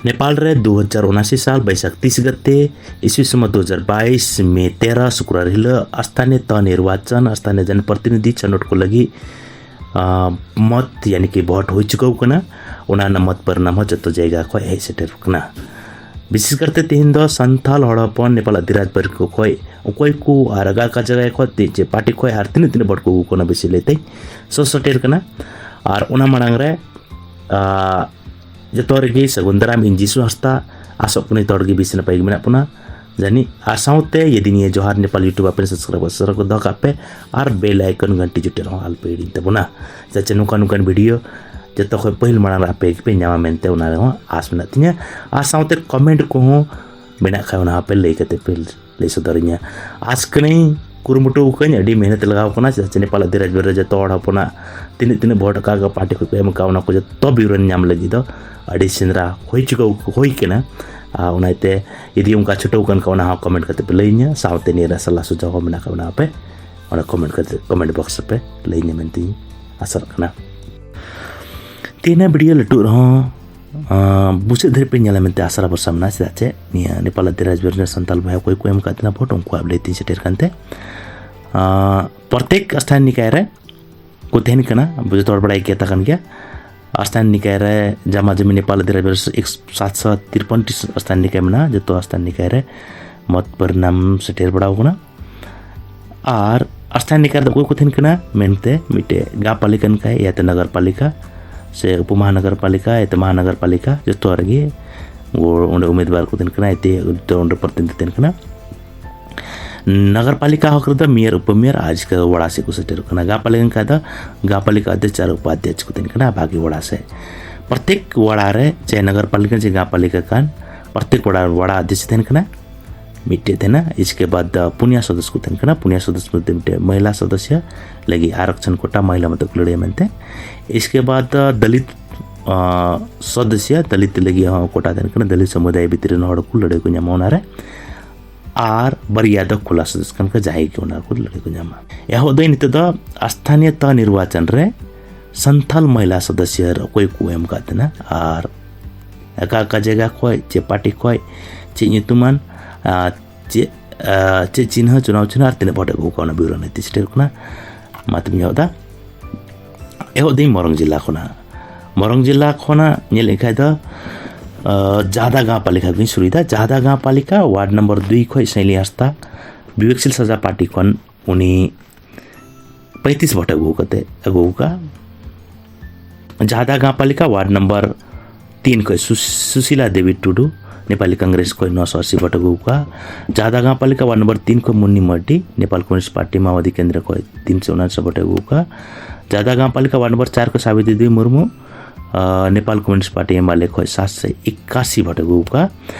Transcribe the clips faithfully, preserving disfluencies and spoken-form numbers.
नेपाल ᱨᱮ ᱫᱩ ᱦᱟᱡᱟᱨ ᱩᱱᱟᱥᱤ ᱥᱟᱞ ᱵᱟᱹᱭᱥᱟᱹᱠᱷ ᱛᱤᱥ ᱜᱟᱛᱮ ᱤᱥᱣᱤ ᱥᱚᱢᱚᱛ ᱫᱩ ᱦᱟᱡᱟᱨ ᱵᱟᱭᱤᱥ ᱢᱮ ᱛᱮᱨᱚ ᱥᱩᱠᱨᱟᱨ ᱦᱤᱞᱳᱜ ᱟᱥᱛᱷᱟᱱᱤᱭ ᱛᱚ ᱱᱤᱨᱵᱟᱪᱚᱱ ᱟᱥᱛᱷᱟᱱᱤᱭ ᱡᱚᱱᱯᱨᱚᱛᱤᱱᱤᱫᱷᱤ ᱪᱷᱟᱱᱚᱴ ᱠᱚ ᱞᱟᱹᱜᱤᱫ ᱟᱸ, ᱢᱚᱛ ᱭᱟᱱᱤ ᱠᱤ ᱵᱷᱳᱴ ᱦᱩᱭ ᱪᱩᱠᱟᱹᱣ ᱠᱟᱱᱟ᱾ ᱚᱱᱟ ᱨᱮᱱᱟᱜ ᱢᱚᱛ ᱯᱚᱨᱤᱱᱟᱢ ᱦᱚᱸ ᱡᱚᱛᱚ ᱡᱟᱭᱜᱟ ᱠᱷᱚᱱ ᱦᱮᱡ ᱥᱮᱴᱮᱨ ᱠᱟᱱᱟ᱾ ᱵᱤᱥᱮᱥ ᱠᱟᱨᱛᱮ ᱛᱮᱦᱮᱧ ᱫᱚ ᱥᱟᱱᱛᱟᱞ ᱦᱚᱲ ᱦᱚᱯᱚᱱ ᱱᱮᱯᱟᱞ ᱟᱹᱫᱤᱨᱟᱡᱽ ᱵᱟᱹᱨᱤ ᱠᱚ ᱠᱷᱚᱱ ᱚᱠᱚᱭ ᱠᱚ ᱟᱨ ᱚᱠᱟ ᱚᱠᱟ ᱡᱟᱭᱜᱟ ᱠᱷᱚᱱ ᱛᱤ- ᱪᱮᱫ ᱯᱟᱨᱴᱤ ᱠᱷᱚᱱ ᱟᱨ ᱛᱤᱱᱟᱹᱜ ᱛᱤᱱᱟᱹᱜ ᱵᱷᱳᱴ ᱠᱚ ᱟᱹᱜᱩ ᱠᱟᱱᱟ ᱵᱮᱥᱤ ᱞᱟᱹᱭ ᱛᱮᱧ ᱥᱚ ᱥᱮᱴᱮᱨ ᱠᱟᱱᱟ᱾ ᱟᱨ ᱚᱱᱟ ᱢᱟᱲᱟᱝ ᱨᱮ ᱟᱸ, ᱡᱚᱛᱚ ᱨᱮᱜᱮ ᱥᱟᱹᱜᱩᱱ ᱫᱟᱨᱟᱢ᱾ ᱤᱧ ᱡᱤᱥᱩ ᱦᱟᱸᱥᱫᱟ᱾ ᱟᱥᱚᱜ ᱠᱟᱹᱱᱟᱹᱧ ᱡᱚᱛᱚ ᱦᱚᱲ ᱜᱮ ᱵᱮᱥ ᱱᱟᱯᱟᱭ ᱜᱮ ᱢᱮᱱᱟᱜ ᱵᱚᱱᱟ᱾ ᱡᱟᱹᱱᱤᱡ ᱟᱨ ᱥᱟᱶᱛᱮ ᱡᱩᱫᱤ ᱱᱤᱭᱟᱹ ᱡᱚᱦᱟᱨ ᱱᱮᱯᱟᱞ YouTube ᱟᱯᱮ subscribe subscribe ᱠᱚ ᱫᱚᱦᱚ ᱠᱟᱜ ᱯᱮ ᱟᱨ bell icon ᱜᱷᱟᱱᱴᱤ ᱡᱚᱴᱮᱫ ᱦᱚᱸ ᱟᱞᱚᱯᱮ ᱦᱤᱲᱤᱧ ᱛᱟᱵᱚᱱᱟ᱾ ᱪᱮᱫᱟᱜ ᱪᱮ ᱱᱚᱝᱠᱟ ᱱᱚᱝᱠᱟᱱ video ᱡᱚᱛᱚ ᱠᱷᱚᱱ ᱯᱟᱹᱦᱤᱞ ᱢᱟᱲᱟᱝ ᱨᱮ ᱟᱯᱮ ᱜᱮᱯᱮ ᱧᱟᱢᱟ ᱢᱮᱱᱛᱮ ᱚᱱᱟ ᱨᱮᱦᱚᱸ ᱟᱥ ᱢᱮᱱᱟᱜ ᱛᱤᱧᱟᱹ᱾ ᱟᱨ ᱥᱟᱶᱛᱮ comment ᱠᱚᱦᱚᱸ ᱢᱮᱱᱟᱜ ᱠᱷᱟᱱ ᱚᱱᱟ ᱦᱚᱸᱯᱮ ᱞᱟᱹᱭ ᱠᱟᱛᱮ ᱯᱮ ᱞᱟᱹᱭ ᱥᱚᱫᱚᱨᱤᱧᱟ᱾ ᱟᱥ ᱠᱟᱹᱱᱟᱹᱧ ᱠᱩᱨᱩᱢᱩᱴᱩ ᱟᱠᱟᱹᱧ, ᱟᱹᱰᱤ ᱢᱮᱦᱱᱚᱛ ᱞᱟᱜᱟᱣ ᱠᱟᱱᱟ᱾ ᱪᱮᱫᱟᱜ ᱪᱮ ᱱᱮᱯᱟᱞ ᱟᱹᱫᱤᱨᱟᱡᱽ ᱵᱟᱹᱨᱤ ᱨᱮ ᱡᱚᱛᱚ ᱦᱚᱲ ᱦᱚᱯᱚᱱᱟᱜ ᱛᱤᱱᱟᱹᱜ ᱛᱤᱱᱟᱹᱜ ᱵᱷᱳᱴ ᱚᱠᱟ ᱚᱠᱟ ᱯᱟᱨᱴᱤ ᱠᱷᱚᱱ ᱠᱚ ᱮᱢ ᱟᱠᱟᱫ ᱚᱱᱟ ᱠᱚ ᱡᱚᱛᱚ ᱵᱤᱵᱚᱨᱚᱱ ᱧᱟᱢ ᱞᱟᱹᱜᱤᱫ ᱫᱚ ᱟᱹᱰᱤ ᱥᱮᱸᱫᱽᱨᱟ ᱦᱩᱭ ᱪᱩᱠᱟᱹᱣ ᱦᱩᱭ ᱠᱟᱱᱟ᱾ ᱟᱨ ᱚᱱᱟᱛᱮ ᱡᱩᱫᱤ ᱚᱱᱠᱟ ᱪᱷᱩᱴᱟᱹᱣ ᱠᱟᱱ ᱠᱷᱟᱱ ᱚᱱᱟ ᱦᱚᱸ comment ᱠᱟᱛᱮ ᱯᱮ ᱞᱟᱹᱭᱟᱹᱧᱟ᱾ ᱥᱟᱶᱛᱮ ᱱᱤᱭᱟᱹ ᱨᱮ ᱥᱟᱞᱟ ᱥᱩᱡᱷᱟᱣ ᱦᱚᱸ ᱢᱮᱱᱟᱜ ᱠᱷᱟᱱ ᱚᱱᱟ ᱦᱚᱸᱯᱮ ᱚᱱᱟ comment ᱠᱟᱛᱮ comment box ᱨᱮᱯᱮ ᱞᱟᱹᱭᱟᱹᱧᱟ ᱢᱮᱱᱛᱮᱧ ᱟᱥᱟᱜ ᱠᱟᱱᱟ᱾ ᱛᱮᱦᱮᱧᱟᱜ video ᱞᱟᱹᱴᱩᱜ ᱨᱮᱦᱚᱸ ᱟᱸ, ᱢᱩᱪᱟᱹᱫ ᱫᱷᱟᱹᱨᱤᱡ ᱯᱮ ᱧᱮᱞᱟ ᱢᱮᱱᱛᱮ ᱟᱥᱟ ᱨᱮ ᱵᱷᱚᱨᱥᱟ ᱢᱮᱱᱟᱜᱼᱟ᱾ ᱪᱮᱫᱟᱜ ᱪᱮ ᱱᱤᱭᱟᱹ ᱱᱮᱯᱟᱞ ᱟᱹᱫᱤᱨᱟᱡᱽ ᱵᱟᱹᱨᱤ ᱨᱮᱱ ᱥᱟᱱᱛᱟᱞ ᱵᱚᱭᱦᱟ ᱚᱠᱚᱭ ᱠᱚ ᱮᱢ ᱟᱠᱟᱫ ᱛᱟᱦᱮᱱᱟ ᱵᱷᱳᱴ ᱩᱱᱠᱩᱣᱟᱜ ᱞᱟᱹᱭ ᱛᱤᱧ ᱥᱮᱴᱮᱨ ᱠᱟᱱᱛᱮ ᱟᱸ, ᱯᱨᱚᱛᱮᱠ ᱟᱥᱛᱷᱟᱱ ᱱᱤᱠᱟᱭ ᱨᱮ ᱠᱚ ᱛᱟᱦᱮᱱ ᱠᱟᱱᱟ᱾ ᱟᱵᱚ ᱡᱚᱛᱚ ᱦᱚᱲ ᱵᱟᱲᱟᱭ ᱜᱮ ᱠᱟᱛᱷᱟ ᱠᱟᱱ ᱜᱮᱭᱟ᱾ ᱟᱥᱛᱷᱟᱱ ᱱᱤᱠᱟᱭ ᱨᱮ ᱡᱟᱢᱟ ᱡᱟᱹᱢᱤ ᱱᱮᱯᱟᱞ ᱟᱹᱫᱤᱨᱟᱡᱽ ᱵᱟᱹᱨᱤ ᱥᱟᱛᱥᱚ ᱛᱤᱨᱯᱚᱱ ᱴᱤ ᱟᱥᱛᱷᱟᱱ ᱱᱤᱠᱟᱭ ᱢᱮᱱᱟᱜᱼᱟ᱾ ᱡᱚᱛᱚ ᱟᱥᱛᱷᱟᱱ ᱱᱤᱠᱟᱭ ᱨᱮ ᱢᱚᱛ ᱯᱚᱨᱤᱱᱟᱢ ᱥᱮᱴᱮᱨ ᱵᱟᱲᱟᱣ ᱠᱟᱱᱟ᱾ ᱟᱨ ᱟᱥᱛᱷᱟᱱ ᱱᱤᱠᱟᱭ ᱨᱮᱫᱚ ᱚᱠᱚᱭ ᱠᱚ ᱛᱟᱦᱮᱱ ᱠᱟᱱᱟ ᱢᱮᱱᱛᱮ ᱢᱤᱫᱴᱮᱡ ᱜᱟᱶ ᱯᱟᱞᱤᱠᱟ ᱠᱟᱱ ᱠᱷᱟᱡ ᱭᱟᱛᱮ ᱱᱚᱜᱚᱨ ᱯᱟᱞᱤᱠᱟ ᱥᱮ ᱩᱯᱚ ᱢᱚᱦᱟᱱᱚᱜᱚᱨ ᱯᱟᱞᱤᱠᱟ ᱭᱟᱛᱮ ᱢᱚᱦᱟᱱᱚᱜᱚᱨ ᱯᱟᱞᱤᱠᱟ ᱡᱚᱛᱚ ᱨᱮᱜᱮ ᱚᱸᱰᱮ ᱩᱢᱮᱫᱵᱟᱨ ᱠᱚ ᱛᱟᱦᱮᱱ ᱠᱟᱱᱟ, ᱭᱟᱛᱮ ᱚᱸᱰᱮ ᱯᱨᱚᱛᱤᱱᱤᱫᱷᱤ ᱛᱟᱦᱮᱱ ᱠᱟᱱᱟ᱾ ᱱᱚᱜᱚᱨ ᱯᱟᱞᱤᱠᱟ ᱦᱚᱠ ᱨᱮᱫᱚ ᱢᱮᱭᱚᱨ, ᱩᱯᱚ ᱢᱮᱭᱚᱨ ᱟᱨ ᱡᱤᱥᱠᱮ ᱵᱟᱫ ᱣᱟᱲᱟ ᱥᱮᱫ ᱠᱚ ᱥᱮᱴᱮᱨᱚᱜ ᱠᱟᱱᱟ᱾ ᱜᱟᱶ ᱯᱟᱞᱤᱠᱟ ᱠᱷᱟᱡ ᱫᱚ ᱜᱟᱶ ᱯᱟᱞᱤᱠᱟ ᱚᱫᱷᱭᱚᱠᱷ ᱟᱨ ᱩᱯᱟᱫᱷᱭᱚᱠᱷ ᱠᱚ ᱛᱟᱦᱮᱱ ᱠᱟᱱᱟ ᱵᱟᱠᱤ ᱣᱟᱲᱟ ᱥᱮᱫ᱾ ᱯᱨᱚᱛᱮᱠ ᱣᱟᱲᱟ ᱨᱮ ᱪᱟᱦᱮ ᱱᱚᱜᱚᱨ ᱯᱟᱞᱤᱠᱟ ᱪᱟᱦᱮ ᱜᱟᱶ ᱯᱟᱞᱤᱠᱟ ᱠᱟᱱ ᱯᱨᱚᱛᱮᱠ ᱣᱟᱲᱟ ᱣᱟᱲᱟ ᱚᱫᱷᱭᱚᱠᱷ ᱛᱟᱦᱮᱱ ᱠᱟᱱᱟ᱾ ᱢᱤᱫᱴᱮᱡ ᱛᱟᱦᱮᱱᱟ᱾ ᱤᱥᱠᱮ ᱵᱟᱫ ᱯᱩᱱᱭᱟ ᱥᱚᱫᱚᱥᱭᱚ ᱠᱚ ᱛᱟᱦᱮᱱ ᱠᱟᱱᱟ᱾ ᱯᱩᱱᱭᱟ ᱥᱚᱫᱚᱥᱭᱚ ᱢᱚᱫᱽᱫᱷᱮ ᱢᱤᱫᱴᱮᱡ ᱢᱚᱦᱤᱞᱟ ᱥᱚᱫᱚᱥᱭᱚ ᱞᱟᱹᱜᱤᱫ ᱟᱨᱚᱠᱪᱷᱚᱱ ᱠᱳᱴᱟ, ᱢᱚᱦᱤᱞᱟ ᱢᱚᱛᱚ ᱠᱚ ᱞᱟᱹᱲᱦᱟᱹᱭᱟ ᱢᱮᱱᱛᱮ᱾ ᱤᱥᱠᱮ ᱵᱟᱫ ᱫᱚᱞᱤᱛ ᱥᱚᱫᱚᱥᱭᱚ, ᱫᱚᱞᱤᱛ ᱞᱟᱹᱜᱤᱫ ᱦᱚᱸ ᱠᱳᱴᱟ ᱛᱟᱦᱮᱱ ᱠᱟᱱᱟ᱾ ᱫᱚᱞᱤᱛ ᱥᱚᱢᱩᱫᱟᱭ ᱵᱷᱤᱛᱨᱤ ᱨᱮᱱ ᱦᱚᱲ ᱠᱚ ᱞᱟᱹᱲᱦᱟᱹᱭ ᱠᱚ ᱧᱟᱢᱟ ᱚᱱᱟᱨᱮ᱾ ᱟᱨ ᱵᱟᱨᱭᱟ ᱫᱚ ᱠᱷᱩᱞᱟ ᱥᱚᱫᱚᱥᱭᱚ ᱠᱟᱱ ᱠᱷᱟᱱ ᱡᱟᱦᱟᱸᱭ ᱜᱮ ᱚᱱᱟ ᱠᱚ ᱞᱟᱹᱲᱦᱟᱹᱭ ᱠᱚ ᱧᱟᱢᱟ᱾ ᱮᱦᱚᱵ ᱫᱚ ᱱᱤᱛᱚᱜ ᱫᱚ ᱟᱥᱛᱷᱟᱱᱤᱭᱚ ᱛᱚ ᱱᱤᱨᱵᱟᱪᱚᱱ ᱨᱮ ᱥᱟᱱᱛᱷᱟᱞ ᱢᱚᱦᱤᱞᱟ ᱥᱚᱫᱚᱥᱭᱚ ᱚᱠᱚᱭ ᱠᱚ ᱮᱢ ᱟᱠᱟᱫ ᱛᱟᱦᱮᱱᱟ ᱟᱨ ᱚᱠᱟ ᱚᱠᱟ ᱡᱟᱭᱜᱟ ᱠᱷᱚᱱ, ᱪᱮᱫ ᱯᱟᱨᱴᱤ ᱠᱷᱚᱱ, ᱪᱮᱫ ᱧᱩᱛᱩᱢᱟᱱ, ᱟᱨ ᱪᱮᱫ ᱟᱨ ᱪᱮᱫ ᱪᱤᱱᱦᱟᱹ, ᱪᱩᱱᱟᱣ ᱪᱤᱱᱦᱟᱹ ᱟᱨ ᱛᱤᱱᱟᱹᱜ ᱵᱷᱳᱴ ᱟᱹᱜᱩ ᱠᱟᱣᱱᱟ, ᱵᱤᱣᱨᱳ ᱱᱤᱛᱤ ᱥᱮᱴᱮᱨ ᱠᱟᱱᱟ᱾ ᱢᱟ ᱛᱚᱵᱮ ᱮᱦᱚᱵ ᱫᱟ᱾ ᱮᱦᱚᱵ ᱫᱟᱹᱧ ᱢᱚᱨᱚᱝ ᱡᱮᱞᱟ ᱠᱷᱚᱱᱟᱜ᱾ ᱢᱚᱨᱚᱝ ᱡᱮᱞᱟ ᱠᱷᱚᱱᱟᱜ ᱧᱮᱞ ᱞᱮᱠᱷᱟᱡ ᱫᱚ ᱡᱟᱦᱫᱟ ᱜᱟᱶ ᱯᱟᱞᱤᱠᱟ ᱜᱤᱧ ᱥᱩᱨᱩᱭᱮᱫᱟ᱾ ᱡᱟᱦᱫᱟ ᱜᱟᱶ ᱯᱟᱞᱤᱠᱟ ᱣᱟᱨᱰ ᱱᱚᱢᱵᱚᱨ ᱫᱩᱭ ᱠᱷᱚᱱ ᱥᱟᱹᱭᱞᱤ ᱦᱟᱸᱥᱫᱟ ᱵᱤᱵᱮᱠᱥᱤᱞ ᱥᱟᱡᱟ ᱯᱟᱨᱴᱤ ᱠᱷᱚᱱ ᱩᱱᱤ ᱯᱚᱸᱭᱛᱨᱤᱥ ᱵᱷᱳᱴ ᱟᱹᱜᱩ ᱠᱟᱛᱮ ᱟᱹᱜᱩ ᱟᱠᱟᱫ᱾ ᱡᱟᱦᱫᱟ ᱜᱟᱶ ᱯᱟᱞᱤᱠᱟ ᱣᱟᱨᱰ ᱱᱚᱢᱵᱚᱨ ᱛᱤᱱ ᱠᱷᱚᱱ ᱥᱩᱥᱤᱞᱟ ᱫᱮᱵᱤ ᱴᱩᱰᱩ ᱱᱮᱯᱟᱞᱤ ᱠᱚᱝᱜᱨᱮᱥ ᱠᱷᱚᱱ ᱱᱚᱥᱚ ᱟᱥᱤ ᱵᱷᱳᱴ ᱟᱹᱜᱩ ᱟᱠᱟᱫ᱾ ᱡᱟᱦᱫᱟ ᱜᱟᱶ ᱯᱟᱞᱤᱠᱟ ᱣᱟᱨᱰ ᱱᱚᱢᱵᱚᱨ ᱛᱤᱱ ᱠᱷᱚᱱ ᱢᱩᱱᱱᱤ ᱢᱟᱨᱰᱤ ᱱᱮᱯᱟᱞ ᱠᱚᱢᱭᱩᱱᱤᱥᱴ ᱯᱟᱨᱴᱤ ᱢᱟᱣᱵᱟᱫᱤ ᱠᱮᱱᱫᱨᱚ ᱠᱷᱚᱱ ᱛᱤᱱ ᱥᱚ ᱩᱱᱟᱥᱤ ᱵᱷᱳᱴ ᱟᱹᱜᱩ ᱟᱠᱟᱫ᱾ ᱡᱟᱦᱫᱟ ᱜᱟᱶ ᱯᱟᱞᱤᱠᱟ ᱣᱟᱨᱰ ᱱᱚᱢᱵᱚᱨ ᱪᱟᱨ ᱠᱷᱚᱱ ᱥᱟᱵᱤᱛᱨᱤ ᱫᱮᱵᱤ ᱢᱩᱨᱢᱩ ᱱᱮᱯᱟᱞ ᱠᱚᱢᱭᱩᱱᱤᱥᱴ ᱯᱟᱨᱴᱤ ᱮᱢ ᱟᱞ ᱮ ᱠᱷᱚᱱ ᱥᱟᱛ ᱥᱚ ᱮᱠᱟᱥᱤ ᱵᱷᱳᱴ ᱟᱹᱜᱩ ᱟᱠᱟᱫ᱾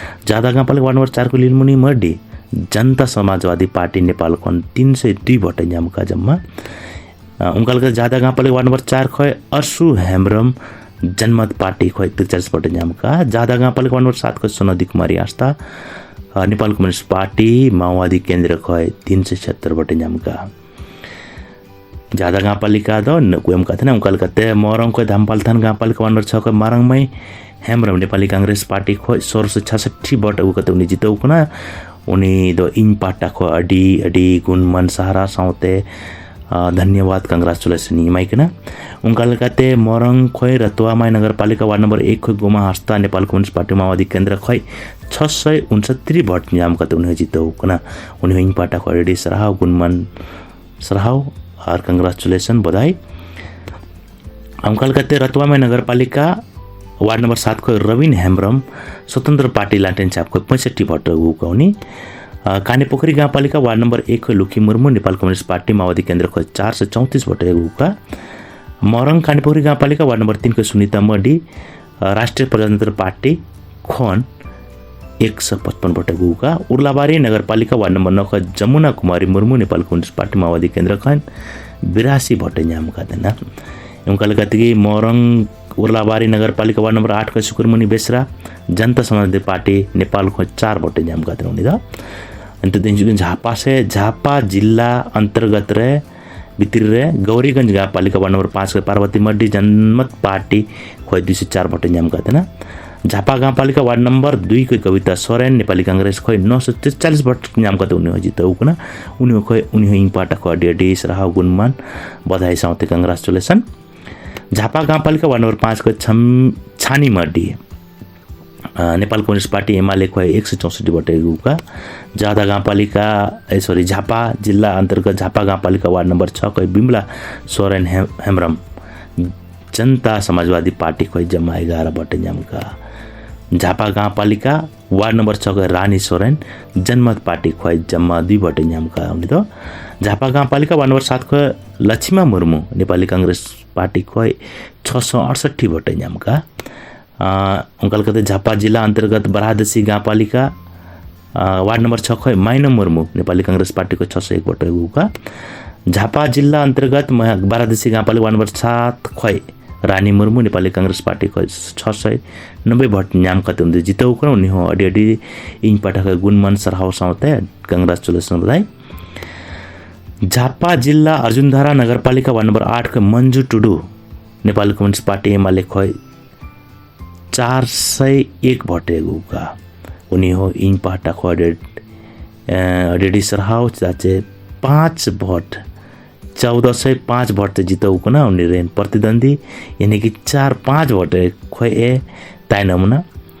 ᱡᱟᱦᱫᱟ ᱜᱟᱶ ᱯᱟᱞᱤᱠᱟ ᱣᱟᱨᱰ ᱱᱚᱢᱵᱚᱨ ᱪᱟᱨ ᱠᱷᱚᱱ ᱞᱤᱞᱢᱩᱱᱤ ᱢᱟᱨᱰᱤ ᱡᱟᱱᱛᱟ ᱥᱚᱢᱟᱡᱽᱣᱟᱫᱤ ᱯᱟᱨᱴᱤ ᱱᱮᱯᱟᱞ ᱠᱷᱚᱱ ᱛᱤᱱ ᱥᱚ ᱫᱩᱭ ᱵᱷᱳᱴ ᱮ ᱧᱟᱢ ᱟᱠᱟᱫ ᱡᱚᱢᱟ᱾ ᱚᱱᱠᱟ ᱞᱮᱠᱟ ᱡᱟᱦᱫᱟ ᱜᱟᱶ ᱯᱟᱞᱤᱠᱟ ᱣᱟᱨᱰ ᱱᱚᱢᱵᱚᱨ ᱪᱟᱨ ᱠᱷᱚᱱ ᱟᱨᱥᱩ ᱦᱮᱢᱵᱨᱚᱢ ᱡᱟᱱᱢᱟᱛ ᱯᱟᱨᱴᱤ ᱠᱷᱚᱱ ᱛᱤᱨᱤᱥ ᱵᱷᱳᱴ ᱮ ᱧᱟᱢ ᱟᱠᱟᱫ᱾ ᱡᱟᱦᱫᱟ ᱜᱟᱶ ᱯᱟᱞᱤᱠᱟ ᱣᱟᱨᱰ ᱱᱚᱢᱵᱚᱨ ᱥᱟᱛ ᱠᱷᱚᱱ ᱥᱳᱱᱟᱫᱤ ᱠᱩᱢᱟᱨᱤ ᱦᱟᱸᱥᱫᱟ ᱱᱮᱯᱟᱞ ᱠᱚᱢᱭᱩᱱᱤᱥᱴ ᱯᱟᱨᱴᱤ ᱢᱟᱣᱵᱟᱫᱤ ᱠᱮᱱᱫᱨᱚ ᱠᱷᱚᱱ ᱛᱤᱱ ᱥᱚ ᱪᱷᱤᱭᱟᱛᱛᱚᱨ ᱵᱷᱳᱴ ᱮ ᱧᱟᱢ ᱟᱠᱟᱫ᱾ ᱡᱟᱦᱫᱟ ᱜᱟᱶ ᱯᱟᱞᱤᱠᱟ ᱫᱚ ᱱᱩᱱᱟᱹᱜ ᱠᱚ ᱮᱢ ᱟᱠᱟᱫ ᱛᱟᱦᱮᱱᱟ᱾ ᱚᱱᱠᱟ ᱞᱮᱠᱟᱛᱮ ᱢᱚᱨᱚᱝ ᱠᱷᱚᱱ ᱫᱷᱟᱢᱯᱟᱞ ᱛᱷᱟᱱ ᱜᱟᱶ ᱯᱟᱞᱤᱠᱟ ᱣᱟᱨᱰ ᱱᱚᱢᱵᱚᱨ ᱪᱷᱚ ᱠᱷᱚᱱ ᱢᱟᱨᱟᱝ ᱢᱟᱹᱭ ᱦᱮᱢᱵᱨᱚᱢ ᱱᱮᱯᱟᱞᱤ ᱠᱚᱝᱜᱨᱮᱥ ᱯᱟᱨᱴᱤ ᱠᱷᱚᱱ ᱥᱳᱨᱥᱚ ᱪᱷᱟᱥᱚᱴᱴᱤ ᱵᱷᱳᱴ ᱟᱹᱜᱩ ᱠᱟᱛᱮ ᱩᱱᱤ ᱡᱤᱛᱟᱹᱣ ᱠᱟᱱᱟ᱾ ᱩᱱᱤ ᱫᱚ ᱤᱧ ᱯᱟᱦᱴᱟ ᱠᱷᱚᱱ ᱟᱹᱰᱤ ᱟᱹᱰᱤ ᱜᱩᱱᱢᱟᱱ ᱥᱟᱨᱦᱟᱣ ᱥᱟᱶᱛᱮ ᱫᱷᱚᱱᱭᱚᱵᱟᱫ, ᱠᱚᱝᱜᱨᱟᱪᱩᱞᱮᱥᱚᱱ ᱤᱧ ᱮᱢᱟᱭ ᱠᱟᱱᱟ᱾ ᱚᱱᱠᱟ ᱞᱮᱠᱟᱛᱮ ᱢᱚᱨᱚᱝ ᱠᱷᱚᱱ ᱨᱟᱛᱣᱟ ᱢᱟᱭ ᱱᱚᱜᱚᱨ ᱯᱟᱞᱤᱠᱟ ᱣᱟᱨᱰ ᱱᱚᱢᱵᱚᱨ ᱮᱠ ᱠᱷᱚᱱ ᱜᱳᱢᱟ ᱦᱟᱸᱥᱫᱟ ᱱᱮᱯᱟᱞ ᱠᱚᱢᱭᱩᱱᱤᱥᱴ ᱯᱟᱨᱴᱤ ᱢᱟᱣᱵᱟᱫᱤ ᱠᱮᱱᱫᱨᱚ ᱠᱷᱚᱱ ᱪᱷᱚᱥᱚ ᱩᱱᱥᱚᱛᱛᱨᱤ ᱵᱷᱳᱴ ᱧᱟᱢ ᱠᱟᱛᱮ ᱩᱱᱤ ᱦᱚᱸ ᱡᱤᱛᱟᱹᱣ ᱠᱟᱱᱟ᱾ ᱩᱱᱤ ᱦᱚᱸ ᱤᱧ ᱯᱟᱦᱴᱟ ᱠᱷᱚᱱ ᱟᱹᱰᱤ ᱥᱟᱨᱦᱟᱣ, ᱜᱩᱱᱢᱟᱱ ᱥᱟᱨᱦᱟᱣ ᱟᱨ ᱠᱚᱝᱜᱨᱟᱪᱩᱞᱮᱥᱚᱱ, ᱵᱟᱫᱷᱟᱭ᱾ ᱚᱱᱠᱟ ᱞᱮᱠᱟᱛᱮ ᱨᱟᱛᱣᱟ ᱢᱟᱭ ᱱᱚᱜᱚᱨ ᱯᱟᱞᱤᱠᱟ ᱣᱟᱨᱰ ᱱᱚᱢᱵᱚᱨ ᱥᱟᱛ ᱠᱷᱚᱱ ᱨᱚᱵᱤᱱ ᱦᱮᱢᱵᱨᱚᱢ ᱥᱚᱛᱚᱱᱛᱨᱚ ᱯᱟᱨᱴᱤ ᱞᱟᱴᱮᱱ ᱪᱟᱯ ᱠᱷᱚᱱ ᱯᱚᱸᱭᱥᱚᱴᱴᱤ ᱵᱷᱳᱴ ᱟᱹᱜᱩ ᱟᱠᱟᱫ ᱩᱱᱤ᱾ ᱠᱟᱱᱤᱯᱩᱠᱷᱨᱤ ᱜᱟᱶ ᱯᱟᱞᱤᱠᱟ ᱣᱟᱨᱰ ᱱᱚᱢᱵᱚᱨ ᱮᱠ ᱠᱷᱚᱱ ᱞᱩᱠᱷᱤ ᱢᱩᱨᱢᱩ ᱱᱮᱯᱟᱞ ᱠᱚᱢᱭᱩᱱᱤᱥᱴ ᱯᱟᱨᱴᱤ ᱢᱟᱣᱵᱟᱫᱤ ᱠᱮᱱᱫᱨᱚ ᱠᱷᱚᱱ ᱪᱟᱨᱥᱚ ᱪᱚᱣᱛᱤᱥ ᱵᱷᱳᱴ ᱟᱹᱜᱩ ᱟᱠᱟᱫ᱾ ᱢᱚᱨᱚᱝ ᱠᱟᱱᱤᱯᱩᱠᱷᱨᱤ ᱜᱟᱶ ᱯᱟᱞᱤᱠᱟ ᱣᱟᱨᱰ ᱱᱚᱢᱵᱚᱨ ᱛᱤᱱ ᱠᱷᱚᱱ ᱥᱩᱱᱤᱛᱟ ᱢᱟᱨᱰᱤ ᱨᱟᱥᱴᱨᱤᱭᱚ ᱯᱨᱚᱡᱟᱛᱚᱱᱛᱨᱚ ᱯᱟᱨᱴᱤ ᱠᱷᱚᱱ ᱮᱠᱥᱚ ᱯᱚᱪᱯᱚᱱ ᱵᱷᱳᱴ ᱟᱹᱜᱩ ᱟᱠᱟᱫ᱾ ᱩᱨᱞᱟᱵᱟᱨᱤ ᱱᱚᱜᱚᱨ ᱯᱟᱞᱤᱠᱟ ᱣᱟᱨᱰ ᱱᱚᱢᱵᱚᱨ ᱱᱚ ᱠᱷᱚᱱ ᱡᱚᱢᱩᱱᱟ ᱠᱩᱢᱟᱨᱤ ᱢᱩᱨᱢᱩ ᱱᱮᱯᱟᱞ ᱠᱚᱢᱭᱩᱱᱤᱥᱴ ᱯᱟᱨᱴᱤ ᱢᱟᱣᱵᱟᱫᱤ ᱠᱮᱱᱫᱨᱚ ᱠᱷᱚᱱ ᱵᱤᱨᱟᱥᱤ ᱵᱷᱳᱴ ᱮ ᱧᱟᱢ ᱟᱠᱟᱫ ᱛᱟᱦᱮᱱᱟ᱾ ᱚᱱᱠᱟ ᱞᱮᱠᱟ ᱛᱮᱜᱮ ᱢᱚᱨᱚᱝ ᱩᱨᱞᱟᱵᱟᱨᱤ ᱱᱚᱜᱚᱨ ᱯᱟᱞᱤᱠᱟ ᱣᱟᱨᱰ ᱱᱚᱢᱵᱚᱨ ᱟᱴ ᱠᱷᱚᱱ ᱥᱩᱠᱨᱢᱩᱱᱤ ᱵᱮᱥᱨᱟ ᱡᱚᱱᱛᱟ ᱥᱚᱢᱟᱡᱽ ᱯᱟᱨᱴᱤ ᱱᱮᱯᱟᱞ ᱠᱷᱚᱱ ᱪᱟᱨ ᱵᱷᱳᱴ ᱮ ᱧᱟᱢ ᱟᱠᱟᱫ ᱛᱟᱦᱮᱱᱟ ᱩᱱᱤ ᱫᱚ᱾ ᱱᱤᱛᱚᱜ ᱫᱚ ᱦᱤᱡᱩᱜ ᱠᱟᱱᱟ ᱡᱷᱟᱯᱟ ᱥᱮ ᱡᱷᱟᱯᱟ ᱡᱤᱞᱟ ᱚᱱᱛᱚᱨᱜᱚᱛ ᱨᱮ ᱵᱷᱤᱛᱨᱤ ᱨᱮ ᱜᱳᱣᱨᱤᱜᱚᱸᱡᱽ ᱜᱟᱶ ᱯᱟᱞᱤᱠᱟ ᱣᱟᱨᱰ ᱱᱚᱢᱵᱚᱨ ᱯᱟᱸᱪ ᱠᱷᱚᱱ ᱯᱟᱨᱵᱚᱛᱤ ᱢᱟᱨᱰᱤ ᱡᱚᱱᱢᱚᱛ ᱯᱟᱨᱴᱤ ᱠᱷᱚᱱ ᱫᱩᱭᱥᱚ ᱪᱟᱨ ᱵᱷᱳᱴ ᱮ ᱧᱟᱢ ᱟᱠᱟᱫ ᱛᱟᱦᱮᱱᱟ᱾ ᱡᱷᱟᱯᱟ ᱜᱟᱶᱯᱟᱞᱤᱠᱟ ᱣᱟᱨᱰ ᱱᱚᱢᱵᱚᱨ ᱫᱩᱭ ᱠᱷᱚᱱ ᱠᱚᱵᱤᱛᱟ ᱥᱚᱨᱮᱱ ᱱᱮᱯᱟᱞᱤ ᱠᱚᱝᱜᱨᱮᱥ ᱠᱷᱚᱱ ᱱᱚᱥᱚ ᱛᱮᱛᱟᱞᱤᱥ ᱵᱷᱳᱴ ᱧᱟᱢ ᱠᱟᱛᱮ ᱩᱱᱤ ᱦᱚᱸ ᱡᱤᱛᱟᱹᱣ ᱠᱟᱱᱟ᱾ ᱩᱱᱤ ᱦᱚᱸ ᱠᱷᱚᱱ, ᱩᱱᱤ ᱦᱚᱸ ᱤᱧ ᱯᱟᱦᱴᱟ ᱠᱷᱚᱱ ᱟᱹᱰᱤ ᱟᱹᱰᱤ ᱥᱟᱨᱦᱟᱣ, ᱜᱩᱱᱢᱟᱱ, ᱵᱟᱫᱷᱟᱭ ᱥᱟᱶᱛᱮ congratulation᱾ ᱡᱷᱟᱯᱟ ᱜᱟᱶᱯᱟᱞᱤᱠᱟ ᱣᱟᱨᱰ ᱱᱚᱢᱵᱚᱨ ᱯᱟᱸᱪ ᱠᱷᱚᱱ ᱪᱷᱟᱢ-, ᱪᱷᱟᱱᱤ ᱢᱟᱨᱰᱤ, ᱟᱸ, ᱱᱮᱯᱟᱞ ᱠᱚᱢᱭᱩᱱᱤᱥᱴ ᱯᱟᱨᱴᱤ ᱮᱢᱟᱞᱮ ᱠᱷᱚᱱ ᱮᱠᱥᱚ ᱪᱳᱥᱚᱴᱴᱤ ᱵᱷᱳᱴᱮ ᱟᱹᱜᱩ ᱟᱠᱟᱫ᱾ ᱡᱟᱦᱫᱟ ᱜᱟᱶᱯᱟᱞᱤᱠᱟ, ᱮ, sorry, ᱡᱷᱟᱯᱟ ᱡᱤᱞᱟ ᱚᱱᱛᱚᱨᱜᱚᱛ ᱡᱷᱟᱯᱟ ᱜᱟᱶᱯᱟᱞᱤᱠᱟ ᱣᱟᱨᱰ ᱱᱚᱢᱵᱚᱨ ᱪᱷᱚ ᱠᱷᱚᱱ ᱵᱤᱢᱞᱟ ᱥᱚᱨᱮᱱ ᱦᱮᱢ-, ᱦᱮᱢᱵᱨᱚᱢ, ᱡᱚᱱᱛᱟ ᱥᱚᱢᱟᱡᱽᱵᱟᱫᱤ ᱯᱟᱨᱴᱤ ᱠᱷᱚᱱ ᱡᱚᱢᱟ ᱮᱜᱟᱨᱚ ᱵᱷᱳᱴᱮ ᱧᱟᱢ ᱟᱠᱟᱫ᱾ ᱡᱷᱟᱯᱟ ᱜᱟᱶᱯᱟᱞᱤᱠᱟ ᱣᱟᱨᱰ ᱱᱚᱢᱵᱚᱨ ᱪᱷᱚ ᱠᱷᱚᱱ ᱨᱟᱱᱤ ᱥᱚᱨᱮᱱ, ᱡᱚᱱᱢᱚᱛ ᱯᱟᱨᱴᱤ ᱠᱷᱚᱱ ᱡᱚᱢᱟ ᱫᱩᱭ ᱵᱷᱳᱴᱮ ᱧᱟᱢ ᱟᱠᱟᱫ᱾ ᱩᱱᱤ ᱫᱚ ᱡᱷᱟᱯᱟ ᱜᱟᱶᱯᱟᱞᱤᱠᱟ ᱣᱟᱨᱰ ᱱᱚᱢᱵᱚᱨ ᱥᱟᱛ ᱠᱷᱚᱱ ᱞᱚᱪᱷᱤᱢᱟ ᱢᱩᱨᱢᱩ, ᱱᱮᱯᱟᱞᱤ ᱠᱚᱝᱜᱨᱮᱥ ᱯᱟᱨᱴᱤ ᱠᱷᱚᱱ ᱪᱷᱚᱥᱚ ᱟᱴᱥᱚᱴᱴᱤ ᱵᱷᱳᱴᱮ ᱧᱟᱢ ᱟᱠᱟᱫ᱾ ᱟᱸ, ᱚᱱᱠᱟ ᱞᱮᱠᱟᱛᱮ ᱡᱷᱟᱯᱟ ᱡᱤᱞᱟ ᱚᱱᱛᱚᱨᱜᱚᱛ ᱵᱟᱨᱟᱫᱤᱥᱤ ᱜᱟᱶᱯᱟᱞᱤᱠᱟ, ᱟᱸ, ᱣᱟᱨᱰ ᱱᱚᱢᱵᱚᱨ ᱪᱷᱚ ᱠᱷᱚᱱ ᱢᱟᱭᱱᱚ ᱢᱩᱨᱢᱩ, ᱱᱮᱯᱟᱞᱤ ᱠᱚᱝᱜᱨᱮᱥ ᱯᱟᱨᱴᱤ ᱠᱷᱚᱱ ᱪᱷᱚᱥᱚ ᱮᱠ ᱵᱷᱳᱴᱮ ᱟᱹᱜᱩ ᱟᱠᱟᱫ᱾ ᱡᱷᱟᱯᱟ ᱡᱤᱞᱟ ᱚᱱᱛᱚᱨᱜᱚᱛ ᱢᱟ-, ᱵᱟᱨᱟᱫᱤᱥᱤ ᱜᱟᱶᱯᱟᱞᱤᱠᱟ ᱣᱟᱨᱰ ᱱᱚᱢᱵᱚᱨ ᱥᱟᱛ ᱠᱷᱚᱱ ᱨᱟᱱᱤ ᱢᱩᱨᱢᱩ, ᱱᱮᱯᱟᱞᱤ ᱠᱚᱝᱜᱨᱮᱥ ᱯᱟᱨᱴᱤ ᱠᱷᱚᱱ ᱪᱷᱚᱥᱚ ᱱᱚᱵᱵᱳᱭ ᱵᱷᱳᱴ ᱧᱟᱢ ᱠᱟᱛᱮ ᱩᱱᱤ ᱫᱚ ᱡᱤᱛᱟᱹᱣ ᱠᱟᱱᱟ᱾ ᱩᱱᱤ ᱦᱚᱸ ᱟᱹᱰᱤ ᱟᱹᱰᱤ ᱤᱧ ᱯᱟᱦᱴᱟ ᱠᱷᱚᱱ ᱜᱩᱱᱢᱟᱱ ᱥᱟᱨᱦᱟᱣ ᱥᱟᱶᱛᱮ congratulation ᱵᱟᱫᱷᱟᱭ᱾ ᱡᱷᱟᱯᱟ ᱡᱤᱞᱟ ᱚᱨᱡᱩᱱᱫᱷᱟᱨᱟ ᱱᱚᱜᱚᱨᱯᱟᱞᱤᱠᱟ ᱣᱟᱨᱰ ᱱᱚᱢᱵᱚᱨ ᱟᱴ ᱠᱷᱚᱱ ᱢᱚᱧᱡᱩ ᱴᱩᱰᱩ, ᱱᱮᱯᱟᱞᱤ ᱠᱚᱢᱭᱩᱱᱤᱥᱴ ᱯᱟᱨᱴᱤ ᱮᱢᱟᱞᱮ ᱠᱷᱚᱱ ᱪᱟᱨᱥᱚ ᱮᱠ ᱵᱷᱳᱴᱮ ᱟᱹᱜᱩ ᱟᱠᱟᱫ᱾ ᱩᱱᱤ ᱦᱚᱸ ᱤᱧ ᱯᱟᱦᱴᱟ ᱠᱷᱚᱱ ᱟᱹᱰᱤ, ᱮᱸ, ᱟᱹᱰᱤ ᱟᱹᱰᱤ ᱥᱟᱨᱦᱟᱣ, ᱪᱮᱫᱟᱜ ᱪᱮ ᱯᱟᱸᱪ ᱵᱷᱳᱴ, ᱪᱳᱫᱚᱥᱚ ᱯᱟᱸᱪ ᱵᱷᱳᱴ ᱛᱮ ᱡᱤᱛᱟᱹᱣ ᱠᱟᱱᱟ᱾ ᱩᱱᱤ ᱨᱮᱱ ᱯᱨᱚᱛᱤᱫᱚᱱᱫᱤ ᱭᱟᱱᱤ ᱠᱤ ᱪᱟᱨ ᱯᱟᱸᱪ ᱵᱷᱳᱴᱮ ᱠᱷᱚᱱ ᱮ ᱛᱟᱭᱱᱚᱢ ᱮᱱᱟ᱾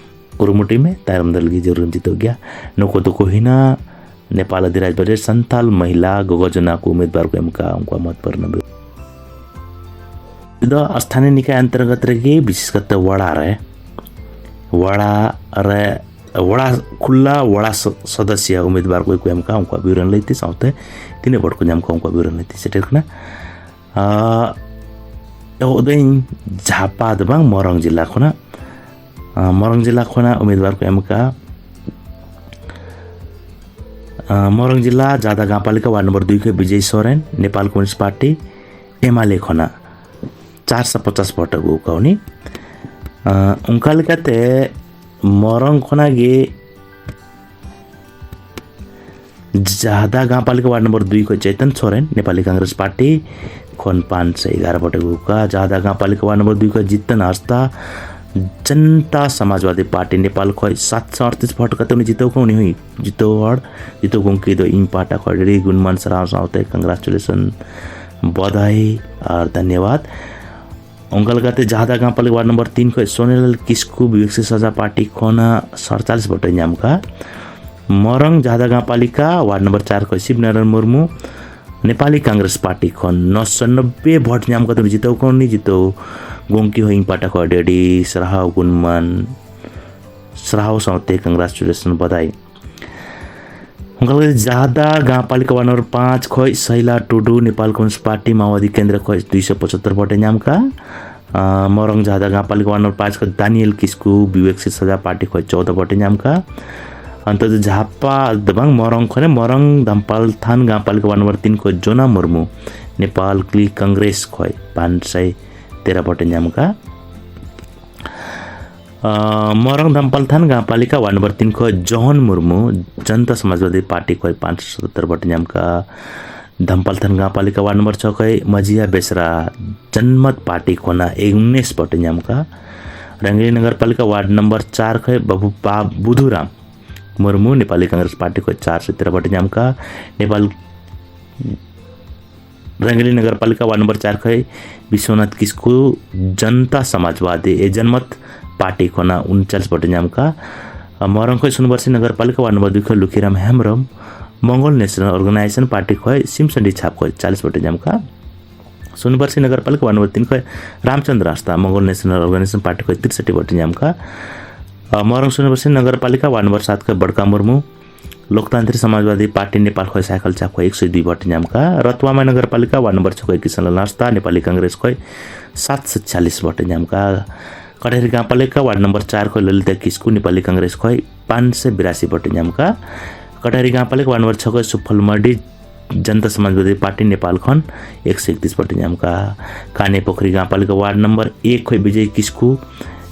ᱠᱩᱨᱩᱢᱩᱴᱩᱭ ᱢᱮ, ᱛᱟᱭᱚᱢ ᱫᱟᱨᱟᱢ ᱞᱟᱹᱜᱤᱫ ᱡᱟᱹᱨᱩᱲᱮᱢ ᱡᱤᱛᱟᱹᱣ ᱜᱮᱭᱟ᱾ ᱱᱩᱠᱩ ᱫᱚᱠᱚ ᱦᱩᱭᱱᱟ ᱱᱮᱯᱟᱞ ᱟᱹᱫᱤᱨᱟᱡᱽ ᱵᱟᱡᱮᱴ ᱥᱟᱱᱛᱟᱞ ᱢᱚᱦᱤᱞᱟ ᱜᱚᱜᱚ ᱡᱚᱱᱟ ᱠᱚ ᱩᱢᱤᱫᱣᱟᱨ ᱠᱚ ᱮᱢ ᱠᱟᱜᱼᱟ, ᱩᱱᱠᱩᱣᱟᱜ ᱢᱚᱛ ᱯᱚᱨᱤᱱᱟᱢ᱾ ᱫᱚ ᱥᱛᱷᱟᱱᱤᱭ ᱱᱤᱠᱟᱭ ᱚᱱᱛᱚᱨᱜᱚᱛ ᱨᱮᱜᱮ, ᱵᱤᱥᱮᱥ ᱠᱟᱛᱮ ᱣᱟᱲᱟ ᱨᱮ, ᱣᱟᱲᱟ ᱨᱮ, ᱣᱟᱲᱟ, ᱠᱷᱩᱞᱞᱟ ᱣᱟᱲᱟ ᱥᱚ-, ᱥᱚᱫᱚᱥᱭᱚ ᱩᱢᱤᱫᱣᱟᱨ ᱠᱚ ᱠᱚ ᱮᱢ ᱠᱟᱜᱼᱟ, ᱩᱱᱠᱩᱣᱟᱜ ᱵᱤᱵᱚᱨᱚᱱ ᱞᱟᱹᱭᱛᱮ ᱥᱟᱶᱛᱮ ᱛᱤᱱᱟᱹᱜ ᱵᱷᱳᱴ ᱠᱚ ᱧᱟᱢ ᱠᱟᱜᱼᱟ, ᱩᱱᱠᱩᱣᱟᱜ ᱵᱤᱵᱚᱨᱚᱱ ᱞᱟᱹᱭᱛᱮ ᱥᱮᱴᱮᱨ ᱠᱟᱱᱟ᱾ ᱟᱸ, ᱮᱦᱚᱵ ᱫᱟᱹᱧ ᱡᱷᱟᱯᱟ ᱫᱚ ᱵᱟᱝ, ᱢᱚᱨᱚᱝ ᱡᱮᱞᱟ ᱠᱷᱚᱱᱟᱜ᱾ ᱟᱸ, ᱢᱚᱨᱚᱝ ᱡᱮᱞᱟ ᱠᱷᱚᱱᱟᱜ ᱩᱢᱤᱫᱣᱟᱨ ᱠᱚ ᱮᱢ ᱠᱟᱜᱼᱟ᱾ ᱟᱸ, ᱢᱚᱨᱚᱝ ᱡᱮᱞᱟ ᱡᱟᱦᱫᱟ ᱜᱟᱶᱯᱟᱞᱤᱠᱟ ᱣᱟᱨᱰ ᱱᱚᱢᱵᱚᱨ ᱫᱩᱭ ᱠᱷᱚᱱ ᱵᱤᱡᱚᱭ ᱥᱚᱨᱮᱱ, ᱱᱮᱯᱟᱞ ᱠᱚᱢᱭᱩᱱᱤᱥᱴ ᱯᱟᱨᱴᱤ, ᱮᱢᱟᱞᱮ ᱠᱷᱚᱱᱟᱜ ᱪᱟᱨᱥᱚ ᱯᱚᱪᱟᱥ ᱵᱷᱳᱴ ᱟᱹᱜᱩ ᱠᱟᱜᱼᱟ ᱩᱱᱤ᱾ ᱟᱸ, ᱚᱱᱠᱟ ᱞᱮᱠᱟᱛᱮ ᱢᱚᱨᱚᱝ ᱠᱷᱚᱱᱟᱜ ᱜᱮ ᱡᱟᱦᱫᱟ ᱜᱟᱶᱯᱟᱞᱤᱠᱟ ᱣᱟᱨᱰ ᱱᱚᱢᱵᱚᱨ ᱫᱩᱭ ᱠᱷᱚᱱ ᱪᱮᱛᱚᱱ ᱥᱚᱨᱮᱱ, ᱱᱮᱯᱟᱞᱤ ᱠᱚᱝᱜᱨᱮᱥ ᱯᱟᱨᱴᱤ ᱠᱷᱚᱱ ᱯᱟᱸᱪᱥᱚ ᱮᱜᱟᱨᱚ ᱵᱷᱳᱴ ᱟᱹᱜᱩ ᱠᱟᱜᱼᱟ᱾ ᱡᱟᱦᱫᱟ ᱜᱟᱶᱯᱟᱞᱤᱠᱟ ᱣᱟᱨᱰ ᱱᱚᱢᱵᱚᱨ ᱫᱩᱭ ᱠᱷᱚᱱ ᱡᱤᱛᱚᱱ ᱦᱟᱸᱥᱫᱟ, ᱡᱚᱱᱛᱟ ᱥᱚᱢᱟᱡᱽᱵᱟᱫᱤ ᱯᱟᱨᱴᱤ ᱱᱮᱯᱟᱞ ᱠᱷᱚᱱ ᱥᱟᱛᱥᱚ ᱟᱴᱛᱨᱤᱥ ᱵᱷᱳᱴ ᱠᱟᱛᱮ ᱩᱱᱤ ᱡᱤᱛᱟᱹᱣ ᱠᱟᱱᱟ᱾ ᱩᱱᱤ ᱦᱚᱸ ᱡᱤᱛᱟᱹᱣ ᱦᱚᱲ, ᱡᱤᱛᱟᱹᱣ ᱜᱚᱢᱠᱮ ᱫᱚ ᱤᱧ ᱯᱟᱦᱴᱟ ᱠᱷᱚᱱ ᱟᱹᱰᱤ ᱜᱩᱱᱢᱟᱱ ᱥᱟᱨᱦᱟᱣ ᱥᱟᱶᱛᱮ ᱠᱚᱝᱜᱨᱟᱪᱩᱞᱮᱥᱚᱱ ᱵᱟᱫᱷᱟᱭ ᱟᱨ ᱫᱷᱚᱱᱭᱚᱵᱟᱫ᱾ ᱚᱱᱠᱟ ᱞᱮᱠᱟᱛᱮ ᱡᱟᱦᱫᱟ ᱜᱟᱶᱯᱟᱞᱤᱠ ᱣᱟᱨᱰ ᱱᱚᱢᱵᱚᱨ ᱛᱤᱱ ᱠᱷᱚᱱ ᱥᱳᱱᱮᱞᱟᱞ ᱠᱤᱥᱠᱩ ᱵᱤᱵᱮᱠᱥᱤ ᱥᱟᱡᱟ ᱯᱟᱨᱴᱤ ᱠᱷᱚᱱᱟᱜ ᱥᱟᱛᱪᱟᱞᱤᱥ ᱵᱷᱳᱴᱮ ᱧᱟᱢ ᱠᱟᱜᱼᱟ᱾ ᱢᱚᱨᱚᱝ ᱡᱟᱦᱫᱟ ᱜᱟᱶᱯᱟᱞᱤᱠᱟ ᱣᱟᱨᱰ ᱱᱚᱢᱵᱚᱨ ᱪᱟᱨ ᱠᱷᱚᱱ ᱥᱤᱵ ᱱᱟᱨᱟᱭᱚᱱ ᱢᱩᱨᱢᱩ ᱱᱮᱯᱟᱞᱤ ᱠᱚᱝᱜᱨᱮᱥ ᱯᱟᱨᱴᱤ ᱠᱷᱚᱱ ᱱᱚᱥᱚ ᱱᱚᱵᱵᱳᱭ ᱵᱷᱳᱴ ᱧᱟᱢ ᱠᱟᱛᱮ ᱩᱱᱤ ᱡᱤᱛᱟᱹᱣ ᱠᱟᱱᱟ᱾ ᱩᱱᱤ ᱡᱤᱛᱟᱹᱣ ᱜᱚᱢᱠᱮ ᱦᱚᱸ ᱤᱧ ᱯᱟᱦᱴᱟ ᱠᱷᱚᱱ ᱟᱹᱰᱤ ᱟᱹᱰᱤ ᱥᱟᱨᱦᱟᱣ ᱜᱩᱱᱢᱟᱱ ᱥᱟᱨᱦᱟᱣ ᱥᱟᱶᱛᱮ ᱠᱚᱝᱜᱨᱟᱪᱩᱞᱮᱥᱚᱱ ᱵᱟᱫᱟᱭ᱾ ᱚᱱᱠᱟ ᱞᱮᱠᱟᱛᱮ ᱡᱟᱦᱫᱟ ᱜᱟᱶᱯᱟᱞᱤᱠᱟ ᱣᱟᱨᱰ ᱱᱚᱢᱵᱚᱨ ᱯᱟᱸᱪ ᱠᱷᱚᱱ ᱥᱟᱭᱞᱟ ᱴᱩᱰᱩ ᱱᱮᱯᱟᱞ ᱠᱚᱢᱤᱭᱩᱱᱤᱥᱴ ᱯᱟᱨᱴᱤ ᱢᱟᱣᱵᱟᱫᱤ ᱠᱮᱱᱫᱨᱚ ᱠᱷᱚᱱ ᱫᱩᱭᱥᱚ ᱯᱚᱸᱪᱟᱛᱛᱳᱨ ᱵᱷᱳᱴᱮ ᱧᱟᱢ ᱠᱟᱜᱼᱟ᱾ ᱟᱸ, ᱢᱚᱨᱚᱝ ᱡᱟᱦᱫᱟ ᱜᱟᱶᱯᱟᱞᱤᱠᱟ ᱣᱟᱨᱰ ᱱᱚᱢᱵᱚᱨ ᱯᱟᱸᱪ ᱠᱷᱚᱱ ᱫᱟᱱᱤᱭᱮᱞ ᱠᱤᱥᱠᱩ ᱵᱤᱵᱮᱠᱥᱤ ᱥᱟᱡᱟ ᱯᱟᱨᱴᱤ ᱠᱷᱚᱱ ᱪᱳᱫᱽᱫᱚ ᱵᱷᱳᱴᱮ ᱧᱟᱢ ᱠᱟᱜᱼᱟ᱾ ᱚᱱᱛᱮ ᱫᱚ ᱡᱷᱟᱯᱟ ᱫᱚ ᱵᱟᱝ, ᱢᱚᱨᱚᱝ ᱠᱷᱚᱱᱮ ᱢᱚᱨᱚᱝ ᱫᱷᱟᱢᱯᱟᱞ ᱛᱷᱟᱱ ᱜᱟᱶᱯᱟᱞᱤᱠᱟ ᱣᱟᱨᱰ ᱱᱚᱢᱵᱚᱨ ᱛᱤᱱ ᱠᱷᱚᱱ ᱡᱳᱱᱟ ᱢᱩᱨᱢᱩ ᱱᱮᱯᱟᱞ ᱠᱞᱤ ᱠᱚᱝᱜᱨᱮᱥ ᱠᱷᱚᱱ ᱯᱟᱸᱪ ᱥᱟᱭ ᱛᱮᱨᱚ ᱵᱷᱳᱴᱮ ᱧᱟᱢ ᱠᱟᱜᱼᱟ᱾ ᱟᱸ, ᱢᱚᱨᱚᱝ ᱫᱷᱟᱢᱯᱟᱞ ᱛᱷᱟᱱ ᱜᱟᱶᱯᱟᱞᱤᱠᱟ ᱣᱟᱨᱰ ᱱᱚᱢᱵᱚᱨ ᱛᱤᱱ ᱠᱷᱚᱱ ᱡᱚᱦᱚᱱ ᱢᱩᱨᱢᱩ ᱡᱚᱱᱛᱟ ᱥᱚᱢᱟᱡᱽᱵᱟᱫᱤ ᱯᱟᱨᱴᱤ ᱠᱷᱚᱱ ᱯᱟᱸᱪᱥᱚ ᱥᱚᱛᱛᱚᱨ ᱵᱷᱳᱴᱮ ᱧᱟᱢ ᱠᱟᱜᱼᱟ᱾ ᱫᱷᱟᱢᱯᱟᱞ ᱛᱷᱟᱱ ᱜᱟᱶᱯᱟᱞᱤᱠᱟ ᱣᱟᱨᱰ ᱱᱚᱢᱵᱚᱨ ᱪᱷᱚ ᱠᱷᱚᱱ ᱢᱟᱹᱡᱷᱤᱭᱟ ᱵᱮᱥᱨᱟ ᱡᱚᱱᱢᱚᱛ ᱯᱟᱨᱴᱤ ᱠᱷᱚᱱᱟᱜ ᱩᱱᱤᱥ ᱵᱷᱳᱴᱮ ᱧᱟᱢ ᱠᱟᱜᱼᱟ᱾ ᱨᱟᱝᱜᱟᱞᱤ ᱱᱚᱜᱚᱨᱯᱟᱞᱤᱠᱟ ᱣᱟᱨᱰ ᱱᱚᱢᱵᱚᱨ ᱪᱟᱨ ᱠᱷᱚᱱ ᱵᱟᱵᱩ ᱵᱟ ᱵᱩᱫᱷᱩᱨᱟᱢ ᱢᱩᱨᱢᱩ ᱱᱮᱯᱟᱞᱤ ᱠᱚᱝᱜᱨᱮᱥ ᱯᱟᱨᱴᱤ ᱠᱷᱚᱱ ᱪᱟᱨᱥᱚ ᱛᱮᱨᱚ ᱵᱷᱳᱴᱮ ᱧᱟᱢ ᱠᱟᱜᱼᱟ᱾ ᱱᱮᱯᱟᱞ ᱨᱟᱝᱜᱟᱞᱤ ᱱᱚᱜᱚᱨᱯᱟᱞᱤᱠᱟ ᱣᱟᱨᱰ ᱱᱚᱢᱵᱚᱨ ᱪᱟᱨ ᱠᱷᱚᱱ ᱵᱤᱥᱣᱚᱱᱟᱛᱷ ᱠᱤᱥᱠᱩ ᱡᱚᱱᱛᱟ ᱥᱚᱢᱟᱡᱽᱵᱟᱫᱤ ᱮ ᱡᱚᱱᱢᱚᱛ ᱯᱟᱨᱴᱤ ᱠᱷᱚᱱᱟᱜ ᱩᱱᱪᱟᱞᱤᱥ ᱵᱷᱳᱴᱮ ᱧᱟᱢ ᱠᱟᱜᱼᱟ᱾ ᱢᱚᱨᱚᱝ ᱠᱷᱚᱱ ᱥᱩᱱᱵᱟᱨᱥᱤ ᱱᱚᱜᱚᱨᱯᱟᱞᱤᱠᱟ ᱣᱟᱨᱰ ᱱᱚᱢᱵᱚᱨ ᱫᱩᱭ ᱠᱷᱚᱱ ᱞᱩᱠᱷᱤᱨᱟᱢ ᱦᱮᱢᱵᱨᱚᱢ ᱢᱚᱝᱜᱚᱞ ᱱᱮᱥᱱᱟᱞ ᱚᱨᱜᱟᱱᱟᱭᱡᱮᱥᱚᱱ ᱯᱟᱨᱴᱤ ᱠᱷᱚᱱ ᱥᱤᱢᱥᱟᱺᱰᱤ ᱪᱷᱟᱯ ᱠᱷᱚᱱ ᱪᱟᱞᱤᱥ ᱵᱷᱳᱴᱮ ᱧᱟᱢ ᱠᱟᱜᱼᱟ᱾ ᱥᱩᱱᱵᱟᱨᱥᱤ ᱱᱚᱜᱚᱨᱯᱟᱞᱤᱠᱟ ᱣᱟᱨᱰ ᱱᱚᱢᱵᱚᱨ ᱛᱤᱱ ᱠᱷᱚᱱ ᱨᱟᱢᱪᱚᱸᱫᱽᱨ ᱦᱟᱸᱥᱫᱟ ᱢᱚᱝᱜᱚᱞ ᱱᱮᱥᱱᱟᱞ ᱚᱨᱜᱟᱱᱟᱭᱡᱮᱥᱚᱱ ᱯᱟᱨᱴᱤ ᱠᱷᱚᱱ ᱛᱤᱨᱥᱚᱴᱤ ᱵᱷᱳᱴᱮ ᱧᱟᱢ ᱠᱟᱜᱼᱟ᱾ ᱢᱚᱨᱚᱝ ᱥᱩᱱᱵᱟᱨᱥᱤ ᱱᱚᱜᱚᱨᱯᱟᱞᱤᱠᱟ ᱣᱟᱨᱰ ᱱᱚᱢᱵᱚᱨ ᱥᱟᱛ ᱠᱷᱚᱱ ᱵᱟᱲᱠᱟ ᱢᱩᱨᱢᱩ ᱞᱳᱠᱛᱟᱱᱛᱨᱤᱠ ᱥᱚᱢᱟᱡᱽᱵᱟᱫᱤ ᱯᱟᱨᱴᱤ ᱱᱮᱯᱟᱞ ᱠᱷᱚᱱ ᱥᱟᱭᱠᱮᱞ ᱪᱟᱯ ᱠᱷᱚᱱ ᱮᱠᱥᱚ ᱫᱩᱭ ᱵᱷᱳᱴᱮ ᱧᱟᱢ ᱠᱟᱜᱼᱟ᱾ ᱨᱚᱛᱣᱟᱢᱟ ᱱᱚᱜᱚᱨᱯᱟᱞᱤᱠᱟ ᱣᱟᱨᱰ ᱱᱚᱢᱵᱚᱨ ᱪᱷᱚ ᱠᱷᱚᱱ ᱠᱤᱥᱟᱱᱞᱟᱞ ᱦᱟᱸᱥᱫᱟ ᱱᱮᱯᱟᱞᱤ ᱠᱚᱝᱜᱨᱮᱥ ᱠᱷᱚᱱ ᱥᱟᱛᱥᱚ ᱪᱷᱟᱞᱤᱥ ᱵᱷᱳᱴᱮ ᱧᱟᱢ ᱠᱟᱜᱼᱟ᱾ ᱠᱟᱴᱷᱟᱨᱤ ᱜᱟᱶᱯᱟᱞᱤᱠᱟ ᱣᱟᱨᱰ ᱱᱚᱢᱵᱚᱨ ᱪᱟᱨ ᱠᱷᱚᱱ ᱞᱚᱞᱤᱛᱟ ᱠᱤᱥᱠᱩ ᱱᱮᱯᱟᱞᱤ ᱠᱚᱝᱜᱨᱮᱥ ᱠᱷᱚᱱ ᱯᱟᱸᱪᱥᱚ ᱵᱤᱨᱟᱥᱤ ᱵᱷᱳᱴᱮ ᱧᱟᱢ ᱠᱟᱜᱼᱟ᱾ ᱠᱟᱴᱷᱟᱨᱤ ᱜᱟᱶᱯᱟᱞᱤᱠᱟ ᱣᱟᱨᱰ ᱱᱚᱢᱵᱚᱨ ᱪᱷᱚ ᱠᱷᱚᱱ ᱥᱩᱯᱷᱚᱞ ᱢᱟᱨᱰᱤ ᱡᱚᱱᱛᱟ ᱥᱚᱢᱟᱡᱽᱵᱟᱫᱤ ᱯᱟᱨᱴᱤ ᱱᱮᱯᱟᱞ ᱠᱷᱚᱱ ᱮᱠᱥᱚ ᱮᱠᱛᱨᱤᱥ ᱵᱷᱳᱴᱮ ᱧᱟᱢ ᱠᱟᱜᱼᱟ᱾ ᱠᱟᱱᱮ ᱯᱩᱠᱷᱨᱤ ᱜᱟᱶᱯᱟᱞᱤᱠᱟ ᱣᱟᱨᱰ ᱱᱚᱢᱵᱚᱨ ᱮᱠ ᱠᱷᱚᱱ ᱵᱤᱡᱚᱭ ᱠᱤᱥᱠᱩ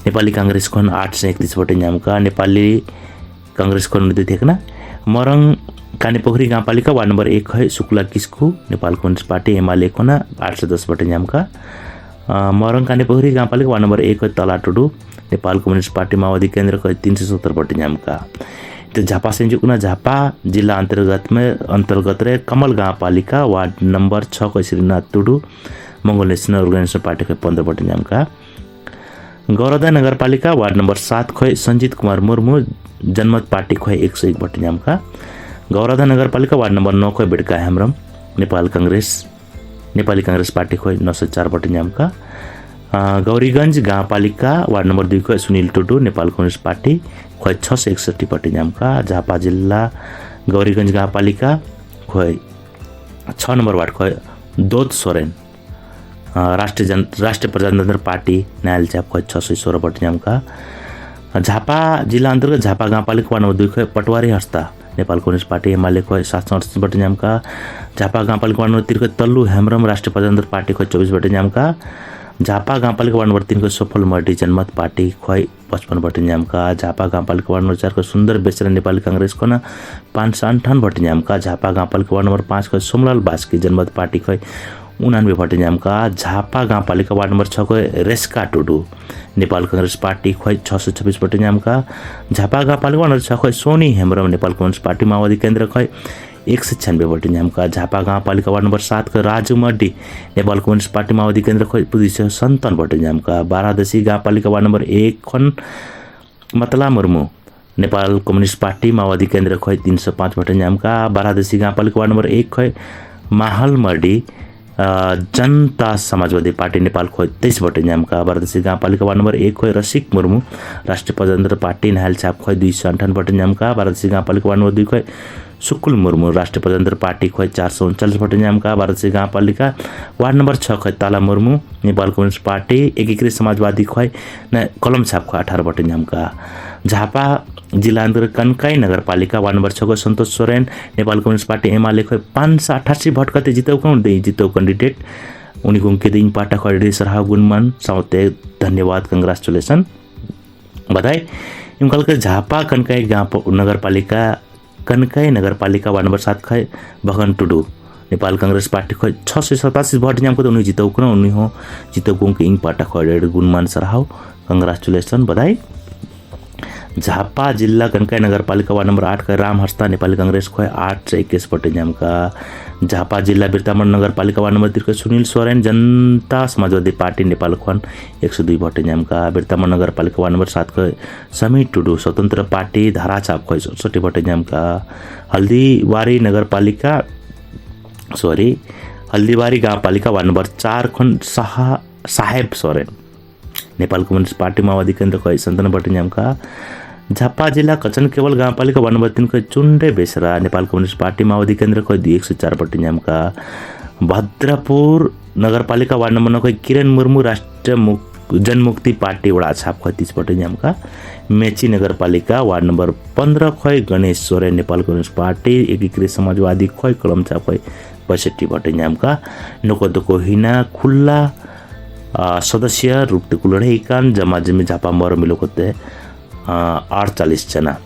ᱱᱮᱯᱟᱞᱤ ᱠᱚᱝᱜᱨᱮᱥ ᱠᱷᱚᱱ ᱟᱴᱥᱚ ᱮᱠᱛᱨᱤᱥ ᱵᱷᱳᱴᱮ ᱧᱟᱢ ᱠᱟᱜᱼᱟ᱾ ᱱᱮᱯᱟᱞᱤ ᱠᱚᱝᱜᱨᱮᱥ ᱠᱷᱚᱱ ᱩᱱᱤ ᱫᱚᱭ ᱛᱟᱦᱮᱸ ᱠᱟᱱᱟ᱾ ᱢᱚᱨᱚᱝ ᱠᱟᱱᱮ ᱯᱩᱠᱷᱨᱤ ᱜᱟᱶᱯᱟᱞᱤᱠᱟ ᱣᱟᱨᱰ ᱱᱚᱢᱵᱚᱨ ᱮᱠ ᱠᱷᱚᱱ ᱥᱩᱠᱞᱟ ᱠᱤᱥᱠᱩ ᱱᱮᱯᱟᱞ ᱠᱚᱢᱤᱭᱩᱱᱤᱥᱴ ᱯᱟᱨᱴᱤ ᱮᱢᱟᱞᱮ ᱠᱷᱚᱱᱟᱜ ᱟᱴᱥᱚ ᱫᱚᱥ ᱵᱷᱳᱴᱮ ᱧᱟᱢ ᱠᱟᱜᱼᱟ᱾ ᱟᱸ, ᱢᱚᱨᱚᱝ ᱠᱟᱱᱮ ᱯᱩᱠᱷᱨᱤ ᱜᱟᱶᱯᱟᱞᱤᱠᱟ ᱣᱟᱨᱰ ᱱᱚᱢᱵᱚᱨ ᱮᱠ ᱠᱷᱚᱱ ᱛᱟᱞᱟ ᱴᱩᱰᱩ नेपाल कम्युनिस्ट पार्टी माओवादी केन्द्र ᱠᱷᱚᱱ ᱛᱤᱱ ᱥᱚ ᱥᱚᱛᱛᱚᱨ ᱵᱷᱳᱴ ᱧᱟᱢ ᱠᱟᱜᱼᱟ᱾ ᱱᱤᱛᱚᱜ ᱡᱷᱟᱯᱟ ᱥᱮᱫ ᱦᱤᱡᱩᱜ ᱠᱟᱱᱟ᱾ ᱡᱷᱟᱯᱟ ᱡᱮᱞᱟ ᱚᱱᱛᱚᱨᱜᱚᱛ ᱢᱮ, ᱚᱱᱛᱚᱨᱜᱚᱛ ᱨᱮ ᱠᱟᱢᱟᱞ ᱜᱟᱶ ᱯᱟᱞᱤᱠᱟ ᱣᱟᱨᱰ ᱱᱚᱢᱵᱚᱨ ᱪᱷᱚ ᱠᱷᱚᱱ ᱥᱨᱤᱱᱟᱛᱷ ᱴᱩᱰᱩ ᱢᱚᱝᱜᱚᱞ ᱱᱮᱥᱱᱟᱞ ᱚᱨᱜᱟᱱᱟᱭᱡᱮᱥᱚᱱ ᱯᱟᱨᱴᱤ ᱠᱷᱚᱱ ᱯᱚᱱᱫᱽᱨᱚ ᱵᱷᱳᱴ ᱧᱟᱢ ᱠᱟᱜᱼᱟ᱾ ᱜᱚᱣᱨᱚᱫᱟ ᱱᱚᱜᱚᱨ ᱯᱟᱞᱤᱠᱟ ᱣᱟᱨᱰ ᱱᱚᱢᱵᱚᱨ ᱥᱟᱛ ᱠᱷᱚᱱ ᱥᱚᱧᱡᱤᱛ ᱠᱩᱢᱟᱨ ᱢᱩᱨᱢᱩ ᱡᱚᱱᱢᱚᱛ ᱯᱟᱨᱴᱤ ᱠᱷᱚᱱ ᱮᱠᱥᱚ ᱮᱠ ᱵᱷᱳᱴ ᱧᱟᱢ ᱠᱟᱜᱼᱟ᱾ ᱜᱚᱣᱨᱚᱫᱟ ᱱᱚᱜᱚᱨ ᱯᱟᱞᱤᱠᱟ ᱣᱟᱨᱰ ᱱᱚᱢᱵᱚᱨ ᱱᱚ ᱠᱷᱚᱱ ᱵᱤᱰᱠᱟ ᱦᱮᱢᱵᱨᱚᱢ ᱱᱮᱯᱟᱞ ᱠᱚᱝᱜᱨᱮᱥ ᱱᱮᱯᱟᱞᱤ ᱠᱚᱝᱜᱨᱮᱥ ᱯᱟᱨᱴᱤ ᱠᱷᱚᱱ ᱱᱚᱥᱚ ᱪᱟᱨ ᱵᱷᱳᱴ ᱧᱟᱢ ᱠᱟᱜᱼᱟ᱾ ᱟᱸ, ᱜᱟᱣᱨᱤᱜᱚᱸᱡᱽ ᱜᱟᱶ ᱯᱟᱞᱤᱠᱟ ᱣᱟᱨᱰ ᱱᱚᱢᱵᱚᱨ ᱫᱩᱭ ᱠᱷᱚᱱ ᱥᱩᱱᱤᱞ ᱴᱩᱰᱩ ᱱᱮᱯᱟᱞ ᱠᱚᱝᱜᱨᱮᱥ ᱯᱟᱨᱴᱤ ᱠᱷᱚᱱ ᱪᱷᱚᱥᱚ ᱮᱠᱥᱚᱴᱴᱤ ᱵᱷᱳᱴ ᱧᱟᱢ ᱠᱟᱜᱼᱟ᱾ ᱡᱷᱟᱯᱟ ᱡᱮᱞᱟ ᱜᱟᱣᱨᱤᱜᱚᱸᱡᱽ ᱜᱟᱶ ᱯᱟᱞᱤᱠᱟ ᱠᱷᱚᱱ ᱪᱷᱚ ᱱᱚᱢᱵᱚᱨ ᱣᱟᱨᱰ ᱠᱷᱚᱱ ᱫᱳᱫ ᱥᱚᱨᱮᱱ, ᱟᱸ, ᱨᱟᱥᱴᱨᱤᱭᱚ ᱡᱚᱱ-, ᱨᱟᱥᱴᱨᱤᱭᱚ ᱯᱨᱚᱡᱟᱛᱚᱱᱛᱨᱚ ᱯᱟᱨᱴᱤ ᱱᱟᱭᱟᱞ ᱪᱟᱯ ᱠᱷᱚᱱ ᱪᱷᱚᱥᱚ ᱥᱚᱨᱚ ᱵᱷᱳᱴ ᱧᱟᱢ ᱠᱟᱜᱼᱟ᱾ ᱡᱷᱟᱯᱟ ᱡᱮᱞᱟ ᱚᱱᱛᱚᱨᱜᱚᱛ ᱡᱷᱟᱯᱟ ᱜᱟᱶ ᱯᱟᱞᱤᱠᱟ ᱣᱟᱨᱰ ᱱᱚᱢᱵᱚᱨ ᱫᱩᱭ ᱠᱷᱚᱱ ᱯᱟᱴᱣᱟᱨᱤ ᱦᱟᱸᱥᱫᱟ ᱱᱮᱯᱟᱞ ᱠᱚᱝᱜᱨᱮᱥ ᱯᱟᱨᱴᱤ ᱮᱢᱟᱞᱮ ᱠᱷᱚᱱ ᱥᱟᱛᱥᱚ ᱟᱴᱥᱚᱴᱴᱤ ᱵᱷᱳᱴ ᱧᱟᱢ ᱠᱟᱜᱼᱟ᱾ ᱡᱷᱟᱯᱟ ᱜᱟᱶ ᱯᱟᱞᱤᱠᱟ ᱣᱟᱨᱰ ᱱᱚᱢᱵᱚᱨ ᱛᱤᱱ ᱠᱷᱚᱱ ᱛᱟᱞᱞᱩ ᱦᱮᱢᱵᱨᱚᱢ ᱨᱟᱥᱴᱨᱤᱭᱚ ᱯᱨᱚᱡᱟᱛᱚᱱᱛᱨᱚ ᱯᱟᱨᱴᱤ ᱠᱷᱚᱱ ᱪᱚᱵᱵᱤᱥ ᱵᱷᱳᱴ ᱧᱟᱢ ᱠᱟᱜᱼᱟ᱾ ᱡᱷᱟᱯᱟ ᱜᱟᱶ ᱯᱟᱞᱤᱠᱟ ᱣᱟᱨᱰ ᱱᱚᱢᱵᱚᱨ ᱛᱤᱱ ᱠᱷᱚᱱ ᱥᱚᱯᱷᱚᱞ ᱢᱟᱨᱰᱤ ᱡᱚᱱᱢᱚᱛ ᱯᱟᱨᱴᱤ ᱠᱷᱚᱱ ᱯᱚᱪᱯᱚᱱ ᱵᱷᱳᱴ ᱧᱟᱢ ᱠᱟᱜᱼᱟ᱾ ᱡᱷᱟᱯᱟ ᱜᱟᱶ ᱯᱟᱞᱤᱠᱟ ᱣᱟᱨᱰ ᱱᱚᱢᱵᱚᱨ ᱪᱟᱨ ᱠᱷᱚᱱ ᱥᱩᱱᱫᱚᱨ ᱵᱮᱥᱨᱟ ᱱᱮᱯᱟᱞᱤ ᱠᱚᱝᱜᱨᱮᱥ ᱠᱷᱚᱱ ᱯᱟᱸᱪᱥᱚ ᱟᱴᱷᱟᱱ ᱵᱷᱳᱴ ᱧᱟᱢ ᱠᱟᱜᱼᱟ᱾ ᱡᱷᱟᱯᱟ ᱜᱟᱶ ᱯᱟᱞᱤᱠᱟ ᱣᱟᱨᱰ ᱱᱚᱢᱵᱚᱨ ᱯᱟᱸᱪ ᱠᱷᱚᱱ ᱥᱳᱢᱞᱟᱞ ᱵᱟᱥᱠᱮ ᱡᱚᱱᱢᱚᱛ ᱯᱟᱨᱴᱤ ᱠᱷᱚᱱ ᱩᱱᱟᱱᱵᱮ ᱵᱷᱳᱴ ᱧᱟᱢ ᱠᱟᱜᱼᱟ᱾ ᱡᱷᱟᱯᱟ ᱜᱟᱶ ᱯᱟᱞᱤᱠᱟ ᱣᱟᱨᱰ ᱱᱚᱢᱵᱚᱨ ᱪᱷᱚ ᱠᱷᱚᱱ ᱨᱮᱥᱠᱟ ᱴᱩᱰᱩ ᱱᱮᱯᱟᱞ ᱠᱚᱝᱜᱨᱮᱥ ᱯᱟᱨᱴᱤ ᱠᱷᱚᱱ ᱪᱷᱚᱥᱚ ᱪᱷᱟᱵᱵᱤᱥ ᱵᱷᱳᱴ ᱧᱟᱢ ᱠᱟᱜᱼᱟ᱾ ᱡᱷᱟᱯᱟ ᱜᱟᱶ ᱯᱟᱞᱤᱠᱟ ᱣᱟᱨᱰ ᱱᱚᱢᱵᱚᱨ ᱪᱷᱚ ᱠᱷᱚᱱ ᱥᱳᱱᱤ ᱦᱮᱢᱵᱨᱚᱢ ᱱᱮᱯᱟᱞ ᱠᱚᱝᱜᱨᱮᱥ ᱯᱟᱨᱴᱤ ᱢᱟᱣᱵᱟᱫᱤ ᱠᱮᱱᱫᱨᱚ ᱠᱷᱚᱱ ᱮᱠᱥᱚ ᱪᱷᱤᱭᱟᱱᱵᱮ ᱵᱷᱳᱴ ᱧᱟᱢ ᱠᱟᱜᱼᱟ᱾ ᱡᱷᱟᱯᱟ ᱜᱟᱶ ᱯᱟᱞᱤᱠᱟ ᱣᱟᱨᱰ ᱱᱚᱢᱵᱚᱨ ᱥᱟᱛ ᱠᱷᱚᱱ ᱨᱟᱡᱩ ᱢᱟᱨᱰᱤ ᱱᱮᱯᱟᱞ ᱠᱚᱢᱭᱩᱱᱤᱥᱴ ᱯᱟᱨᱴᱤ ᱢᱟᱣᱵᱟᱫᱤ ᱠᱮᱱᱫᱨᱚ ᱠᱷᱚᱱ ᱫᱩᱭᱥᱚ ᱥᱟᱱᱛᱟᱱ ᱵᱷᱳᱴ ᱧᱟᱢ ᱠᱟᱜᱼᱟ᱾ ᱵᱟᱨᱟᱫᱟᱥᱤ ᱜᱟᱶ ᱯᱟᱞᱤᱠᱟ ᱣᱟᱨᱰ ᱱᱚᱢᱵᱚᱨ ᱮᱠ ᱠᱷᱚᱱ ᱢᱟᱛᱞᱟ ᱢᱩᱨᱢᱩ ᱱᱮᱯᱟᱞ ᱠᱚᱢᱭᱩᱱᱤᱥᱴ ᱯᱟᱨᱴᱤ ᱢᱟᱣᱵᱟᱫᱤ ᱠᱮᱱᱫᱨᱚ ᱠᱷᱚᱱ ᱛᱤᱱᱥᱚ ᱯᱟᱸᱪ ᱵᱷᱳᱴ ᱧᱟᱢ ᱠᱟᱜᱼᱟ᱾ ᱵᱟᱨᱟᱫᱟᱥᱤ ᱜᱟᱶ ᱯᱟᱞᱤᱠᱟ ᱣᱟᱨᱰ ᱱᱚᱢᱵᱚᱨ ᱮᱠ ᱠᱷᱚᱱ ᱢᱟᱦᱟᱞ ᱢᱟᱨᱰᱤ, ᱟ, ᱡᱚᱱᱛᱟ ᱥᱚᱢᱟᱡᱽᱵᱟᱫᱤ ᱯᱟᱨᱴᱤ ᱱᱮᱯᱟᱞ ᱠᱷᱚᱱ ᱛᱮᱭᱤᱥ ᱵᱷᱳᱴ ᱧᱟᱢ ᱠᱟᱜᱼᱟ᱾ ᱵᱟᱨᱟᱫᱟᱥᱤ ᱜᱟᱶ ᱯᱟᱞᱤᱠᱟ ᱣᱟᱨᱰ ᱱᱚᱢᱵᱚᱨ ᱮᱠ ᱠᱷᱚᱱ ᱨᱚᱥᱤᱠ ᱢᱩᱨᱢᱩ ᱨᱟᱥᱴᱨᱤᱭᱚ ᱯᱨᱚᱡᱟᱛᱚᱱᱛᱨᱚ ᱯᱟᱨᱴᱤ ᱱᱟᱦᱮᱞ ᱪᱷᱟᱯ ᱠᱷᱚᱱ ᱫᱩᱭᱥᱚ ᱟᱴᱷᱟᱱ ᱵᱷᱳᱴ ᱧᱟᱢ ᱠᱟᱜᱼᱟ᱾ ᱵᱟᱨᱟᱫᱟᱥᱤ ᱜᱟᱶ ᱯᱟᱞᱤᱠᱟ ᱣᱟᱨᱰ ᱱᱚᱢᱵᱚᱨ ᱫᱩᱭ ᱠᱷᱚᱱ ᱥᱩᱠᱩᱞ ᱢᱩᱨᱢᱩ ᱨᱟᱥᱴᱨᱤᱭᱚ ᱯᱨᱚᱡᱟᱛᱚᱱᱛᱨᱚ ᱯᱟᱨᱴᱤ ᱠᱷᱚᱱ ᱪᱟᱨᱥᱚ ᱩᱱᱪᱟᱞᱤᱥ ᱵᱷᱳᱴ ᱧᱟᱢ ᱠᱟᱜᱼᱟ᱾ ᱵᱟᱨᱟᱫᱟᱥᱤ ᱜᱟᱶ ᱯᱟᱞᱤᱠᱟ ᱣᱟᱨᱰ ᱱᱚᱢᱵᱚᱨ ᱪᱷᱚ ᱠᱷᱚᱱ ᱛᱟᱞᱟ ᱢᱩᱨᱢᱩ ᱱᱮᱯᱟᱞ ᱠᱚᱢᱭᱩᱱᱤᱥᱴ ᱯᱟᱨᱴᱤ ᱮᱠᱤᱠᱨᱤᱛ ᱥᱚᱢᱟᱡᱽᱵᱟᱫᱤ ᱠᱷᱚᱱ ᱱᱮ ᱠᱚᱞᱚᱢ ᱪᱷᱟᱯ ᱠᱷᱚᱱ ᱟᱴᱷᱟᱨᱚ ᱵᱷᱳᱴ ᱧᱟᱢ ᱠᱟᱜᱼᱟ᱾ ᱡᱷᱟᱯᱟ ᱡᱮᱞᱟ ᱚᱱᱛᱚᱨᱜᱚᱛ ᱠᱟᱱᱠᱟᱭ ᱱᱚᱜᱚᱨ ᱯᱟᱞᱤᱠᱟ ᱣᱟᱨᱰ ᱱᱚᱢᱵᱚᱨ ᱪᱷᱚ ᱠᱷᱚᱱ ᱥᱚᱱᱛᱳᱥ ᱥᱚᱨᱮᱱ ᱱᱮᱯᱟᱞ ᱠᱚᱢᱭᱩᱱᱤᱥᱴ ᱯᱟᱨᱴᱤ ᱮᱢᱟᱞᱮ ᱠᱷᱚᱱ ᱯᱟᱸᱪᱥᱚ ᱟᱴᱷᱟᱥᱤ ᱵᱷᱳᱴ ᱠᱟᱛᱮ ᱡᱤᱛᱟᱹᱣ ᱠᱟᱱᱟ᱾ ᱩᱱᱤ ᱫᱚ ᱡᱤᱛᱟᱹᱣ ᱠᱮᱱᱰᱤᱰᱮᱴ᱾ ᱩᱱᱤ ᱜᱚᱢᱠᱮ ᱫᱚ ᱤᱧ ᱯᱟᱦᱴᱟ ᱠᱷᱚᱱ ᱟᱹᱰᱤ ᱥᱟᱨᱦᱟᱣ ᱜᱩᱱᱢᱟᱱ ᱥᱟᱶᱛᱮ ᱫᱷᱚᱱᱭᱚᱵᱟᱫ, ᱠᱚᱝᱜᱨᱟᱪᱩᱞᱮᱥᱚᱱ᱾ ᱵᱟᱰᱟᱭ ᱚᱱᱠᱟ ᱞᱮᱠᱟ ᱡᱷᱟᱯᱟ ᱠᱟᱱᱠᱟᱭ ᱜᱟᱶ ᱯᱚ-, ᱱᱚᱜᱚᱨ ᱯᱟᱞᱤᱠᱟ, ᱠᱟᱱᱠᱟᱭ ᱱᱚᱜᱚᱨ ᱯᱟᱞᱤᱠᱟ ᱣᱟᱨᱰ ᱱᱚᱢᱵᱚᱨ ᱥᱟᱛ ᱠᱷᱚᱱ ᱵᱷᱟᱜᱟᱱ ᱴᱩᱰᱩ ᱱᱮᱯᱟᱞ ᱠᱚᱝᱜᱨᱮᱥ ᱯᱟᱨᱴᱤ ᱠᱷᱚᱱ ᱪᱷᱚᱥᱚ ᱥᱟᱛᱟᱥᱤ ᱵᱷᱳᱴ ᱧᱟᱢ ᱠᱟᱛᱮ ᱩᱱᱤ ᱡᱤᱛᱟᱹᱣ ᱠᱟᱱᱟ᱾ ᱩᱱᱤ ᱦᱚᱸ ᱡᱤᱛᱟᱹᱣ ᱜᱚᱢᱠᱮ ᱤᱧ ᱯᱟᱦᱴᱟ ᱠᱷᱚᱱ ᱟᱹᱰᱤ ᱟᱹᱰᱤ ᱜᱩᱱᱢᱟᱱ ᱥᱟᱨᱦᱟᱣ Congratulation, बधाई। झापा जिल्ला कनकाई नगरपालिका वार्ड नम्बर आठ का राम हस्ता नेपाली कांग्रेस खोय आठ से इक्कीस भोटे ᱧᱟᱢ ᱠᱟᱜᱼᱟ। झापा जिल्ला बिरतामोड़ नगरपालिका वार्ड नम्बर तीन का सुनील सोरेन जनता समाजवादी पार्टी नेपाल खोन एक सौ दुई भोटे ᱧᱟᱢ ᱠᱟᱜᱼᱟ। बिरतामोड़ नगरपालिका वार्ड नम्बर सात का समीर टुडू स्वतंत्र पार्टी धारा छाप खोय सड़सठ भोटे ᱧᱟᱢ ᱠᱟᱜᱼᱟ। हल्दीबारी नगरपालिका, सॉरी, हल्दीबारी गाउँपालिका वार्ड नम्बर चार खोन साहा साहेब सोरेन नेपाल कम्युनिस्ट पार्टी माओवादी केन्द्र खोय संतानवे भोटे ᱧᱟᱢ ᱠᱟᱜᱼᱟ। झापा जिल्ला कचन केवल गाउँपालिका वार्ड नम्बर तीन खोय चुन्डे बेसरा नेपाल कम्युनिस्ट पार्टी माओवादी केन्द्र खोय दुई एक सौ चार भोटे ᱧᱟᱢ ᱠᱟᱜᱼᱟ। भद्रपुर नगरपालिका वार्ड नम्बर नौ खोय किरण मुर्मू राष्ट्रिय मुक-, जनमुक्ति पार्टी वड़ा छाप खोय तीस भोटे ᱧᱟᱢ ᱠᱟᱜᱼᱟ। मेची नगरपालिका वार्ड नम्बर पन्ध्र खोय गणेश सोरेन नेपाल कम्युनिस्ट पार्टी एकीकृत समाजवादी खोय कलम छाप खोय पैंसठ भोटे ᱧᱟᱢ ᱠᱟᱜᱼᱟ। ᱱᱩᱠᱩ ᱫᱚᱠᱚ ᱦᱩᱭᱱᱟ ᱠᱷᱩᱞᱟ, ᱟ, ᱥᱚᱫᱚᱥᱭᱚ ᱨᱩᱯ ᱛᱮᱠᱚ ᱞᱟᱹᱲᱦᱟᱹᱭ ᱠᱟᱱ ᱡᱟᱢᱟ ᱡᱟᱹᱢᱤ ᱡᱷᱟᱯᱟ ᱢᱚᱨᱚ ᱢᱤᱞᱟᱹᱣ ᱠᱟᱛᱮ, ᱟ, ᱟᱴᱪᱟᱞᱤᱥ ᱡᱚᱱᱟ᱾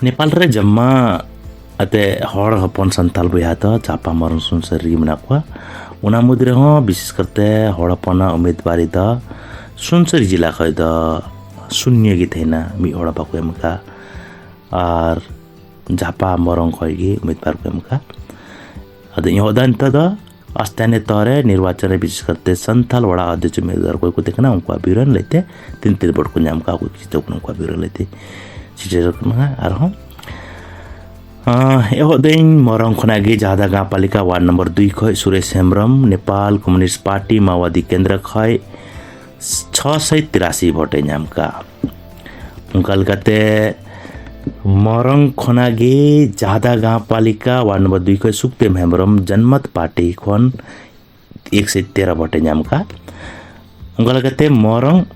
ᱱᱮᱯᱟᱞ ᱨᱮ ᱡᱟᱢᱟ ᱟᱛᱮ ᱦᱚᱲ ᱦᱚᱯᱚᱱ ᱥᱟᱱᱛᱟᱞ ᱵᱚᱭᱦᱟ ᱫᱚ ᱡᱷᱟᱯᱟ ᱢᱚᱨᱚ ᱥᱩᱱᱥᱟᱹᱨᱤ ᱨᱮᱜᱮ ᱢᱮᱱᱟᱜ ᱠᱚᱣᱟ᱾ ᱚᱱᱟ ᱢᱩᱫᱽ ᱨᱮᱦᱚᱸ ᱵᱤᱥᱮᱥ ᱠᱟᱨᱛᱮ ᱦᱚᱲ ᱦᱚᱯᱚᱱᱟᱜ ᱩᱢᱤᱫᱵᱟᱨᱤ ᱫᱚ ᱥᱩᱱᱥᱟᱹᱨᱤ ᱡᱮᱞᱟ ᱠᱷᱚᱱ ᱫᱚ ᱥᱩᱱᱭᱟᱹ ᱜᱮ ᱛᱟᱦᱮᱱᱟ, ᱢᱤᱫ ᱦᱚᱲ ᱦᱚᱸ ᱵᱟᱠᱚ ᱮᱢ ᱟᱠᱟᱫ᱾ ᱟᱨ ᱡᱷᱟᱯᱟ ᱢᱚᱨᱚᱝ ᱠᱷᱚᱱ ᱜᱮ ᱩᱢᱤᱫᱵᱟᱨ ᱠᱚ ᱮᱢ ᱟᱠᱟᱫ᱾ ᱟᱫᱚ ᱤᱧ ᱦᱚᱸ ᱱᱤᱛᱚᱜ ᱫᱚ ᱟᱥᱛᱮ ᱱᱤᱛᱚᱜ ᱨᱮ ᱱᱤᱨᱵᱟᱪᱚᱱ ᱨᱮ ᱵᱤᱥᱮᱥ ᱠᱟᱨᱛᱮ ᱥᱟᱱᱛᱟᱞ ᱚᱲᱟᱜ ᱟᱹᱫᱤᱡ ᱩᱢᱮᱫᱣᱟᱨ ᱚᱠᱚᱭ ᱠᱚ ᱛᱟᱦᱮᱸ ᱠᱟᱱᱟ, ᱩᱱᱠᱩᱣᱟᱜ ᱵᱤᱣᱨᱚᱱ ᱞᱟᱹᱭᱛᱮ ᱛᱤᱱ ᱛᱤᱱ ᱵᱷᱳᱴ ᱠᱚ ᱧᱟᱢ ᱠᱟᱜ, ᱚᱠᱚᱭ ᱠᱚ ᱡᱤᱛᱟᱹᱣ ᱠᱟᱱᱟ, ᱩᱱᱠᱩᱣᱟᱜ ᱵᱤᱣᱨᱚᱱ ᱞᱟᱹᱭᱛᱮ ᱥᱮᱴᱮᱨ ᱠᱟᱱᱟ᱾ ᱟᱨᱦᱚᱸ, ᱟᱸ, ᱮᱦᱚᱵ ᱫᱟᱹᱧ ᱢᱚᱨᱚᱝ ᱠᱷᱚᱱᱟᱜ ᱜᱮ, ᱡᱟᱦᱟᱸ ᱫᱚ ᱜᱟᱶᱯᱟᱞᱤᱠᱟ ᱣᱟᱨᱰ ᱱᱚᱢᱵᱚᱨ ᱫᱩᱭ ᱠᱷᱚᱱ ᱥᱩᱨᱮᱥ ᱦᱮᱢᱵᱨᱚᱢ, ᱱᱮᱯᱟᱞ ᱠᱚᱢᱭᱩᱱᱤᱥᱴ ᱯᱟᱨᱴᱤ ᱢᱟᱣᱟᱫᱤ ᱠᱮᱱᱫᱨᱚ ᱠᱷᱚᱱ ᱪᱷᱚᱥᱚᱭ ᱛᱤᱨᱟᱥᱤ ᱵᱷᱳᱴᱮ ᱧᱟᱢ ᱠᱟᱜᱼᱟ᱾ ᱚᱱᱠᱟ ᱞᱮᱠᱟᱛᱮ ᱢᱚᱨᱚᱝ ᱠᱷᱚᱱᱟᱜ ᱜᱮ ᱡᱟᱦᱫᱟ ᱜᱟᱶᱯᱟᱞᱤᱠᱟ ᱣᱟᱨᱰ ᱱᱚᱢᱵᱚᱨ ᱫᱩᱭ ᱠᱷᱚᱱ ᱥᱩᱠᱫᱮᱵ ᱦᱮᱢᱵᱨᱚᱢ ᱡᱚᱱᱢᱚᱛ ᱯᱟᱨᱴᱤ ᱠᱷᱚᱱ ᱮᱠᱥᱚ ᱛᱮᱨᱚ ᱵᱷᱳᱴᱮ ᱧᱟᱢ ᱠᱟᱜᱼᱟ᱾ ᱚᱱᱠᱟ ᱞᱮᱠᱟᱛᱮ ᱢᱚᱨᱚᱝ,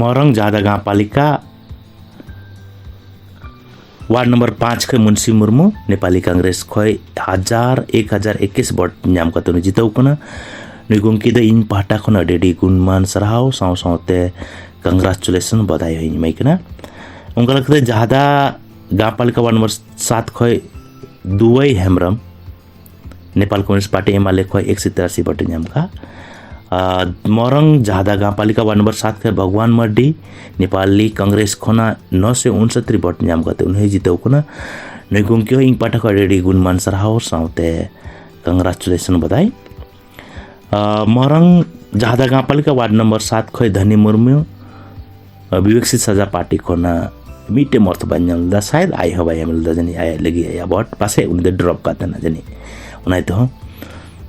ᱢᱚᱨᱚᱝ ᱡᱟᱦᱫᱟ ᱜᱟᱶᱯᱟᱞᱤᱠᱟ ᱣᱟᱨᱰ ᱱᱚᱢᱵᱚᱨ ᱯᱟᱸᱪ ᱠᱷᱚᱱ ᱢᱩᱱᱥᱤ ᱢᱩᱨᱢᱩ, ᱱᱮᱯᱟᱞᱤ ᱠᱚᱝᱜᱨᱮᱥ ᱠᱷᱚᱱ ᱦᱟᱡᱟᱨ, ᱮᱠ ᱦᱟᱡᱟᱨ ᱮᱠᱤᱥ ᱵᱷᱳᱴ ᱧᱟᱢ ᱠᱟᱛᱮ ᱩᱱᱤ ᱡᱤᱛᱟᱹᱣ ᱠᱟᱱᱟ᱾ ᱱᱩᱭ ᱜᱚᱢᱠᱮ ᱫᱚ ᱤᱧ ᱯᱟᱦᱴᱟ ᱠᱷᱚᱱ ᱟᱹᱰᱤ ᱟᱹᱰᱤ ᱜᱩᱱᱢᱟᱱ ᱥᱟᱨᱦᱟᱣ ᱥᱟᱶ ᱥᱟᱶᱛᱮ congratulation ᱵᱟᱫᱷᱟᱭ ᱦᱚᱸᱧ ᱮᱢᱟᱭ ᱠᱟᱱᱟ᱾ ᱚᱱᱠᱟ ᱞᱮᱠᱟᱛᱮ ᱡᱟᱦᱫᱟ ᱜᱟᱶᱯᱟᱞᱤᱠᱟ ᱣᱟᱨᱰ ᱱᱚᱢᱵᱚᱨ ᱥᱟᱛ ᱠᱷᱚᱱ ᱫᱩᱣᱟᱹᱭ Hembrom, Nepal communist party M R L A ᱠᱷᱚᱱ ᱮᱠᱥᱚ ᱛᱤᱨᱟᱥᱤ ᱵᱷᱳᱴᱮ ᱧᱟᱢ ᱠᱟᱜᱼᱟ᱾ ᱟᱨ ᱢᱚᱨᱚᱝ ᱡᱟᱦᱫᱟ ᱜᱟᱶᱯᱟᱞᱤᱠᱟ ᱣᱟᱨᱰ ᱱᱚᱢᱵᱚᱨ ᱥᱟᱛ ᱠᱷᱚᱱ ᱵᱷᱚᱜᱽᱣᱟᱱ ᱢᱟᱨᱰᱤ ᱱᱮᱯᱟᱞᱤ ᱠᱚᱝᱜᱨᱮᱥ ᱠᱷᱚᱱᱟᱜ ᱱᱚᱥᱚ ᱩᱱᱥᱚᱛᱛᱨᱤ ᱵᱷᱳᱴ ᱧᱟᱢ ᱠᱟᱛᱮ ᱩᱱᱤ ᱦᱚᱸᱭ ᱡᱤᱛᱟᱹᱣ ᱠᱟᱱᱟ᱾ ᱱᱩᱭ ᱜᱚᱢᱠᱮ ᱦᱚᱸ ᱤᱧ ᱯᱟᱦᱴᱟ ᱠᱷᱚᱱ ᱟᱹᱰᱤ ᱟᱹᱰᱤ ᱜᱩᱱᱢᱟᱱ ᱥᱟᱨᱦᱟᱣ ᱥᱟᱶᱛᱮ congratulation ᱵᱟᱫᱟᱭ᱾ ᱟᱨ ᱢᱚᱨᱚᱝ ᱡᱟᱦᱫᱟ ᱜᱟᱶᱯᱟᱞᱤᱠᱟ ᱣᱟᱨᱰ ᱱᱚᱢᱵᱚᱨ ᱥᱟᱛ ᱠᱷᱚᱱ ᱫᱷᱟᱱᱤ ᱢᱩᱨᱢᱩ, ᱟᱨ ᱵᱤᱵᱮᱠᱥᱤ ᱥᱟᱡᱟ ᱯᱟᱨᱴᱤ ᱠᱷᱚᱱᱟᱜ ᱢᱤᱫᱴᱮᱱ ᱢᱚᱛ ᱵᱟᱭ ᱧᱟᱢ ᱞᱮᱫᱟ, ᱥᱟᱭᱮᱫ ᱟᱡ ᱦᱚᱸ ᱵᱟᱭ ᱮᱢ ᱞᱮᱫᱟ ᱡᱟᱹᱱᱤᱡ ᱟᱭᱟᱜ ᱞᱟᱹᱜᱤᱫ ᱟᱭᱟᱜ ᱵᱷᱳᱴ, ᱯᱟᱥᱮᱡ ᱩᱱᱤ ᱫᱚ ᱰᱨᱚᱯ ᱠᱟᱜ ᱛᱟᱦᱮᱱᱟ ᱡᱟᱹᱱᱤᱡ, ᱚᱱᱟ ᱛᱮᱦᱚᱸ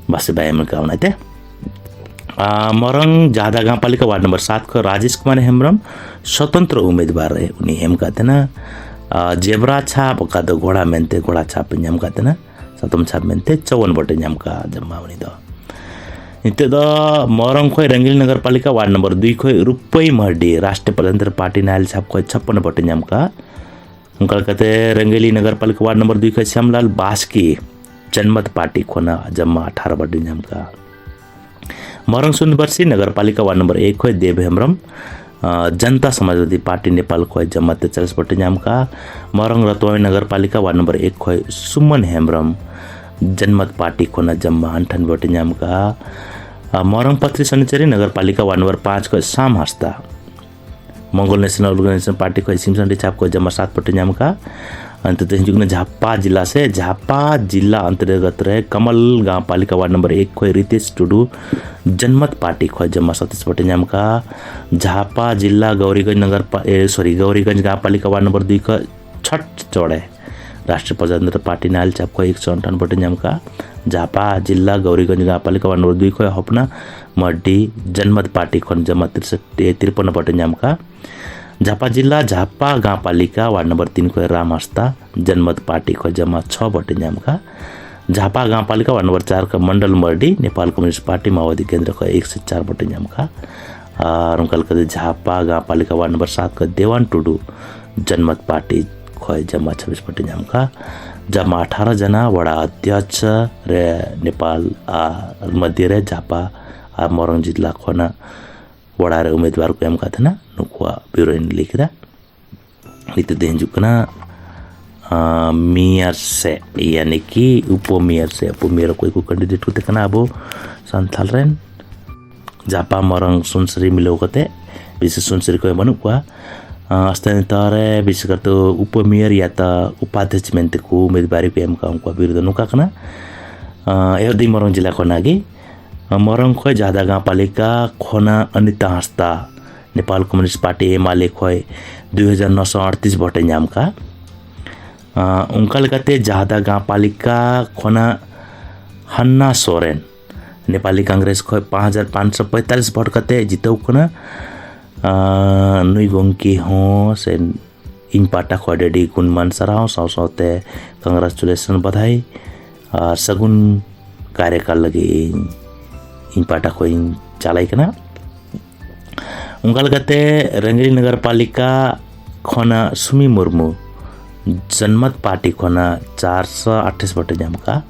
ᱯᱟᱥᱮᱡ ᱵᱟᱭ ᱮᱢ ᱠᱟᱜᱼᱟ᱾ ᱚᱱᱟᱛᱮ ᱟᱨ ᱢᱚᱨᱚᱝ ᱡᱟᱦᱫᱟ ᱜᱟᱶᱯᱟᱞᱤᱠᱟ ᱣᱟᱨᱰ ᱱᱚᱢᱵᱚᱨ ᱥᱟᱛ ᱠᱷᱚᱱ ᱨᱟᱡᱮᱥ ᱠᱩᱢᱟᱨ ᱦᱮᱢᱵᱨᱚᱢ ᱥᱚᱛᱚᱱᱛᱨᱚ ᱩᱢᱮᱫᱣᱟᱨ ᱨᱮ ᱩᱱᱤ ᱮᱢ ᱠᱟᱜ ᱛᱟᱦᱮᱱᱟ᱾ ᱟᱨ ᱡᱮᱵᱨᱟ ᱪᱷᱟᱯ, ᱚᱠᱟ ᱫᱚ ᱜᱷᱚᱲᱟ ᱢᱮᱱᱛᱮ ᱜᱷᱚᱲᱟ ᱪᱷᱟᱯ ᱮ ᱧᱟᱢ ᱠᱟᱜ ᱛᱟᱦᱮᱱᱟ, ᱥᱟᱛᱚᱢ ᱪᱷᱟᱯ ᱢᱮᱱᱛᱮ ᱪᱚᱣᱚᱱ ᱵᱷᱳᱴ ᱮ ᱧᱟᱢ ᱠᱟᱜᱼᱟ ᱡᱟᱢᱟ ᱩᱱᱤ ᱫᱚ᱾ ᱱᱤᱛᱚᱜ ᱫᱚ ᱢᱚᱨᱚᱝ ᱠᱷᱚᱱ ᱨᱟᱝᱜᱟᱞᱤ ᱱᱚᱜᱚᱨ ᱯᱟᱞᱤᱠᱟ ᱣᱟᱨᱰ ᱱᱚᱢᱵᱚᱨ ᱫᱩᱭ ᱠᱷᱚᱱ ᱨᱩᱯᱟᱹᱭ ᱢᱟᱨᱰᱤ ᱨᱟᱥᱴᱨᱤᱭᱚ ᱯᱨᱚᱡᱟᱛᱚᱱᱛᱨᱚ ᱯᱟᱨᱴᱤ ᱱᱟᱭᱟᱞ ᱪᱷᱟᱯ ᱠᱷᱚᱱ ᱪᱷᱟᱯᱯᱚᱱ ᱵᱷᱳᱴ ᱮ ᱧᱟᱢ ᱠᱟᱜᱼᱟ᱾ ᱚᱱᱠᱟ ᱞᱮᱠᱟᱛᱮ ᱨᱟᱝᱜᱟᱞᱤ ᱱᱚᱜᱚᱨ ᱯᱟᱞᱤᱠᱟ ᱣᱟᱨᱰ ᱱᱚᱢᱵᱚᱨ ᱫᱩᱭ ᱠᱷᱚᱱ ᱥᱭᱟᱢᱞᱟᱞ ᱵᱟᱥᱠᱮ ᱡᱚᱱᱢᱚᱛ ᱯᱟᱨᱴᱤ ᱠᱷᱚᱱᱟᱜ ᱡᱟᱢᱟ ᱟᱴᱷᱟᱨᱚ ᱵᱷᱳᱴ ᱮ ᱧᱟᱢ ᱠᱟᱜᱼᱟ᱾ ᱢᱚᱨᱚᱝ ᱥᱩᱱᱫᱚᱨᱵᱟᱨᱥᱤ ᱱᱚᱜᱚᱨ ᱯᱟᱞᱤᱠᱟ ᱣᱟᱨᱰ ᱱᱚᱢᱵᱚᱨ ᱮᱠ ᱠᱷᱚᱱ ᱫᱮᱵ ᱦᱮᱢᱵᱨᱚᱢ, ᱟᱸ, ᱡᱚᱱᱛᱟ ᱥᱚᱢᱟᱡᱽᱵᱟᱫᱤ ᱯᱟᱨᱴᱤ ᱱᱮᱯᱟᱞ ᱠᱷᱚᱱ ᱡᱟᱢᱟᱛ ᱛᱮ ᱪᱟᱞᱤᱥ ᱵᱷᱳᱴ ᱮ ᱧᱟᱢ ᱠᱟᱜᱼᱟ᱾ ᱢᱚᱨᱚᱝ ᱨᱟᱛᱣᱟᱭ ᱱᱚᱜᱚᱨ ᱯᱟᱞᱤᱠᱟ ᱣᱟᱨᱰ ᱱᱚᱢᱵᱚᱨ ᱮᱠ ᱠᱷᱚᱱ ᱥᱩᱢᱚᱱ ᱦᱮᱢᱵᱨᱚᱢ ᱡᱚᱱᱢᱚᱛ ᱯᱟᱨᱴᱤ ᱠᱷᱚᱱᱟᱜ ᱡᱟᱢᱟ ᱟᱴᱷᱟᱱ ᱵᱷᱳᱴ ᱮ ᱧᱟᱢ ᱠᱟᱜᱼᱟ᱾ ᱟᱨ ᱢᱚᱨᱚᱝ ᱯᱟᱛᱨᱤ ᱥᱟᱱᱤᱪᱟᱨᱤ ᱱᱚᱜᱚᱨ ᱯᱟᱞᱤᱠᱟ ᱣᱟᱨᱰ ᱱᱚᱢᱵᱚᱨ ᱯᱟᱸᱪ ᱠᱷᱚᱱ ᱥᱟᱢ ᱦᱟᱸᱥᱫᱟ ᱢᱚᱝᱜᱚᱞ ᱱᱮᱥᱱᱟᱞ ᱚᱨᱜᱟᱱᱟᱭᱡᱮᱥᱚᱱ ᱯᱟᱨᱴᱤ ᱠᱷᱚᱱ ᱥᱤᱢᱥᱟᱱᱰᱤ ᱪᱷᱟᱯ ᱠᱷᱚᱱ ᱡᱟᱢᱟ ᱥᱟᱛ ᱵᱷᱳᱴ ᱮ ᱧᱟᱢ ᱠᱟᱜᱼᱟ᱾ ᱚᱱᱛᱮ ᱛᱮ ᱦᱤᱡᱩᱜ ᱠᱟᱱᱟ ᱡᱷᱟᱯᱟ ᱡᱤᱞᱟ ᱥᱮ ᱡᱷᱟᱯᱟ ᱡᱤᱞᱟ ᱚᱱᱛᱚᱨᱜᱚᱛ ᱨᱮ ᱠᱟᱢᱟᱞ ᱜᱟᱶ ᱯᱟᱞᱤᱠᱟ ᱣᱟᱨᱰ ᱱᱚᱢᱵᱚᱨ ᱮᱠ ᱠᱷᱚᱱ ᱨᱤᱛᱮᱥ ᱴᱩᱰᱩ ᱡᱚᱱᱢᱚᱛ ᱯᱟᱨᱴᱤ ᱠᱷᱚᱱ ᱡᱟᱢᱟ ᱥᱟᱛᱤᱥ ᱵᱷᱳᱴ ᱮ ᱧᱟᱢ ᱠᱟᱜᱼᱟ᱾ ᱡᱷᱟᱯᱟ ᱡᱤᱞᱟ ᱜᱟᱣᱨᱤᱜᱚᱸᱡᱽ ᱱᱚᱜᱚᱨ ᱯᱟ-, ᱮ, ᱥᱚᱨᱤ, ᱜᱟᱣᱨᱤᱜᱚᱸᱡᱽ ᱜᱟᱶ ᱯᱟᱞᱤᱠᱟ ᱣᱟᱨᱰ ᱱᱚᱢᱵᱚᱨ ᱫᱩᱭ ᱠᱷᱚᱱ ᱪᱷᱚᱴ ᱪᱚᱲᱮ ᱨᱟᱥᱴᱨᱤᱭᱚ ᱯᱨᱚᱡᱟᱛᱚᱱᱛᱨᱚ ᱯᱟᱨᱴᱤ ᱱᱟᱭᱟᱞ ᱪᱷᱟᱯ ᱠᱷᱚᱱ ᱮᱠᱥᱚ ᱟᱴᱷᱟᱱ ᱵᱷᱳᱴ ᱮ ᱧᱟᱢ ᱠᱟᱜᱼᱟ᱾ ᱡᱷᱟᱯᱟ ᱡᱤᱞᱟ ᱜᱟᱣᱨᱤᱜᱚᱸᱡᱽ ᱜᱟᱶ ᱯᱟᱞᱤᱠᱟ ᱣᱟᱨᱰ ᱱᱚᱢᱵᱚᱨ ᱫᱩᱭ ᱠᱷᱚᱱ ᱦᱚᱯᱱᱟ ᱢᱟᱨᱰᱤ ᱡᱚᱱᱢᱚᱛ ᱯᱟᱨᱴᱤ ᱠᱷᱚᱱ ᱡᱟᱢᱟ ᱛᱤᱨᱥᱚᱴᱴᱤ, ᱛᱤᱨᱯᱚᱱ ᱵᱷᱳᱴ ᱮ ᱧᱟᱢ ᱠᱟᱜᱼᱟ᱾ ᱡᱷᱟᱯᱟ ᱡᱤᱞᱟ ᱡᱷᱟᱯᱟ ᱜᱟᱶ ᱯᱟᱞᱤᱠᱟ ᱣᱟᱨᱰ ᱱᱚᱢᱵᱚᱨ ᱛᱤᱱ ᱠᱷᱚᱱ ᱨᱟᱢ ᱦᱟᱸᱥᱫᱟ ᱡᱚᱱᱢᱚᱛ ᱯᱟᱨᱴᱤ ᱠᱷᱚᱱ ᱡᱟᱢᱟ ᱪᱷᱚ ᱵᱷᱳᱴ ᱮ ᱧᱟᱢ ᱠᱟᱜᱼᱟ᱾ ᱡᱷᱟᱯᱟ ᱜᱟᱶ ᱯᱟᱞᱤᱠᱟ ᱣᱟᱨᱰ ᱱᱚᱢᱵᱚᱨ ᱪᱟᱨ ᱠᱷᱚᱱ ᱢᱚᱱᱰᱚᱞ ᱢᱟᱨᱰᱤ ᱱᱮᱯᱟᱞ ᱠᱚᱢᱭᱩᱱᱤᱥᱴ ᱯᱟᱨᱴᱤ ᱢᱟᱣᱳᱵᱟᱫᱤ ᱠᱮᱱᱫᱨᱚ ᱠᱷᱚᱱ ᱮᱠᱥᱚ ᱪᱟᱨ ᱵᱷᱳᱴ ᱮ ᱧᱟᱢ ᱠᱟᱜᱼᱟ᱾ ᱟᱨ ᱚᱱᱠᱟ ᱞᱮᱠᱟᱛᱮ ᱡᱷᱟᱯᱟ ᱜᱟᱶ ᱯᱟᱞᱤᱠᱟ ᱣᱟᱨᱰ ᱱᱚᱢᱵᱚᱨ ᱥᱟᱛ ᱠᱷᱚᱱ ᱫᱮᱣᱟᱱ ᱴᱩᱰᱩ ᱡᱚᱱᱢᱚᱛ ᱯᱟᱨᱴᱤ ᱠᱷᱚᱱ ᱡᱟᱢᱟ ᱪᱷᱟᱵᱵᱤᱥ ᱵᱷᱳᱴ ᱮ ᱧᱟᱢ ᱠᱟᱜᱼᱟ᱾ ᱡᱟᱢᱟ ᱟᱴᱷᱟᱨᱚ ᱡᱟᱱᱟ ᱣᱟᱲᱟ ᱚᱫᱷᱭᱚᱠᱥ ᱨᱮ ᱱᱮᱯᱟᱞ ᱟᱨ ᱢᱚᱫᱷᱭᱚ ᱨᱮ ᱡᱷᱟᱯᱟ ᱟᱨ ᱢᱚᱨᱚᱝ ᱡᱤᱞᱟ ᱠᱷᱚᱱᱟᱜ ᱣᱟᱲᱟ ᱨᱮ ᱩᱢᱮᱫᱣᱟᱨ ᱠᱚ ᱮᱢ ᱠᱟᱜ ᱛᱟᱦᱮᱱᱟ᱾ ᱱᱩᱠᱩᱣᱟᱜ ᱵᱤᱣᱨᱚᱧ ᱞᱟᱹᱭ ᱠᱮᱫᱟ᱾ ᱱᱤᱛᱚᱜ ᱫᱚ ᱦᱤᱡᱩᱜ ᱠᱟᱱᱟ, ᱟᱸ, ᱢᱮᱭᱟᱨ ᱥᱮ, ᱭᱟᱱᱤ ᱠᱤ ᱩᱯᱚ ᱢᱮᱭᱟᱨ ᱥᱮ, ᱩᱯᱚ ᱢᱮᱭᱟᱨ ᱚᱠᱚᱭ ᱠᱚ ᱠᱮᱱᱰᱤᱰᱮᱴ ᱠᱚ ᱛᱟᱦᱮᱸ ᱠᱟᱱᱟ ᱟᱵᱚ ᱥᱟᱱᱛᱷᱟᱞ ᱨᱮᱱ? ᱡᱟᱯᱟ ᱢᱚᱨᱚᱝ ᱥᱩᱱᱥᱨᱤ ᱢᱤᱞᱟᱹᱣ ᱠᱟᱛᱮ, ᱵᱤᱥᱮᱥ ᱥᱩᱱᱥᱨᱤ ᱠᱚ ᱵᱟᱹᱱᱩᱜ ᱠᱚᱣᱟ᱾ ᱟᱸ, ᱥᱛᱷᱟᱱᱤᱭᱚ ᱛᱚᱨ ᱨᱮ ᱵᱤᱥᱮᱥ ᱠᱟᱨᱛᱮ ᱩᱯᱚᱢᱮᱭᱚᱨ ᱭᱟᱛᱟ ᱩᱯᱟᱫᱷᱭᱚᱠᱷ ᱢᱮᱱᱛᱮ ᱠᱚ ᱩᱢᱮᱫᱵᱟᱨᱤ ᱠᱚ ᱮᱢ ᱠᱟᱜ ᱩᱱᱠᱩᱣᱟᱜ ᱵᱤᱨᱩᱫᱷ ᱫᱚ ᱱᱚᱝᱠᱟ ᱠᱟᱱᱟ᱾ ᱟᱸ, ᱮᱦᱚᱵ ᱫᱤᱧ ᱢᱚᱨᱚᱝ ᱡᱮᱞᱟ ᱠᱷᱚᱱᱟᱜ ᱜᱮ᱾ ᱟᱸ, ᱢᱚᱨᱚᱝ ᱠᱷᱚᱱ ᱡᱟᱦᱫᱟ ᱜᱟᱶ ᱯᱟᱞᱤᱠᱟ ᱠᱷᱚᱱᱟᱜ Anita Hansda, Nepal communist party M L A ᱠᱷᱚᱱ ᱫᱩᱭ ᱦᱟᱡᱟᱨ ᱱᱚᱥᱚ ᱟᱴᱛᱨᱤᱥ ᱵᱷᱳᱴᱮ ᱧᱟᱢ ᱠᱟᱜᱼᱟ᱾ ᱟᱸ, ᱚᱱᱠᱟ ᱞᱮᱠᱟᱛᱮ ᱡᱟᱦᱫᱟ ᱜᱟᱶ ᱯᱟᱞᱤᱠᱟ ᱠᱷᱚᱱᱟᱜ ᱦᱟᱱᱱᱟ ᱥᱚᱨᱮᱱ, ᱱᱮᱯᱟᱞᱤ ᱠᱚᱝᱜᱨᱮᱥ ᱠᱷᱚᱱ ᱯᱟᱸᱪ ᱦᱟᱡᱟᱨ ᱯᱟᱸᱪᱥᱚ ᱯᱚᱸᱭᱛᱟᱞᱤᱥ ᱵᱷᱳᱴ ᱠᱟᱛᱮ ᱡᱤᱛᱟᱹᱣ ᱠᱟᱱᱟ᱾ ᱟᱸ, ᱱᱩᱭ ᱜᱚᱢᱠᱮ ᱦᱚᱸ ᱥᱮ ᱤᱧ ᱯᱟᱦᱴᱟ ᱠᱷᱚᱱ ᱟᱹᱰᱤ ᱟᱹᱰᱤ ᱜᱩᱱᱢᱟᱱ ᱥᱟᱨᱦᱟᱣ, ᱥᱟᱶ ᱥᱟᱶᱛᱮ congratulation, ᱵᱟᱫᱷᱟᱭ ᱟᱨ ᱥᱟᱹᱜᱩᱱ ᱠᱟᱨᱭᱟᱠᱟᱞ ᱞᱟᱹᱜᱤᱫ ᱤᱧ, ᱤᱧ ᱯᱟᱦᱴᱟ ᱠᱷᱚᱱ ᱤᱧ ᱪᱟᱞᱟᱭ ᱠᱟᱱᱟ᱾ ᱚᱱᱠᱟ ᱞᱮᱠᱟᱛᱮ ᱨᱟᱝᱨᱤ ᱱᱚᱜᱚᱨ ᱯᱟᱞᱤᱠᱟ ᱠᱷᱚᱱᱟᱜ ᱥᱩᱢᱤ ᱢᱩᱨᱢᱩ ᱡᱚᱱᱢᱚᱛ ᱯᱟᱨᱴᱤ ᱠᱷᱚᱱᱟᱜ ᱪᱟᱨᱥᱚ ᱟᱴᱷᱟᱥ ᱵᱷᱳᱴᱮ ᱧᱟᱢ ᱠᱟᱜᱼᱟ᱾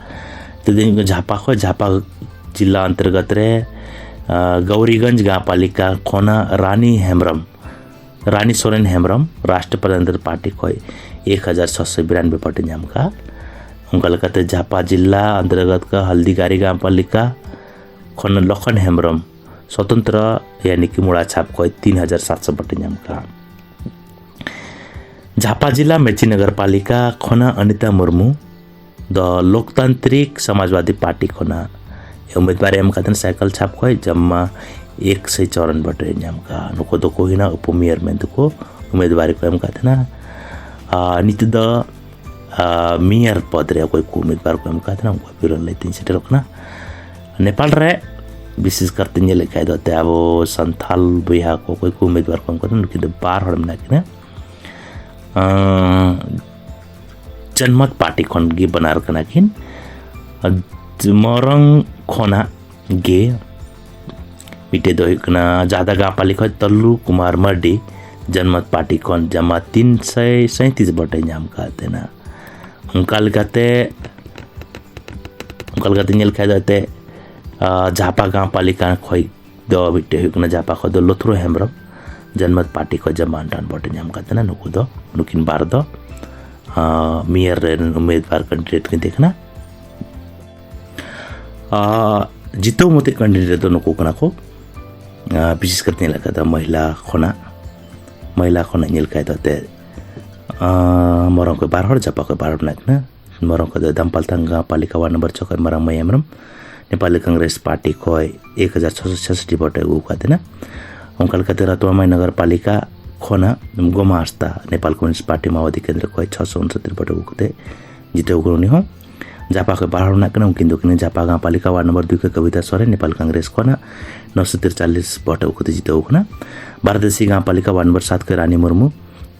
ᱛᱮᱫᱮᱧ ᱡᱷᱟᱯᱟ ᱠᱷᱚᱱ, ᱡᱷᱟᱯᱟ ᱡᱮᱞᱟ ᱚᱱᱛᱚᱨᱜᱚᱛ ᱨᱮ, ᱟᱸ, ᱜᱟᱣᱨᱤᱜᱚᱸᱡᱽ ᱜᱟᱶ ᱯᱟᱞᱤᱠᱟ ᱠᱷᱚᱱᱟᱜ ᱨᱟᱱᱤ ᱦᱮᱢᱵᱨᱚᱢ, ᱨᱟᱱᱤ ᱥᱚᱨᱮᱱ ᱦᱮᱢᱵᱨᱚᱢ ᱨᱟᱥᱴᱨᱤᱭᱚ ᱯᱨᱚᱡᱟᱛᱚᱱᱛᱨᱚ ᱯᱟᱨᱴᱤ ᱠᱷᱚᱱ ᱮᱠ ᱦᱟᱡᱟᱨ ᱪᱷᱚᱥᱚ ᱵᱤᱨᱟᱱᱵᱮ ᱵᱷᱳᱴᱮ ᱧᱟᱢ ᱠᱟᱜᱼᱟ᱾ ᱚᱱᱠᱟ ᱞᱮᱠᱟᱛᱮ ᱡᱷᱟᱯᱟ ᱡᱮᱞᱟ ᱚᱱᱛᱚᱨᱜᱚᱛ ᱠᱟ ᱦᱚᱞᱫᱤᱜᱟᱨᱤ ᱜᱟᱶ ᱯᱟᱞᱤᱠᱟ ᱠᱷᱚᱱ ᱞᱚᱠᱷᱚᱱ ᱦᱮᱢᱵᱨᱚᱢ ᱥᱚᱛᱚᱱᱛᱨᱚ ᱭᱟᱱᱤ ᱠᱤ ᱢᱚᱲᱟ ᱪᱷᱟᱯ ᱠᱷᱚᱱ ᱛᱤᱱ ᱦᱟᱡᱟᱨ ᱥᱟᱛᱥᱚ ᱵᱷᱳᱴᱮ ᱧᱟᱢ ᱠᱟᱜᱼᱟ᱾ ᱡᱷᱟᱯᱟ ᱡᱮᱞᱟ ᱢᱮᱪᱤ ᱱᱚᱜᱚᱨ ᱯᱟᱞᱤᱠᱟ ᱠᱷᱚᱱᱟᱜ ᱚᱱᱤᱛᱟ ᱢᱩᱨᱢᱩ ᱫᱚ ᱞᱳᱠᱛᱟᱱᱛᱨᱤᱠ ᱥᱚᱢᱟᱡᱽᱵᱟᱫᱤ ᱯᱟᱨᱴᱤ ᱠᱷᱚᱱᱟᱜ ᱩᱢᱮᱫᱵᱟᱨ ᱮᱢ ᱠᱟᱛᱮ ᱥᱟᱭᱠᱮᱞ ᱪᱷᱟᱯ ᱠᱷᱚᱱ ᱡᱚᱢᱟ ᱮᱠᱥᱚ ᱪᱚᱣᱟᱱᱱᱚ ᱵᱷᱳᱴᱮ ᱧᱟᱢ ᱠᱟᱜᱼᱟ᱾ ᱱᱩᱠᱩ ᱫᱚᱠᱚ ᱦᱩᱭᱱᱟ ᱩᱯᱚᱢᱮᱭᱚᱨ ᱢᱮᱱᱛᱮ ᱠᱚ ᱩᱢᱮᱫᱵᱟᱨᱤ ᱠᱚ ᱮᱢ ᱠᱟᱫ ᱛᱟᱦᱮᱱᱟ᱾ ᱟᱨ ᱱᱤᱛᱚᱜ ᱫᱚ, ᱟᱨ, ᱢᱮᱭᱚᱨ ᱯᱚᱫᱽ ᱨᱮ ᱚᱠᱚᱭ ᱠᱚ ᱩᱢᱮᱫᱵᱟᱨ ᱠᱚ ᱮᱢ ᱠᱟᱫ ᱛᱟᱦᱮᱱᱟ, ᱩᱱᱠᱩᱣᱟᱜ ᱵᱤᱵᱚᱨᱚᱱ ᱞᱟᱹᱭ ᱛᱤᱧ ᱥᱮᱴᱮᱨᱚᱜ ᱠᱟᱱᱟ᱾ ᱱᱮᱯᱟᱞ ᱨᱮ ᱵᱤᱥᱮᱥ ᱠᱟᱨᱛᱮ ᱧᱮᱞᱮᱫ ᱠᱷᱟᱡ ᱫᱚ ᱮᱱᱛᱮ ᱟᱵᱚ ᱥᱟᱱᱛᱟᱞ ᱵᱚᱭᱦᱟ ᱠᱚ ᱚᱠᱚᱭ ᱠᱚ ᱩᱢᱮᱫᱵᱟᱨ ᱠᱚ ᱮᱢ ᱠᱟᱫᱟ, ᱱᱩᱠᱤᱱ ᱫᱚ ᱵᱟᱨ ᱦᱚᱲ ᱢᱮᱱᱟᱜ ᱠᱤᱱᱟ᱾ ᱟᱸ, ᱡᱚᱱᱢᱚᱛ ᱯᱟᱨᱴᱤ ᱠᱷᱚᱱ ᱜᱮ ᱵᱟᱱᱟᱨ ᱠᱟᱱᱟ ᱠᱤᱱ᱾ ᱢᱚᱨᱚᱝ ᱠᱷᱚᱱᱟᱜ ᱜᱮ ᱢᱤᱫᱴᱮᱡ ᱫᱚ ᱦᱩᱭᱩᱜ ᱠᱟᱱᱟ ᱡᱟᱦᱫᱟ ᱜᱟᱶ ᱯᱟᱞᱤ ᱠᱷᱚᱱ ᱛᱟᱞᱞᱩ ᱠᱩᱢᱟᱨ ᱢᱟᱨᱰᱤ ᱡᱚᱱᱢᱚᱛ ᱯᱟᱨᱴᱤ ᱠᱷᱚᱱ ᱡᱟᱢᱟ ᱛᱤᱱᱥᱚ ᱥᱟᱸᱭᱛᱨᱤᱥ ᱵᱷᱳᱴᱮ ᱧᱟᱢ ᱠᱟᱫ ᱛᱟᱦᱮᱱᱟ᱾ ᱚᱱᱠᱟ ᱞᱮᱠᱟᱛᱮ, ᱚᱱᱠᱟ ᱞᱮᱠᱟᱛᱮ ᱧᱮᱞ ᱠᱷᱟᱡ ᱫᱚ ᱮᱱᱛᱮ, ᱟᱸ, ᱡᱷᱟᱯᱟ ᱜᱟᱶ ᱯᱟᱞᱤᱠᱟ ᱠᱷᱚᱱ ᱫᱚ ᱢᱤᱫᱴᱮᱡ ᱦᱩᱭᱩᱜ ᱠᱟᱱᱟ ᱡᱷᱟᱯᱟ ᱠᱷᱚᱱ ᱫᱚ ᱞᱚᱛᱷᱨᱳ ᱦᱮᱢᱵᱨᱚᱢ ᱡᱚᱱᱢᱚᱛ ᱯᱟᱨᱴᱤ ᱠᱷᱚᱱ ᱡᱟᱢᱟ ᱟᱱᱴᱟᱱ ᱵᱷᱳᱴᱮ ᱧᱟᱢ ᱠᱟᱫ ᱛᱟᱦᱮᱱᱟ᱾ ᱱᱩᱠᱩ ᱫᱚ, ᱱᱩᱠᱤᱱ ᱵᱟᱨ ᱫᱚ, ᱟᱸ, ᱢᱮᱭᱚᱨ ᱨᱮᱱ ᱩᱢᱮᱫᱵᱟᱨ ᱠᱮᱱᱰᱤᱰᱮᱴ ᱠᱤᱱ ᱛᱟᱦᱮᱸ ᱠᱟᱱᱟ᱾ ᱟᱸ, ᱡᱤᱛᱟᱹᱣ ᱢᱚᱛᱤ ᱠᱮᱱᱰᱤᱰᱮᱴ ᱫᱚ ᱱᱩᱠᱩ ᱠᱟᱱᱟ ᱠᱚ᱾ ᱟᱨ ᱵᱤᱥᱮᱥ ᱠᱟᱨᱛᱮ ᱧᱮᱞ ᱟᱠᱟᱫᱟ ᱢᱚᱦᱤᱞᱟ ᱠᱷᱚᱱᱟᱜ, ᱢᱚᱦᱤᱞᱟ ᱠᱷᱚᱱᱟᱜ ᱧᱮᱞ ᱠᱷᱟᱡ ᱫᱚ ᱮᱱᱛᱮᱫ, ᱟᱨ ᱢᱚᱨᱚᱝ ᱠᱷᱚᱱ ᱵᱟᱨ ᱦᱚᱲ, ᱡᱟᱯᱟᱜ ᱠᱷᱚᱱ ᱵᱟᱨ ᱦᱚᱲ ᱢᱮᱱᱟᱜ ᱠᱤᱱᱟ᱾ ᱢᱚᱨᱚᱝ ᱠᱷᱚᱱ ᱫᱚ ᱫᱟᱢᱯᱟᱞᱛᱟᱝ ᱜᱟᱶᱯᱟᱞᱤᱠᱟ ᱣᱟᱨᱰ ᱱᱚᱢᱵᱚᱨ ᱪᱷᱚ ᱠᱷᱚᱱ ᱢᱟᱨᱟᱝ ᱢᱟᱹᱭ ᱦᱮᱢᱵᱨᱚᱢ ᱱᱮᱯᱟᱞᱤ ᱠᱚᱝᱜᱨᱮᱥ ᱯᱟᱨᱴᱤ ᱠᱷᱚᱱ ᱮᱠ ᱦᱟᱡᱟᱨ ᱪᱷᱚᱥᱚ ᱪᱷᱮᱥᱚᱴᱴᱤ ᱵᱷᱳᱴ ᱮ ᱟᱹᱜᱩ ᱟᱠᱟᱫ ᱛᱟᱦᱮᱱᱟ᱾ ᱚᱱᱠᱟ ᱞᱮᱠᱟᱛᱮ ᱨᱟᱛᱣᱟᱢᱟᱭ ᱱᱚᱜᱚᱨ ᱯᱟᱞᱤᱠᱟ ᱠᱷᱚᱱᱟᱜ ᱜᱳᱢᱟ ᱦᱟᱸᱥᱫᱟ ᱱᱮᱯᱟᱞ ᱠᱚᱢᱭᱩᱱᱤᱥᱴ ᱯᱟᱨᱴᱤ ᱢᱟᱣᱟᱫᱤ ᱠᱮᱱᱫᱨᱚ ᱠᱷᱚᱱ ᱪᱷᱚᱥᱚ ᱩᱱᱥᱚᱛᱛᱤᱨ ᱵᱷᱳᱴ ᱟᱹᱜᱩ ᱠᱟᱛᱮ ᱡᱤᱛᱟᱹᱣ ᱟᱠᱟᱱᱟ ᱩᱱᱤ ᱦᱚᱸ᱾ ᱡᱟᱯᱟᱜ ᱠᱷᱚᱱ ᱵᱟᱨ ᱦᱚᱲ ᱢᱮᱱᱟᱜ ᱠᱤᱱᱟ, ᱩᱱᱠᱤᱱ ᱫᱚ ᱠᱤᱱᱟ ᱡᱟᱯᱟᱜ ᱜᱟᱶᱯᱟᱞᱤᱠᱟ ᱣᱟᱨᱰ ᱱᱚᱢᱵᱚᱨ ᱫᱩᱭ ᱠᱷᱚᱱ ᱠᱚᱵᱤᱛᱟ ᱥᱚᱨᱮᱱ ᱱᱮᱯᱟᱞ ᱠᱚᱝᱜᱨᱮᱥ ᱠᱷᱚᱱᱟᱜ ᱱᱚᱥᱚ ᱛᱤᱨᱪᱟᱞᱤᱥ ᱵᱷᱳᱴ ᱟᱹᱜᱩ ᱠᱟᱛᱮ ᱡᱤᱛᱟᱹᱣ ᱟᱠᱟᱱᱟ᱾ ᱵᱟᱨᱫᱮᱥᱤ ᱜᱟᱶᱯᱟᱞᱤᱠᱟ ᱣᱟᱨᱰ ᱱᱚᱢᱵᱚᱨ ᱥᱟᱛ ᱠᱷᱚᱱ ᱨᱟᱱᱤ ᱢᱩᱨᱢᱩ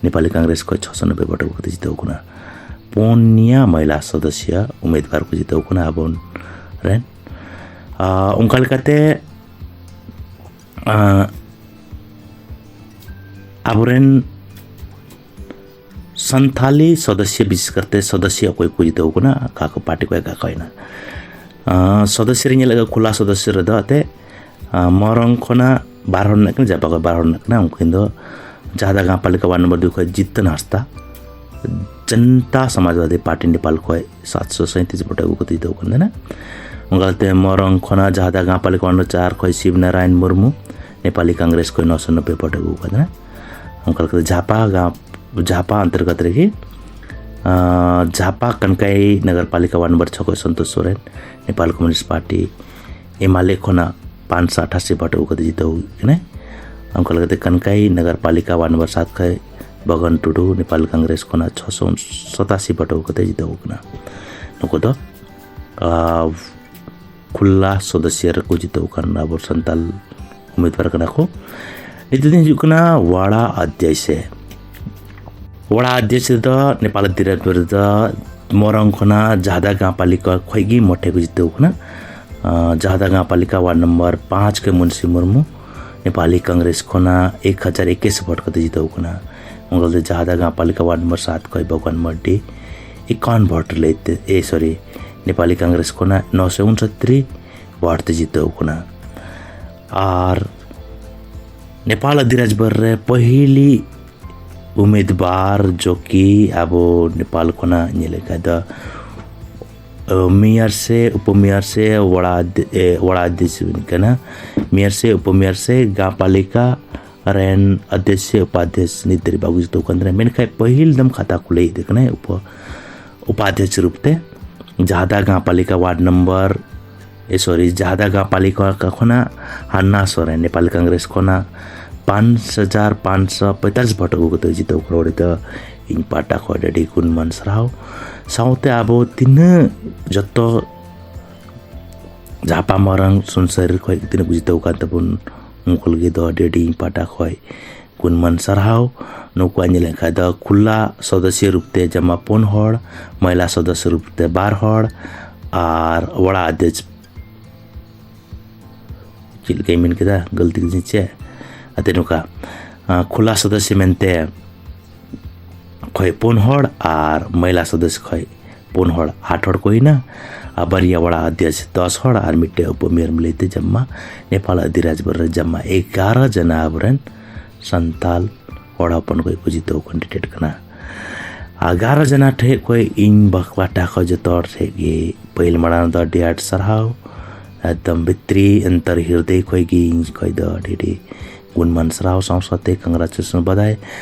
ᱱᱮᱯᱟᱞᱤ ᱠᱚᱝᱜᱨᱮᱥ ᱠᱷᱚᱱ ᱪᱷᱚᱥᱚ ᱱᱚᱵᱵᱳᱭ ᱵᱷᱳᱴ ᱟᱹᱜᱩ ᱠᱟᱛᱮ ᱡᱤᱛᱟᱹᱣ ᱟᱠᱟᱱᱟ᱾ ᱯᱩᱱᱭᱟ ᱢᱚᱦᱤᱞᱟ ᱥᱚᱫᱚᱥᱭᱚ ᱩᱢᱤᱫᱣᱟᱨ ᱠᱚ ᱡᱤᱛᱟᱹᱣ ᱟᱠᱟᱱᱟ ᱟᱵᱚ ᱨᱮᱱ᱾ ᱟᱨ ᱚᱱᱠᱟ ᱞᱮᱠᱟᱛᱮ, ᱟᱨ ᱟᱵᱚᱨᱮᱱ ᱥᱟᱱᱛᱷᱟᱞᱤ ᱥᱚᱫᱚᱥᱭᱚ, ᱵᱤᱥᱮᱥ ᱠᱟᱨᱛᱮ ᱥᱚᱫᱚᱥᱭᱚ ᱚᱠᱚᱭ ᱠᱚ ᱡᱤᱛᱟᱹᱣ ᱠᱟᱱᱟ, ᱚᱠᱟ ᱠᱚ ᱯᱟᱨᱴᱤ ᱠᱚ ᱮᱠᱟ ᱠᱚᱭᱮᱱᱟ᱾ ᱟᱨ ᱥᱚᱫᱚᱥᱭᱚ ᱨᱮ ᱧᱮᱞ ᱞᱮᱫᱟ, ᱠᱷᱩᱞᱟ ᱥᱚᱫᱚᱥᱭᱚ ᱨᱮᱫᱚ ᱟᱛᱮ, ᱟᱨ ᱢᱚᱨᱚᱝ ᱠᱷᱚᱱᱟᱜ ᱵᱟᱨ ᱦᱚᱲ ᱢᱮᱱᱟᱜ ᱠᱤᱱᱟ, ᱡᱟᱯᱟᱜ ᱠᱷᱚᱱ ᱵᱟᱨ ᱦᱚᱲ ᱢᱮᱱᱟᱜ ᱠᱤᱱᱟ᱾ ᱩᱱᱠᱤᱱ ᱫᱚ ᱡᱟᱦᱟᱸ ᱫᱚ ᱜᱟᱶᱯᱟᱞᱤᱠᱟ ᱣᱟᱨᱰ ᱱᱚᱢᱵᱚᱨ ᱫᱩᱭ ᱠᱷᱚᱱ ᱡᱤᱛᱟᱹᱱ ᱦᱟᱸᱥᱫᱟ, ᱡᱚᱱᱛᱟ ᱥᱚᱢᱟᱡᱽᱵᱟᱫᱤ ᱯᱟᱨᱴᱤ ᱱᱮᱯᱟᱞ ᱠᱷᱚᱱ ᱥᱟᱛᱥᱚ ᱥᱟᱸᱭᱛᱨᱤᱥ ᱵᱷᱳᱴ ᱟᱹᱜᱩ ᱠᱟᱛᱮ ᱡᱤᱛᱟᱹᱣ ᱠᱟᱱ ᱛᱟᱦᱮᱱᱟ᱾ ᱚᱱᱠᱟ ᱞᱮᱠᱟᱛᱮ ᱢᱚᱨᱚᱝ ᱠᱷᱚᱱᱟᱜ ᱡᱟᱦᱟᱸ ᱫᱚ ᱜᱟᱶᱯᱟᱞᱤᱠᱟ ᱣᱟᱨᱰ ᱱᱚᱢᱵᱚᱨ ᱪᱟᱨ ᱠᱷᱚᱱ ᱥᱤᱵ ᱱᱟᱨᱟᱭᱚᱱ ᱢᱩᱨᱢᱩ ᱱᱮᱯᱟᱞᱤ ᱠᱚᱝᱜᱨᱮᱥ ᱠᱷᱚᱱ ᱱᱚᱥᱚ ᱱᱚᱵᱵᱳᱭ ᱵᱷᱳᱴ ᱟᱹᱜᱩ ᱠᱟᱫᱟ᱾ ᱚᱱᱠᱟ ᱞᱮᱠᱟᱛᱮ ᱡᱷᱟᱯᱟ ᱜᱟᱶ-, ᱡᱷᱟᱯᱟ ᱚᱱᱛᱚᱨᱜᱚᱛ ᱨᱮᱜᱮ, ᱟᱸ, ᱡᱷᱟᱯᱟ ᱠᱟᱱᱠᱟᱭ ᱱᱚᱜᱚᱨ ᱯᱟᱞᱤᱠᱟ ᱣᱟᱨᱰ ᱱᱚᱢᱵᱚᱨ ᱪᱷᱚ ᱠᱷᱚᱱ ᱥᱚᱱᱛᱳᱥ ᱥᱚᱨᱮᱱ ᱱᱮᱯᱟᱞ ᱠᱚᱢᱭᱩᱱᱤᱥᱴ ᱯᱟᱨᱴᱤ ᱮᱢᱟᱞᱮ ᱠᱷᱚᱱᱟᱜ ᱯᱟᱸᱪᱥᱚ ᱟᱴᱷᱟᱥᱤ ᱵᱷᱳᱴ ᱟᱹᱜᱩ ᱠᱟᱛᱮ ᱡᱤᱛᱟᱹᱣ ᱦᱩᱭ ᱠᱟᱱᱟᱭ᱾ ᱚᱱᱠᱟ ᱞᱮᱠᱟᱛᱮ ᱠᱟᱱᱠᱟᱭ ᱱᱚᱜᱚᱨ ᱯᱟᱞᱤᱠᱟ ᱣᱟᱨᱰ ᱱᱚᱢᱵᱚᱨ ᱥᱟᱛ ᱠᱷᱚᱱ ᱵᱚᱜᱚᱱ ᱴᱩᱰᱩ ᱱᱮᱯᱟᱞ ᱠᱚᱝᱜᱨᱮᱥ ᱠᱷᱚᱱᱟᱜ ᱪᱷᱚᱥᱚ ᱥᱚᱛᱟᱥᱤ ᱵᱷᱳᱴ ᱟᱹᱜᱩ ᱠᱟᱛᱮ ᱡᱤᱛᱟᱹᱣ ᱠᱟᱱᱟ᱾ ᱱᱩᱠᱩ ᱫᱚ, ᱟᱸ, ᱠᱷᱩᱞᱟ ᱥᱚᱫᱚᱥᱭᱚ ᱨᱮᱠᱚ ᱡᱤᱛᱟᱹᱣ ᱠᱟᱱ ᱟᱵᱚ ᱥᱟᱱᱛᱟᱞ ᱩᱢᱤᱫᱣᱟᱨ ᱠᱟᱱᱟ ᱠᱚ᱾ ᱱᱤᱛᱚᱜ ᱫᱤᱱ ᱦᱤᱡᱩᱜ ᱠᱟᱱᱟ ᱣᱟᱲᱟ ᱟᱫᱽᱭᱟᱭᱥᱮ᱾ ᱣᱟᱲᱟ ᱟᱫᱽᱭᱟᱭᱥᱮ ᱫᱚ ᱱᱮᱯᱟᱞ ᱫᱤᱨᱟᱡᱽ ᱨᱮᱫᱚ ᱢᱚᱨᱚᱝ ᱠᱷᱚᱱᱟᱜ ᱡᱟᱦᱫᱟ ᱜᱟᱶᱯᱟᱞᱤᱠᱟ ᱠᱷᱚᱱ ᱜᱮ ᱢᱚᱴᱷᱮ ᱠᱚ ᱡᱤᱛᱟᱹᱣ ᱠᱟᱱᱟ᱾ ᱟᱸ, ᱡᱟᱦᱫᱟ ᱜᱟᱶᱯᱟᱞᱤᱠᱟ ᱣᱟᱨᱰ ᱱᱚᱢᱵᱚᱨ ᱯᱟᱸᱪ ᱠᱷᱚᱱ ᱢᱩᱱᱥᱤ ᱢᱩᱨᱢᱩ ᱱᱮᱯᱟᱞᱤ ᱠᱚᱝᱜᱨᱮᱥ ᱠᱷᱚᱱᱟᱜ ᱮᱠ ᱦᱟᱡᱟᱨ ᱮᱠᱤᱥ ᱵᱷᱳᱴ ᱠᱟᱛᱮ ᱡᱤᱛᱟᱹᱣ ᱠᱟᱱᱟ᱾ ᱚᱱᱠᱟ ᱞᱮᱠᱟᱛᱮ ᱡᱟᱦᱫᱟ ᱜᱟᱶᱯᱟᱞᱤᱠᱟ ᱣᱟᱨᱰ ᱱᱚᱢᱵᱚᱨ ᱥᱟᱛ ᱠᱷᱚᱱ ᱵᱷᱚᱜᱚᱱ ᱢᱟᱨᱰᱤ ᱮᱠᱟᱣᱟᱱ ᱵᱷᱳᱴ ᱞᱟᱹᱭᱛᱮ, ᱮ, ᱥᱚᱨᱤ, ᱱᱮᱯᱟᱞᱤ ᱠᱚᱝᱜᱨᱮᱥ ᱠᱷᱚᱱᱟᱜ ᱱᱚᱥᱚ ᱩᱱᱥᱚᱛᱛᱨᱤ ᱵᱷᱳᱴ ᱛᱮ ᱡᱤᱛᱟᱹᱣ ᱠᱟᱱᱟ᱾ ᱟᱨ ᱱᱮᱯᱟᱞ ᱟᱹᱫᱤ ᱨᱟᱡᱽᱵᱟᱨ ᱨᱮ ᱯᱟᱹᱦᱤᱞᱤ ᱩᱢᱤᱫᱵᱟᱨ ᱡᱚᱠᱤ ᱟᱵᱚ ᱱᱮᱯᱟᱞ ᱠᱷᱚᱱᱟᱜ ᱧᱮᱞ ᱞᱮᱠᱷᱟᱡ ᱫᱚ ᱚ, ᱢᱮᱭᱟᱨ ᱥᱮ ᱩᱯᱚᱢᱮᱭᱟᱨ ᱥᱮ ᱣᱟᱲᱟ ᱟᱫᱷᱭ-, ᱮ, ᱣᱟᱲᱟ ᱟᱫᱷᱭᱚᱠᱥ ᱠᱟᱱᱟ᱾ ᱢᱮᱭᱟᱨ ᱥᱮ ᱩᱯᱚᱢᱮᱭᱟᱨ ᱥᱮ ᱜᱟᱶ ᱯᱟᱞᱤᱠᱟ ᱨᱮᱱ ᱟᱫᱷᱭᱚᱠᱥ ᱥᱮ ᱩᱯᱟᱫᱷᱭᱚᱠᱥ ᱱᱤᱛ ᱫᱷᱟᱹᱨᱤᱡ ᱵᱟᱠᱚ ᱡᱤᱛᱟᱹᱣ ᱠᱟᱱ ᱛᱟᱦᱮᱱᱟ, ᱢᱮᱱᱠᱷᱟᱱ ᱯᱟᱹᱦᱤᱞ ᱫᱚᱢ ᱠᱷᱟᱛᱟ ᱠᱷᱩᱞᱟᱹᱭᱮᱫ ᱠᱟᱱᱟᱭ ᱩᱯᱚ-, ᱩᱯᱟᱫᱷᱭᱚᱠᱥ ᱨᱩᱯ ᱛᱮ᱾ ᱡᱟᱦᱫᱟ ᱜᱟᱶ ᱯᱟᱞᱤᱠᱟ ᱣᱟᱨᱰ ᱱᱚᱢᱵᱚᱨ, ᱮ, sorry, ᱡᱟᱦᱫᱟ ᱜᱟᱶ ᱯᱟᱞᱤᱠᱟ ᱠᱷᱚᱱᱟᱜ ᱦᱟᱱᱱᱟ ᱥᱚᱨᱮᱱ ᱱᱮᱯᱟᱞᱤ ᱠᱚᱝᱜᱨᱮᱥ ᱠᱷᱚᱱᱟᱜ ᱯᱟᱸᱪ ᱦᱟᱡᱟᱨ ᱯᱟᱸᱪᱥᱚ ᱯᱚᱸᱭᱛᱟᱞᱤᱥ ᱵᱷᱳᱴ ᱟᱹᱜᱩ ᱠᱟᱛᱮ ᱡᱤᱛᱟᱹᱣ ᱠᱟᱱᱟ᱾ ᱩᱱᱤ ᱫᱚ ᱤᱧ ᱯᱟᱦᱴᱟ ᱠᱷᱚᱱ ᱟᱹᱰᱤ ᱟᱹᱰᱤ ᱜᱩᱱᱢᱟᱱ ᱥᱟᱨᱦᱟᱣ᱾ ᱥᱟᱶᱛᱮ ᱟᱵᱚ ᱛᱤᱱᱟᱹᱜ ᱡᱚᱛᱚ ᱡᱟᱦᱟᱸ ᱯᱟᱢᱟᱨᱟᱝ ᱥᱩᱱᱥᱟᱹᱨᱤ ᱠᱷᱚᱱ ᱛᱤᱱᱟᱹᱜ ᱠᱚ ᱡᱤᱛᱟᱹᱣ ᱠᱟᱱ ᱛᱟᱵᱚᱱ, ᱩᱱᱠᱩ ᱞᱟᱹᱜᱤᱫ ᱫᱚ ᱟᱹᱰᱤ ᱟᱹᱰᱤ ᱤᱧ ᱯᱟᱦᱴᱟ ᱠᱷᱚᱱ ᱜᱩᱱᱢᱟᱱ ᱥᱟᱨᱦᱟᱣ᱾ ᱱᱩᱠᱩᱣᱟᱜ ᱧᱮᱞ ᱞᱮᱱᱠᱷᱟᱱ ᱫᱚ ᱠᱷᱩᱞᱟ ᱥᱚᱫᱚᱥᱭᱚ ᱨᱩᱯ ᱛᱮ ᱡᱟᱢᱟ ᱯᱩᱱ ᱦᱚᱲ, ᱢᱚᱦᱤᱞᱟ ᱥᱚᱫᱚᱥᱭᱚ ᱨᱩᱯ ᱛᱮ ᱵᱟᱨ ᱦᱚᱲ, ᱟᱨ ᱣᱟᱲᱟ ᱟᱫᱷᱭᱚᱠᱥ, ᱪᱮᱫ ᱞᱮᱠᱟᱧ ᱢᱮᱱ ᱠᱮᱫᱟ, ᱜᱟᱹᱞᱛᱤ ᱠᱤᱫᱟᱹᱧ ᱪᱮ? ᱟᱛᱮ ᱱᱚᱝᱠᱟ, ᱟᱸ, ᱠᱷᱩᱞᱟ ᱥᱚᱫᱚᱥᱭᱚ ᱢᱮᱱᱛᱮ ᱠᱷᱚᱱ ᱯᱩᱱ ᱦᱚᱲ ᱟᱨ ᱢᱚᱦᱤᱞᱟ ᱥᱚᱫᱚᱥᱭᱚ ᱠᱷᱚᱱ ᱯᱩᱱ ᱦᱚᱲ, ᱟᱴ ᱦᱚᱲ ᱠᱚ ᱦᱩᱭᱱᱟ᱾ ᱟᱨ ᱵᱟᱨᱭᱟ ᱣᱟᱲᱟ ᱟᱫᱷᱭᱚᱠᱥ ᱫᱚᱥ ᱦᱚᱲ ᱟᱨ ᱢᱤᱫᱴᱮᱡ ᱩᱯᱚᱢᱮᱭᱚᱨ ᱢᱤᱞᱟᱹᱭ ᱛᱮ ᱡᱟᱢᱢᱟ ᱱᱮᱯᱟᱞ ᱟᱹᱫᱤ ᱨᱟᱡᱽ ᱵᱚᱨ ᱨᱮ ᱡᱟᱢᱢᱟ ᱮᱜᱟᱨᱚ ᱡᱚᱱᱟ ᱟᱵᱚᱨᱮᱱ ᱥᱟᱱᱛᱟᱞ ᱦᱚᱲ ᱦᱚᱯᱚᱱ ᱠᱚ ᱠᱚ ᱡᱤᱛᱟᱹᱣ ᱠᱮᱱᱰᱤᱰᱮᱴ ᱠᱟᱱᱟ᱾ ᱮᱜᱟᱨᱚ ᱡᱚᱱᱟ ᱴᱷᱮᱡ ᱠᱷᱚᱱ ᱤᱧ ᱵᱟᱠ-, ᱯᱟᱦᱴᱟ ᱠᱷᱚᱱ ᱡᱚᱛᱚ ᱦᱚᱲ ᱴᱷᱮᱡ ᱜᱮ ᱯᱟᱹᱦᱤᱞ ᱢᱟᱲᱟᱝ ᱫᱚ ᱟᱹᱰᱤ ᱟᱸᱴ ᱥᱟᱨᱦᱟᱣ᱾ ᱮᱠᱫᱚᱢ ᱵᱷᱤᱛᱨᱤ ᱚᱱᱛᱚᱨ ᱦᱤᱨᱫᱟᱹᱭ ᱠᱷᱚᱱ ᱜᱮ ᱤᱧ ᱠᱷᱚᱱ ᱫᱚ ᱟᱹᱰᱤ ᱟᱹᱰᱤ ᱜᱩᱱᱢᱟᱱ ᱥᱟᱨᱦᱟᱣ ᱥᱟᱶ ᱥᱟᱶᱛᱮ congratulation ᱵᱟᱫᱟᱭ᱾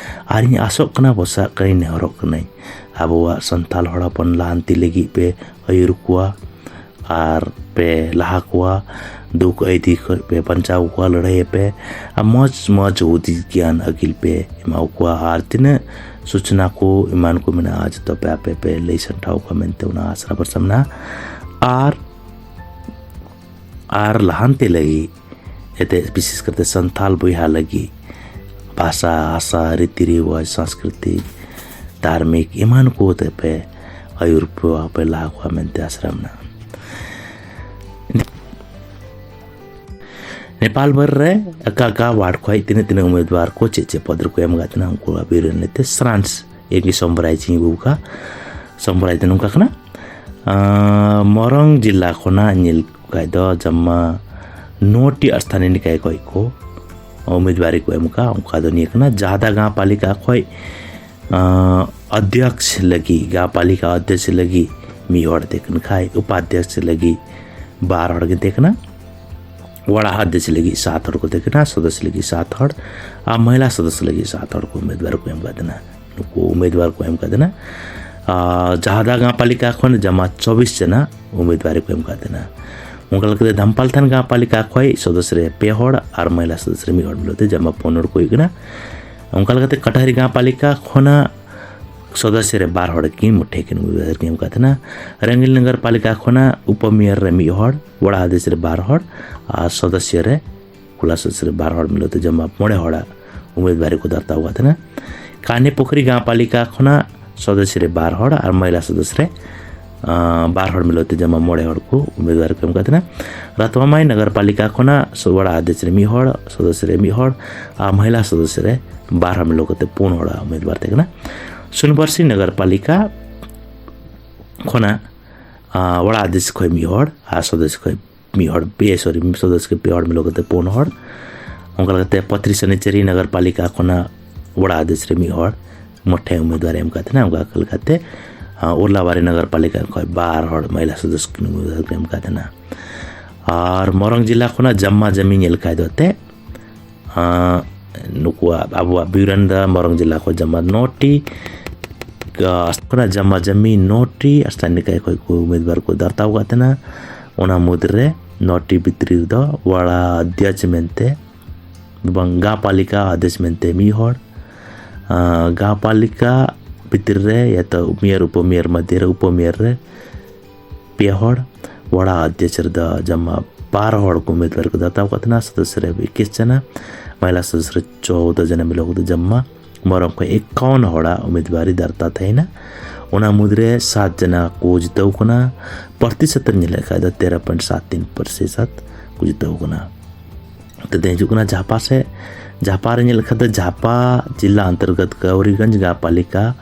ᱟᱨ ᱤᱧ ᱟᱥᱚᱜ ᱠᱟᱱᱟ, ᱵᱷᱚᱨᱥᱟᱜ ᱠᱟᱹᱱᱟᱹᱧ, ᱱᱮᱦᱚᱨᱚᱜ ᱠᱟᱹᱱᱟᱹᱧ, ᱟᱵᱚᱣᱟᱜ ᱥᱟᱱᱛᱟᱞ ᱦᱚᱲ ᱦᱚᱯᱚᱱ ᱞᱟᱦᱟᱱᱛᱤ ᱞᱟᱹᱜᱤᱫ ᱯᱮ ᱟᱹᱭᱩᱨ ᱠᱚᱣᱟ ᱟᱨ ᱯᱮ ᱞᱟᱦᱟ ᱠᱚᱣᱟ, ᱫᱩᱠ ᱟᱹᱭᱫᱤ ᱠᱷᱚᱱ ᱯᱮ ᱵᱟᱧᱪᱟᱣ ᱠᱚᱣᱟ, ᱞᱟᱹᱲᱦᱟᱹᱭ ᱯᱮ ᱟᱨ ᱢᱚᱡᱽ ᱢᱚᱡᱽ ᱦᱩᱫᱤᱥ ᱜᱮᱭᱟᱱ ᱟᱹᱠᱤᱞ ᱯᱮ ᱮᱢᱟ ᱠᱚᱣᱟ᱾ ᱟᱨ ᱛᱤᱱᱟᱹᱜ ᱥᱩᱪᱱᱟ ᱠᱚ ᱮᱢᱟᱱ ᱠᱚ ᱢᱮᱱᱟᱜᱼᱟ, ᱡᱚᱛᱚ ᱯᱮ ᱟᱯᱮ ᱯᱮ ᱞᱟᱹᱭ ᱥᱟᱢᱴᱟᱣ ᱠᱚᱣᱟ ᱢᱮᱱᱛᱮ ᱚᱱᱟ ᱟᱥᱨᱟ ᱵᱷᱚᱨᱥᱟ ᱢᱮᱱᱟᱜᱼᱟ᱾ ᱟᱨ, ᱟᱨ ᱞᱟᱦᱟᱱᱛᱤ ᱞᱟᱹᱜᱤᱫ ᱮᱱᱛᱮᱫ ᱵᱤᱥᱮᱥ ᱠᱟᱛᱮ ᱥᱟᱱᱛᱟᱞ ᱵᱚᱭᱦᱟ ᱞᱟᱹᱜᱤᱫ ᱵᱷᱟᱥᱟ, ᱦᱟᱥᱟ, ᱨᱤᱛᱤ ᱨᱮᱣᱟᱡᱽ, ᱥᱟᱝᱥᱠᱨᱤᱛᱤᱠ, ᱫᱷᱟᱨᱢᱤᱠ ᱮᱢᱟᱱ ᱠᱚ ᱛᱮ ᱯᱮ ᱟᱹᱭᱩᱨ ᱯᱮ, ᱯᱮ ᱞᱟᱦᱟ ᱠᱚᱣᱟ ᱢᱮᱱᱛᱮ ᱟᱥᱨᱟ ᱢᱮᱱᱟᱜᱼᱟ᱾ ᱱᱮᱯᱟᱞ ᱵᱷᱟᱨ ᱨᱮ ᱚᱠᱟ ᱚᱠᱟ ᱣᱟᱨᱰ ᱠᱷᱚᱱ ᱛᱤᱱᱟᱹᱜ ᱛᱤᱱᱟᱹᱜ ᱩᱢᱤᱫᱣᱟᱨ ᱠᱚ ᱪᱮᱫ ᱪᱮᱫ ᱯᱚᱫᱽ ᱨᱮᱠᱚ ᱮᱢ ᱟᱠᱟᱫ ᱛᱟᱦᱮᱱᱟ, ᱩᱱᱠᱩᱣᱟᱜ ᱵᱤᱵᱚᱨᱚᱱ ᱞᱟᱹᱭᱛᱮ ᱥᱟᱨᱟᱝᱥ ᱮᱢ ᱜᱮ ᱥᱚᱢᱵᱨᱟᱭ ᱪᱤᱧ ᱟᱹᱜᱩ ᱟᱠᱟᱫᱼᱟ᱾ ᱥᱚᱢᱵᱨᱟᱭ ᱫᱚ ᱱᱚᱝᱠᱟ ᱠᱟᱱᱟ, ᱟᱸ, ᱢᱚᱨᱚᱝ ᱡᱮᱞᱟ ᱠᱷᱚᱱᱟᱜ ᱧᱮᱞ ᱠᱷᱟᱡ ᱫᱚ ᱡᱟᱢᱢᱟ ᱱᱚᱴᱤ ᱟᱥᱛᱷᱟᱱᱤ ᱱᱤᱠᱟᱭ ᱠᱷᱚᱡ ᱠᱚ ᱩᱢᱤᱫᱣᱟᱨᱤ ᱠᱚ ᱮᱢ ᱠᱟᱜᱼᱟ᱾ ᱚᱱᱠᱟ ᱫᱚ ᱱᱤᱭᱟᱹ ᱠᱟᱱᱟ, ᱡᱟᱦᱫᱟ ᱜᱟᱶ ᱯᱟᱞᱤᱠᱟ ᱠᱷᱚᱡ, ᱟᱸ, ᱚᱫᱷᱭᱚᱠᱥ ᱞᱟᱹᱜᱤᱫ, ᱜᱟᱶ ᱯᱟᱞᱤᱠᱟ ᱚᱫᱷᱭᱚᱠᱥ ᱞᱟᱹᱜᱤᱫ ᱢᱤᱫ ᱦᱚᱲ ᱛᱟᱦᱮᱸ ᱠᱟᱱ ᱠᱷᱟᱡ, ᱩᱯᱟᱫᱷᱭᱚᱠᱥ ᱞᱟᱹᱜᱤᱫ ᱵᱟᱨ ᱦᱚᱲ ᱠᱤᱱ ᱛᱟᱦᱮᱸ ᱠᱟᱱᱟ, ᱚᱲᱟᱜ ᱟᱫᱷᱭᱚᱠᱥ ᱞᱟᱹᱜᱤᱫ ᱥᱟᱛ ᱦᱚᱲ ᱠᱚ ᱛᱟᱦᱮᱸ ᱠᱟᱱᱟ, ᱥᱚᱫᱚᱥᱭᱚ ᱞᱟᱹᱜᱤᱫ ᱥᱟᱛ ᱦᱚᱲ ᱟᱨ ᱢᱚᱦᱤᱞᱟ ᱥᱚᱫᱚᱥᱭᱚ ᱞᱟᱹᱜᱤᱫ ᱥᱟᱛ ᱦᱚᱲ ᱠᱚ ᱩᱢᱮᱫᱣᱟᱨ ᱠᱚ ᱮᱢ ᱟᱠᱟᱫ ᱛᱟᱦᱮᱱᱟ᱾ ᱱᱩᱠᱩ ᱩᱢᱮᱫᱣᱟᱨ ᱠᱚ ᱮᱢ ᱟᱠᱟᱫ ᱛᱟᱦᱮᱱᱟ᱾ ᱟᱨ ᱡᱟᱦᱟᱫᱟ ᱜᱟᱶ ᱯᱟᱞᱤᱠᱟ ᱠᱷᱚᱱ ᱡᱟᱢᱟ ᱪᱚᱵᱵᱤᱥ ᱡᱚᱱᱟ ᱩᱢᱮᱫᱣᱟᱨ ᱠᱚ ᱮᱢ ᱟᱠᱟᱫ ᱛᱟᱦᱮᱱᱟ᱾ ᱚᱱᱠᱟ ᱞᱮᱠᱟᱛᱮ ᱫᱷᱟᱢᱯᱟᱞᱛᱷᱟᱱ ᱜᱟᱶ ᱯᱟᱞᱤᱠᱟ ᱠᱷᱚᱱ ᱥᱚᱫᱚᱥᱭᱚ ᱨᱮ ᱯᱮ ᱦᱚᱲ ᱟᱨ ᱢᱚᱦᱤᱞᱟ ᱥᱚᱫᱚᱥᱭᱚ ᱨᱮ ᱢᱤᱫ ᱦᱚᱲ ᱢᱤᱞᱟᱹᱣ ᱛᱮ ᱡᱟᱢᱟ ᱯᱩᱱ ᱦᱚᱲ ᱠᱚ ᱦᱩᱭᱩᱜ ᱠᱟᱱᱟ᱾ ᱚᱱᱠᱟ ᱞᱮᱠᱟᱛᱮ ᱠᱟᱴᱦᱟᱨᱤ ᱜᱟᱶ ᱯᱟᱞᱤᱠᱟ ᱠᱷᱚᱱᱟᱜ ᱥᱚᱫᱚᱥᱭᱚ ᱨᱮ ᱵᱟᱨ ᱦᱚᱲ ᱠᱤᱱ ᱢᱩᱴᱷᱟᱹᱭ ᱠᱤᱱ ᱩᱢᱮᱫᱣᱟᱨ ᱠᱤᱱ ᱮᱢ ᱟᱠᱟᱫ ᱛᱟᱦᱮᱱᱟ᱾ ᱨᱟᱝᱜᱤᱞ ᱱᱚᱜᱚᱨ ᱯᱟᱞᱤᱠᱟ ᱠᱷᱚᱱᱟᱜ ᱩᱯᱚᱢᱮᱭᱚᱨ ᱨᱮ ᱢᱤᱫ ᱦᱚᱲ, ᱚᱲᱟᱜ ᱟᱫᱷᱭᱚᱠᱥ ᱨᱮ ᱵᱟᱨ ᱦᱚᱲ ᱟᱨ ᱥᱚᱫᱚᱥᱭᱚ ᱨᱮ, ᱠᱩᱞᱟ ᱥᱚᱫᱚᱥᱭᱚ ᱨᱮ ᱵᱟᱨ ᱦᱚᱲ ᱢᱤᱞᱟᱹᱣ ᱛᱮ ᱡᱟᱢᱟ ᱢᱚᱬᱮ ᱦᱚᱲᱟᱜ ᱩᱢᱮᱫᱣᱟᱨᱤ ᱠᱚ ᱫᱟᱨᱛᱟᱣ ᱟᱠᱟᱫ ᱛᱟᱦᱮᱱᱟ᱾ ᱠᱟᱱᱤ ᱯᱩᱠᱷᱨᱤ ᱜᱟᱶ ᱯᱟᱞᱤᱠᱟ ᱠᱷᱚᱱᱟᱜ ᱥᱚᱫᱚᱥᱭᱚ ᱨᱮ ᱵᱟᱨ ᱦᱚᱲ ᱟᱨ ᱢᱚᱦᱤᱞᱟ ᱥᱚᱫᱚᱥᱭᱚ ᱨᱮ, ᱟᱸ, ᱵᱟᱨ ᱦᱚᱲ ᱢᱤᱞᱟᱹᱣ ᱛᱮ ᱡᱟᱢᱟ ᱢᱚᱬᱮ ᱦᱚᱲ ᱠᱚ ᱩᱢᱮᱫᱣᱟᱨ ᱠᱚ ᱮᱢ ᱟᱠᱟᱫ ᱛᱟᱦᱮᱱᱟ᱾ ᱨᱟᱛᱣᱟᱢᱟᱭ ᱱᱚᱜᱚᱨ ᱯᱟᱞᱤᱠᱟ ᱠᱷᱚᱱᱟᱜ ᱥᱚ-, ᱚᱲᱟᱜ ᱟᱫᱷᱭᱚᱠᱥ ᱨᱮ ᱢᱤᱫ ᱦᱚᱲ, ᱥᱚᱫᱚᱥᱭᱚ ᱨᱮ ᱢᱤᱫ ᱦᱚᱲ ᱟᱨ ᱢᱚᱦᱤᱞᱟ ᱥᱚᱫᱚᱥᱭᱚ ᱨᱮ ᱵᱟᱨ ᱦᱚᱲ ᱢᱤᱞᱟᱹᱣ ᱠᱟᱛᱮ ᱯᱩᱱ ᱦᱚᱲᱟᱜ ᱩᱢᱮᱫᱣᱟᱨ ᱛᱟᱦᱮᱸ ᱠᱟᱱᱟ᱾ ᱥᱩᱱᱵᱚᱨᱥᱤ ᱱᱚᱜᱚᱨ ᱯᱟᱞᱤᱠᱟ ᱠᱷᱚᱱᱟᱜ, ᱟᱸ, ᱚᱲᱟᱜ ᱟᱫᱷᱭᱚᱠᱥ ᱠᱷᱚᱱ ᱢᱤᱫ ᱦᱚᱲ ᱟᱨ ᱥᱚᱫᱚᱥᱭᱚ ᱠᱷᱚᱱ ᱢᱤᱫ ᱦᱚᱲ, ᱯᱮ, ᱥᱚᱨᱤ, ᱥᱚᱫᱚᱥᱭᱚ ᱯᱮ ᱦᱚᱲ ᱢᱤᱞᱟᱹᱣ ᱠᱟᱛᱮ ᱯᱩᱱ ᱦᱚᱲ᱾ ᱚᱱᱠᱟ ᱞᱮᱠᱟᱛᱮ ᱯᱟᱛᱨᱤ ᱥᱟᱱᱤᱪᱟᱨᱤ ᱱᱚᱜᱚᱨ ᱯᱟᱞᱤᱠᱟ ᱠᱷᱚᱱᱟᱜ ᱚᱲᱟᱜ ᱟᱫᱷᱭᱚᱠᱥ ᱨᱮ ᱢᱤᱫ ᱦᱚᱲ ᱢᱩᱴᱷᱟᱹᱭ ᱩᱢᱮᱫᱣᱟᱨ ᱮ ᱮᱢ ᱟᱠᱟᱫ ᱛᱟᱦᱮᱱᱟ᱾ ᱚᱱᱠᱟ ᱞᱮᱠᱟᱛᱮ, ᱟᱸ, ᱩᱨᱞᱟᱵᱟᱨᱤ ᱱᱚᱜᱚᱨ ᱯᱟᱞᱤᱠᱟ ᱠᱷᱚᱱ ᱵᱟᱨ ᱦᱚᱲ ᱢᱚᱦᱤᱞᱟ ᱥᱚᱫᱚᱥᱭᱚ ᱠᱤᱱ ᱩᱢᱮᱫᱣᱟᱨ ᱠᱤᱱ ᱮᱢ ᱟᱠᱟᱫ ᱛᱟᱦᱮᱱᱟ᱾ ᱟᱨ ᱢᱚᱨᱚᱝ ᱡᱮᱞᱟ ᱠᱷᱚᱱᱟᱜ ᱡᱟᱢᱢᱟ ᱡᱟᱢᱤ ᱧᱮᱞ ᱠᱷᱟᱡ ᱫᱚ ᱮᱱᱛᱮᱫ, ᱟᱸ, ᱱᱩᱠᱩᱣᱟᱜ, ᱟᱵᱚᱣᱟᱜ ᱵᱤᱣᱨᱟᱱ ᱫᱟ ᱢᱚᱨᱚᱝ ᱡᱮᱞᱟ ᱠᱷᱚᱱ ᱡᱟᱢᱢᱟ ᱱᱚᱴᱤ, ᱟᱸ, ᱠᱷᱚᱱᱟᱜ ᱡᱟᱢᱢᱟ ᱡᱟᱢᱤ ᱱᱚᱴᱤ, ᱟᱥᱛᱷᱟᱱᱤ ᱱᱤᱠᱟᱭ ᱠᱷᱚᱱ ᱠᱚ ᱩᱢᱮᱫᱣᱟᱨ ᱠᱚ ᱫᱟᱨᱛᱟᱣ ᱟᱠᱟᱫ ᱛᱟᱦᱮᱱᱟ᱾ ᱚᱱᱟ ᱢᱩᱫᱽᱨᱮ ᱱᱚᱴᱤ ᱵᱷᱤᱛᱨᱤ ᱨᱮᱫᱚ ᱚᱲᱟᱜ ᱟᱫᱷᱭᱚᱠᱥ ᱢᱮᱱᱛᱮ ᱵᱟᱝ, ᱜᱟᱶ ᱯᱟᱞᱤᱠᱟ ᱟᱫᱷᱭᱚᱠᱥ ᱢᱮᱱᱛᱮ ᱢᱤᱫ ᱦᱚᱲ, ᱟᱸ, ᱜᱟᱶ ᱯᱟᱞᱤᱠᱟ ᱵᱷᱤᱛᱨᱤ ᱨᱮ ᱭᱟᱛᱚ ᱢᱮᱭᱚᱨ ᱩᱯᱚᱢᱮᱭᱚᱨ ᱢᱚᱫᱽᱫᱷᱮ ᱨᱮ ᱩᱯᱚᱢᱮᱭᱚᱨ ᱨᱮ ᱯᱮ ᱦᱚᱲ, ᱚᱲᱟᱜ ᱟᱫᱷᱭᱚᱠᱥ ᱨᱮᱫᱚ ᱡᱟᱢᱟ ᱵᱟᱨ ᱦᱚᱲ ᱠᱚ ᱩᱢᱮᱫᱣᱟᱨ ᱠᱚ ᱫᱟᱨᱛᱟᱣ ᱟᱠᱟᱫ ᱛᱟᱦᱮᱱᱟ᱾ ᱥᱚᱫᱚᱥᱭᱚ ᱨᱮ ᱮᱠᱤᱥ ᱡᱚᱱᱟ, ᱢᱚᱦᱤᱞᱟ ᱥᱚᱫᱚᱥᱭᱚ ᱨᱮ ᱪᱳᱣᱫᱚ ᱡᱚᱱᱟ ᱢᱤᱞᱟᱹᱣ ᱠᱟᱛᱮ ᱡᱟᱢᱟ ᱢᱚᱨᱚᱝ ᱠᱷᱚᱱ ᱮᱠᱟᱣᱚᱱ ᱦᱚᱲᱟᱜ ᱩᱢᱮᱫᱣᱟᱨᱤ ᱫᱟᱨᱛᱟ ᱛᱟᱦᱮᱱᱟ᱾ ᱚᱱᱟ ᱢᱩᱫᱽᱨᱮ ᱥᱟᱛ ᱡᱚᱱᱟ ᱠᱚ ᱡᱤᱛᱟᱹᱣ ᱠᱟᱱᱟ᱾ ᱯᱨᱚᱛᱤᱥᱚᱛ ᱨᱮ ᱧᱮᱞ ᱞᱮᱠᱷᱟᱡ ᱫᱚ ᱛᱮᱨᱚ ᱯᱚᱭᱮᱱᱴ ᱥᱟᱛ ᱛᱤᱱ ᱯᱨᱚᱛᱤᱥᱚᱛ ᱠᱚ ᱡᱤᱛᱟᱹᱣ ᱠᱟᱱᱟ᱾ ᱛᱮᱫᱚ ᱦᱤᱡᱩᱜ ᱠᱟᱱᱟ ᱡᱷᱟᱯᱟ ᱥᱮᱫ᱾ ᱡᱷᱟᱯᱟ ᱨᱮ ᱧᱮᱞ ᱞᱮᱠᱷᱟᱱ ᱫᱚ ᱡᱷᱟᱯᱟ ᱡᱮᱞᱟ ᱚᱱᱛᱚᱨᱜᱚᱛ ᱜᱟᱣᱨᱤᱜᱚᱸᱡᱽ ᱜᱟᱶ ᱯᱟᱞᱤᱠᱟ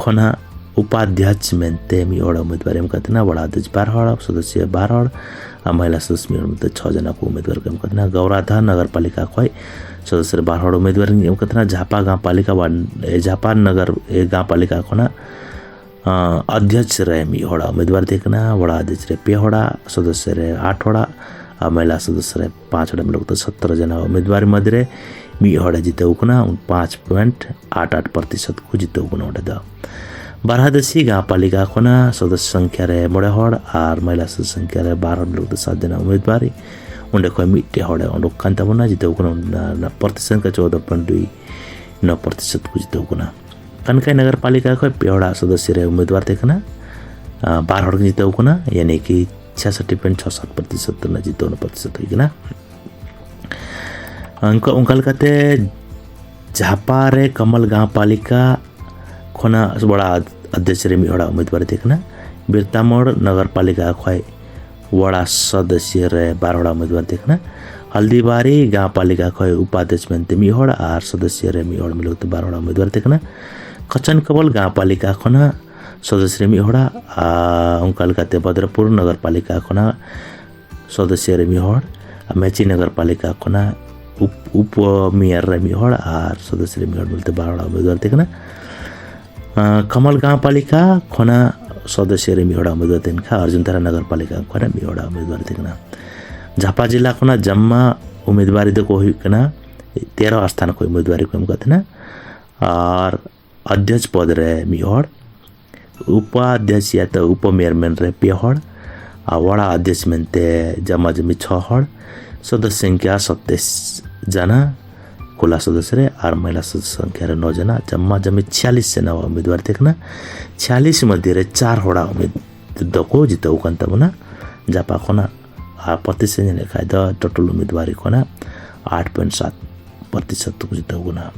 ᱠᱷᱚᱱᱟᱜ ᱩᱯᱟᱫᱷᱭᱚᱠᱥ ᱢᱮᱱᱛᱮ ᱢᱤᱫ ᱦᱚᱲ ᱩᱢᱮᱫᱣᱟᱨ ᱮᱢ ᱟᱠᱟᱫ ᱛᱟᱦᱮᱱᱟ, ᱚᱲᱟᱜ ᱟᱫᱷᱭᱚᱠᱥ ᱵᱟᱨ ᱦᱚᱲ, ᱥᱚᱫᱚᱥᱭᱚ ᱵᱟᱨ ᱦᱚᱲ ᱟᱨ ᱢᱚᱦᱤᱞᱟ ᱥᱚᱫᱚᱥᱭᱚ ᱢᱤᱫ ᱦᱚᱲ ᱢᱮᱱᱛᱮ ᱪᱷᱚ ᱡᱚᱱᱟ ᱠᱚ ᱩᱢᱮᱫᱣᱟᱨ ᱠᱚ ᱮᱢ ᱟᱠᱟᱫ ᱛᱟᱦᱮᱱᱟ᱾ ᱜᱚᱣᱨᱟᱫᱷᱟ ᱱᱚᱜᱚᱨ ᱯᱟᱞᱤᱠᱟ ᱠᱷᱚᱱ ᱥᱚᱫᱚᱥᱭᱚ ᱨᱮ ᱵᱟᱨ ᱦᱚᱲ ᱩᱢᱮᱫᱣᱟᱨ ᱮᱢ ᱟᱠᱟᱫ ᱛᱟᱦᱮᱱᱟ᱾ ᱡᱷᱟᱯᱟ ᱜᱟᱶ ᱯᱟᱞᱤᱠᱟ ᱣᱟᱱ-, ᱮ, ᱡᱷᱟᱯᱟ ᱱᱚᱜᱚᱨ, ᱮ, ᱜᱟᱶ ᱯᱟᱞᱤᱠᱟ ᱠᱷᱚᱱᱟᱜ ᱟᱸ, ᱚᱫᱷᱭᱚᱠᱥ ᱨᱮ ᱢᱤᱫ ᱦᱚᱲᱟᱜ ᱩᱢᱤᱫᱣᱟᱨ ᱛᱟᱦᱮᱸ ᱠᱟᱱᱟ, ᱵᱚᱲᱟ ᱚᱫᱷᱭᱚᱠᱥ ᱨᱮ ᱯᱮ ᱦᱚᱲᱟᱜ, ᱥᱚᱫᱚᱥᱭᱚ ᱨᱮ ᱟᱴ ᱦᱚᱲᱟᱜ ᱟᱨ ᱢᱚᱦᱤᱞᱟ ᱥᱚᱫᱚᱥᱭᱚ ᱨᱮ ᱯᱟᱸᱪ ᱦᱚᱲᱟᱜ, ᱢᱤᱞᱟᱹᱣ ᱠᱟᱛᱮ ᱥᱚᱛᱨᱚ ᱡᱚᱱᱟ ᱩᱢᱤᱫᱣᱟᱨ ᱢᱚᱫᱽᱫᱷᱮ ᱨᱮ ᱢᱤᱫ ᱦᱚᱲᱮ ᱡᱤᱛᱟᱹᱣ ᱠᱟᱱᱟ᱾ ᱯᱟᱸᱪ ᱯᱚᱭᱮᱱᱴ ᱟᱴ ᱟᱴ ᱯᱨᱚᱛᱤᱥᱚᱛ ᱠᱚ ᱡᱤᱛᱟᱹᱣ ᱠᱟᱱᱟ ᱚᱸᱰᱮ ᱫᱚ᱾ ᱵᱟᱨᱦᱟᱫᱮᱥᱤ ᱜᱟᱶ ᱯᱟᱞᱤᱠᱟ ᱠᱷᱚᱱᱟᱜ ᱥᱚᱫᱚᱥᱭᱚ ᱥᱚᱝᱠᱷᱭᱟ ᱨᱮ ᱢᱚᱬᱮ ᱦᱚᱲ ᱟᱨ ᱢᱚᱦᱤᱞᱟ ᱥᱚᱫᱚᱥᱭᱚ ᱥᱚᱝᱠᱷᱭᱟ ᱨᱮ ᱵᱟᱨ ᱦᱚᱲ, ᱢᱤᱞᱟᱹᱣ ᱠᱟᱛᱮ ᱥᱟᱛ ᱡᱚᱱᱟ ᱩᱢᱤᱫᱣᱟᱨᱤ, ᱚᱸᱰᱮ ᱠᱷᱚᱱ ᱢᱤᱫᱴᱮᱡ ᱦᱚᱲᱮ ᱚᱰᱚᱠ ᱠᱟᱱ ᱛᱟᱵᱚᱱᱟ, ᱡᱤᱛᱟᱹᱣ ᱠᱟᱱᱟ᱾ ᱚᱱᱟ ᱨᱮᱱᱟᱜ ᱯᱨᱚᱛᱤᱥᱚᱝᱠᱷᱟ ᱪᱳᱣᱫᱚ ᱯᱚᱭᱮᱱᱴ ᱫᱩᱭ ᱱᱚ ᱯᱨᱚᱛᱤᱥᱚᱛ ᱠᱚ ᱡᱤᱛᱟᱹᱣ ᱠᱟᱱᱟ᱾ ᱠᱟᱱᱠᱟᱭ ᱱᱚᱜᱚᱨ ᱯᱟᱞᱤᱠᱟ ᱠᱷᱚᱱ ᱯᱮ ᱦᱚᱲᱟᱜ ᱥᱚᱫᱚᱥᱭᱚ ᱨᱮ ᱩᱢᱤᱫᱣᱟᱨ ᱛᱟᱦᱮᱸ ᱠᱟᱱᱟ, ᱟᱨ ᱵᱟᱨ ᱦᱚᱲ ᱠᱤᱱ ᱡᱤᱛᱟᱹᱣ ᱠᱟᱱᱟ, ᱭᱟᱱᱤ ᱠᱤ ᱪᱷᱮᱥᱚᱴᱴᱤ ᱯᱚᱭᱮᱱᱴ ᱪᱷᱚ ᱥᱟᱛ ᱯᱨᱚᱛᱤᱥᱚᱛ ᱨᱮᱱᱟᱜ ᱡᱤᱛᱟᱹᱣ ᱨᱮᱱᱟᱜ ᱯᱨᱚᱛᱤᱥᱚᱛ ᱦᱩᱭ ᱠᱟᱱᱟ᱾ ᱚᱱᱠᱟ, ᱚᱱᱠᱟ ᱞᱮᱠᱟᱛᱮ ᱡᱷᱟᱯᱟ ᱨᱮ ᱠᱟᱢᱟᱞ ᱜᱟᱶ ᱯᱟᱞᱤᱠᱟ ᱠᱷᱚᱱᱟᱜ ᱵᱚᱲᱟ ᱚᱫᱷᱭᱚᱠᱥ ᱨᱮ ᱢᱤᱫ ᱦᱚᱲᱟᱜ ᱩᱢᱤᱫᱣᱟᱨ ᱛᱟᱦᱮᱸ ᱠᱟᱱᱟ᱾ ᱵᱤᱨᱛᱟᱢᱳᱲ ᱱᱚᱜᱚᱨ ᱯᱟᱞᱤᱠᱟ ᱠᱷᱚᱱ ᱵᱚᱲᱟ ᱥᱚᱫᱚᱥᱭᱚ ᱨᱮ ᱵᱟᱨ ᱦᱚᱲᱟᱜ ᱩᱢᱤᱫᱣᱟᱨ ᱛᱟᱦᱮᱸ ᱠᱟᱱᱟ᱾ ᱦᱚᱞᱫᱤᱵᱟᱨᱤ ᱜᱟᱶ ᱯᱟᱞᱤᱠᱟ ᱠᱷᱚᱱ ᱩᱯᱟᱫᱷᱭᱚᱠᱥ ᱢᱮᱱᱛᱮ ᱢᱤᱫ ᱦᱚᱲ ᱟᱨ ᱥᱚᱫᱚᱥᱭᱚ ᱨᱮ ᱢᱤᱫ ᱦᱚᱲ, ᱢᱤᱞᱟᱹᱣ ᱠᱟᱛᱮ ᱵᱟᱨ ᱦᱚᱲᱟᱜ ᱩᱢᱤᱫᱣᱟᱨ ᱛᱟᱦᱮᱸ ᱠᱟᱱᱟ᱾ ᱠᱚᱪᱚᱱ ᱠᱚᱵᱚᱞ ᱜᱟᱶ ᱯᱟᱞᱤᱠᱟ ᱠᱷᱚᱱᱟᱜ ᱥᱚᱫᱚᱥᱭᱚ ᱨᱮ ᱢᱤᱫ ᱦᱚᱲᱟᱜ, ᱟᱨ ᱚᱱᱠᱟ ᱞᱮᱠᱟᱛᱮ ᱵᱷᱚᱫᱨᱚᱯᱩᱨ ᱱᱚᱜᱚᱨ ᱯᱟᱞᱤᱠᱟ ᱠᱷᱚᱱᱟᱜ ᱥᱚᱫᱚᱥᱭᱚ ᱨᱮ ᱢᱤᱫ ᱦᱚᱲ, ᱟᱨ ᱢᱮᱪᱤ ᱱᱚᱜᱚᱨ ᱯᱟᱞᱤᱠᱟ ᱠᱷᱚᱱᱟᱜ ᱩᱯ-, ᱩᱯᱚ ᱢᱮᱭᱚᱨ ᱨᱮ ᱢᱤᱫ ᱦᱚᱲ ᱟᱨ ᱥᱚᱫᱚᱥᱭᱚ ᱨᱮ ᱢᱤᱫ ᱦᱚᱲ, ᱢᱤᱞᱟᱹᱣ ᱠᱟᱛᱮ ᱵᱟᱨ ᱦᱚᱲᱟᱜ ᱩᱢᱤᱫᱣᱟᱨ ᱛᱟᱦᱮᱸ ᱠᱟᱱᱟ᱾ ᱟᱸ, ᱠᱟᱢᱟᱞ ᱜᱟᱶ ᱯᱟᱞᱤᱠᱟ ᱠᱷᱚᱱᱟᱜ ᱥᱚᱫᱚᱥᱭᱚ ᱨᱮ ᱢᱤᱫ ᱦᱚᱲᱟᱜ ᱩᱢᱤᱫᱣᱟᱨ ᱛᱟᱦᱮᱸ ᱠᱟᱱᱟ ᱟᱨ ᱚᱡᱳᱫᱽᱫᱷᱟ ᱱᱚᱜᱚᱨ ᱯᱟᱞᱤᱠᱟ ᱠᱷᱚᱱᱟᱜ ᱢᱤᱫ ᱦᱚᱲᱟᱜ ᱩᱢᱤᱫᱣᱟᱨ ᱛᱟᱦᱮᱸ ᱠᱟᱱᱟ᱾ ᱡᱷᱟᱯᱟ ᱡᱮᱞᱟ ᱠᱷᱚᱱᱟᱜ ᱡᱟᱢᱢᱟ ᱩᱢᱤᱫᱣᱟᱨᱤ ᱫᱚᱠᱚ ᱦᱩᱭᱩᱜ ᱠᱟᱱᱟ, ᱛᱮᱨᱚ ᱟᱥᱛᱷᱟᱱ ᱠᱷᱚᱱ ᱩᱢᱤᱫᱣᱟᱨᱤ ᱠᱚ ᱮᱢ ᱟᱠᱟᱫ ᱛᱟᱦᱮᱱᱟ᱾ ᱟᱨ ᱚᱫᱷᱭᱚᱠᱥ ᱯᱚᱫᱽ ᱨᱮ ᱢᱤᱫ ᱦᱚᱲ, ᱩᱯᱟᱫᱷᱭᱚᱠᱥ ᱭᱟᱛᱚ ᱩᱯᱚᱢᱮᱭᱚᱨ ᱢᱮᱱ ᱨᱮ ᱯᱮ ᱦᱚᱲ, ᱟᱨ ᱵᱚᱲᱟ ᱚᱫᱷᱭᱚᱠᱥ ᱢᱮᱱᱛᱮ ᱡᱟᱢᱟ ᱡᱟᱢᱤ ᱪᱷᱚ ᱦᱚᱲ, ᱥᱚᱫᱚᱥᱭᱚ ᱥᱚᱝᱠᱷᱭᱟ ᱥᱟᱛᱟᱥᱤ ᱡᱟᱱᱟ, ᱠᱩᱞᱟ ᱥᱚᱫᱚᱥᱭᱚ ᱨᱮ, ᱟᱨ ᱢᱚᱦᱤᱞᱟ ᱥᱚᱫᱚᱥᱭᱚ ᱥᱚᱝᱠᱷᱭᱟ ᱨᱮ ᱱᱚ ᱡᱟᱱᱟ, ᱡᱟᱢᱟ ᱡᱟᱢᱤ ᱪᱷᱤᱭᱟᱞᱤᱥ ᱡᱟᱱᱟ ᱩᱢᱤᱫᱣᱟᱨ ᱛᱟᱦᱮᱸ ᱠᱟᱱᱟ᱾ ᱪᱷᱤᱭᱟᱞᱤᱥ ᱢᱚᱫᱽᱫᱷᱮ ᱨᱮ ᱪᱟᱨ ᱦᱚᱲᱟᱜ ᱩᱢᱤᱫ ᱫᱚᱠᱚ ᱡᱤᱛᱟᱹᱣ ᱠᱟᱱ ᱛᱟᱵᱚᱱᱟ ᱡᱷᱟᱯᱟ ᱠᱷᱚᱱᱟᱜ, ᱟᱨ ᱯᱨᱚᱛᱤᱥᱚᱛ ᱧᱮᱞ ᱞᱮᱠᱷᱟᱡ ᱫᱚ ᱴᱳᱴᱟᱞ ᱩᱢᱤᱫᱣᱟᱨᱤ ᱠᱷᱚᱱᱟᱜ ᱟᱴ ᱯᱚᱭᱮᱱᱴ ᱥᱟᱛ ᱯᱨᱚᱛᱤᱥᱚᱛ ᱠᱚ ᱡᱤᱛᱟᱹᱣ ᱠᱟᱱᱟ᱾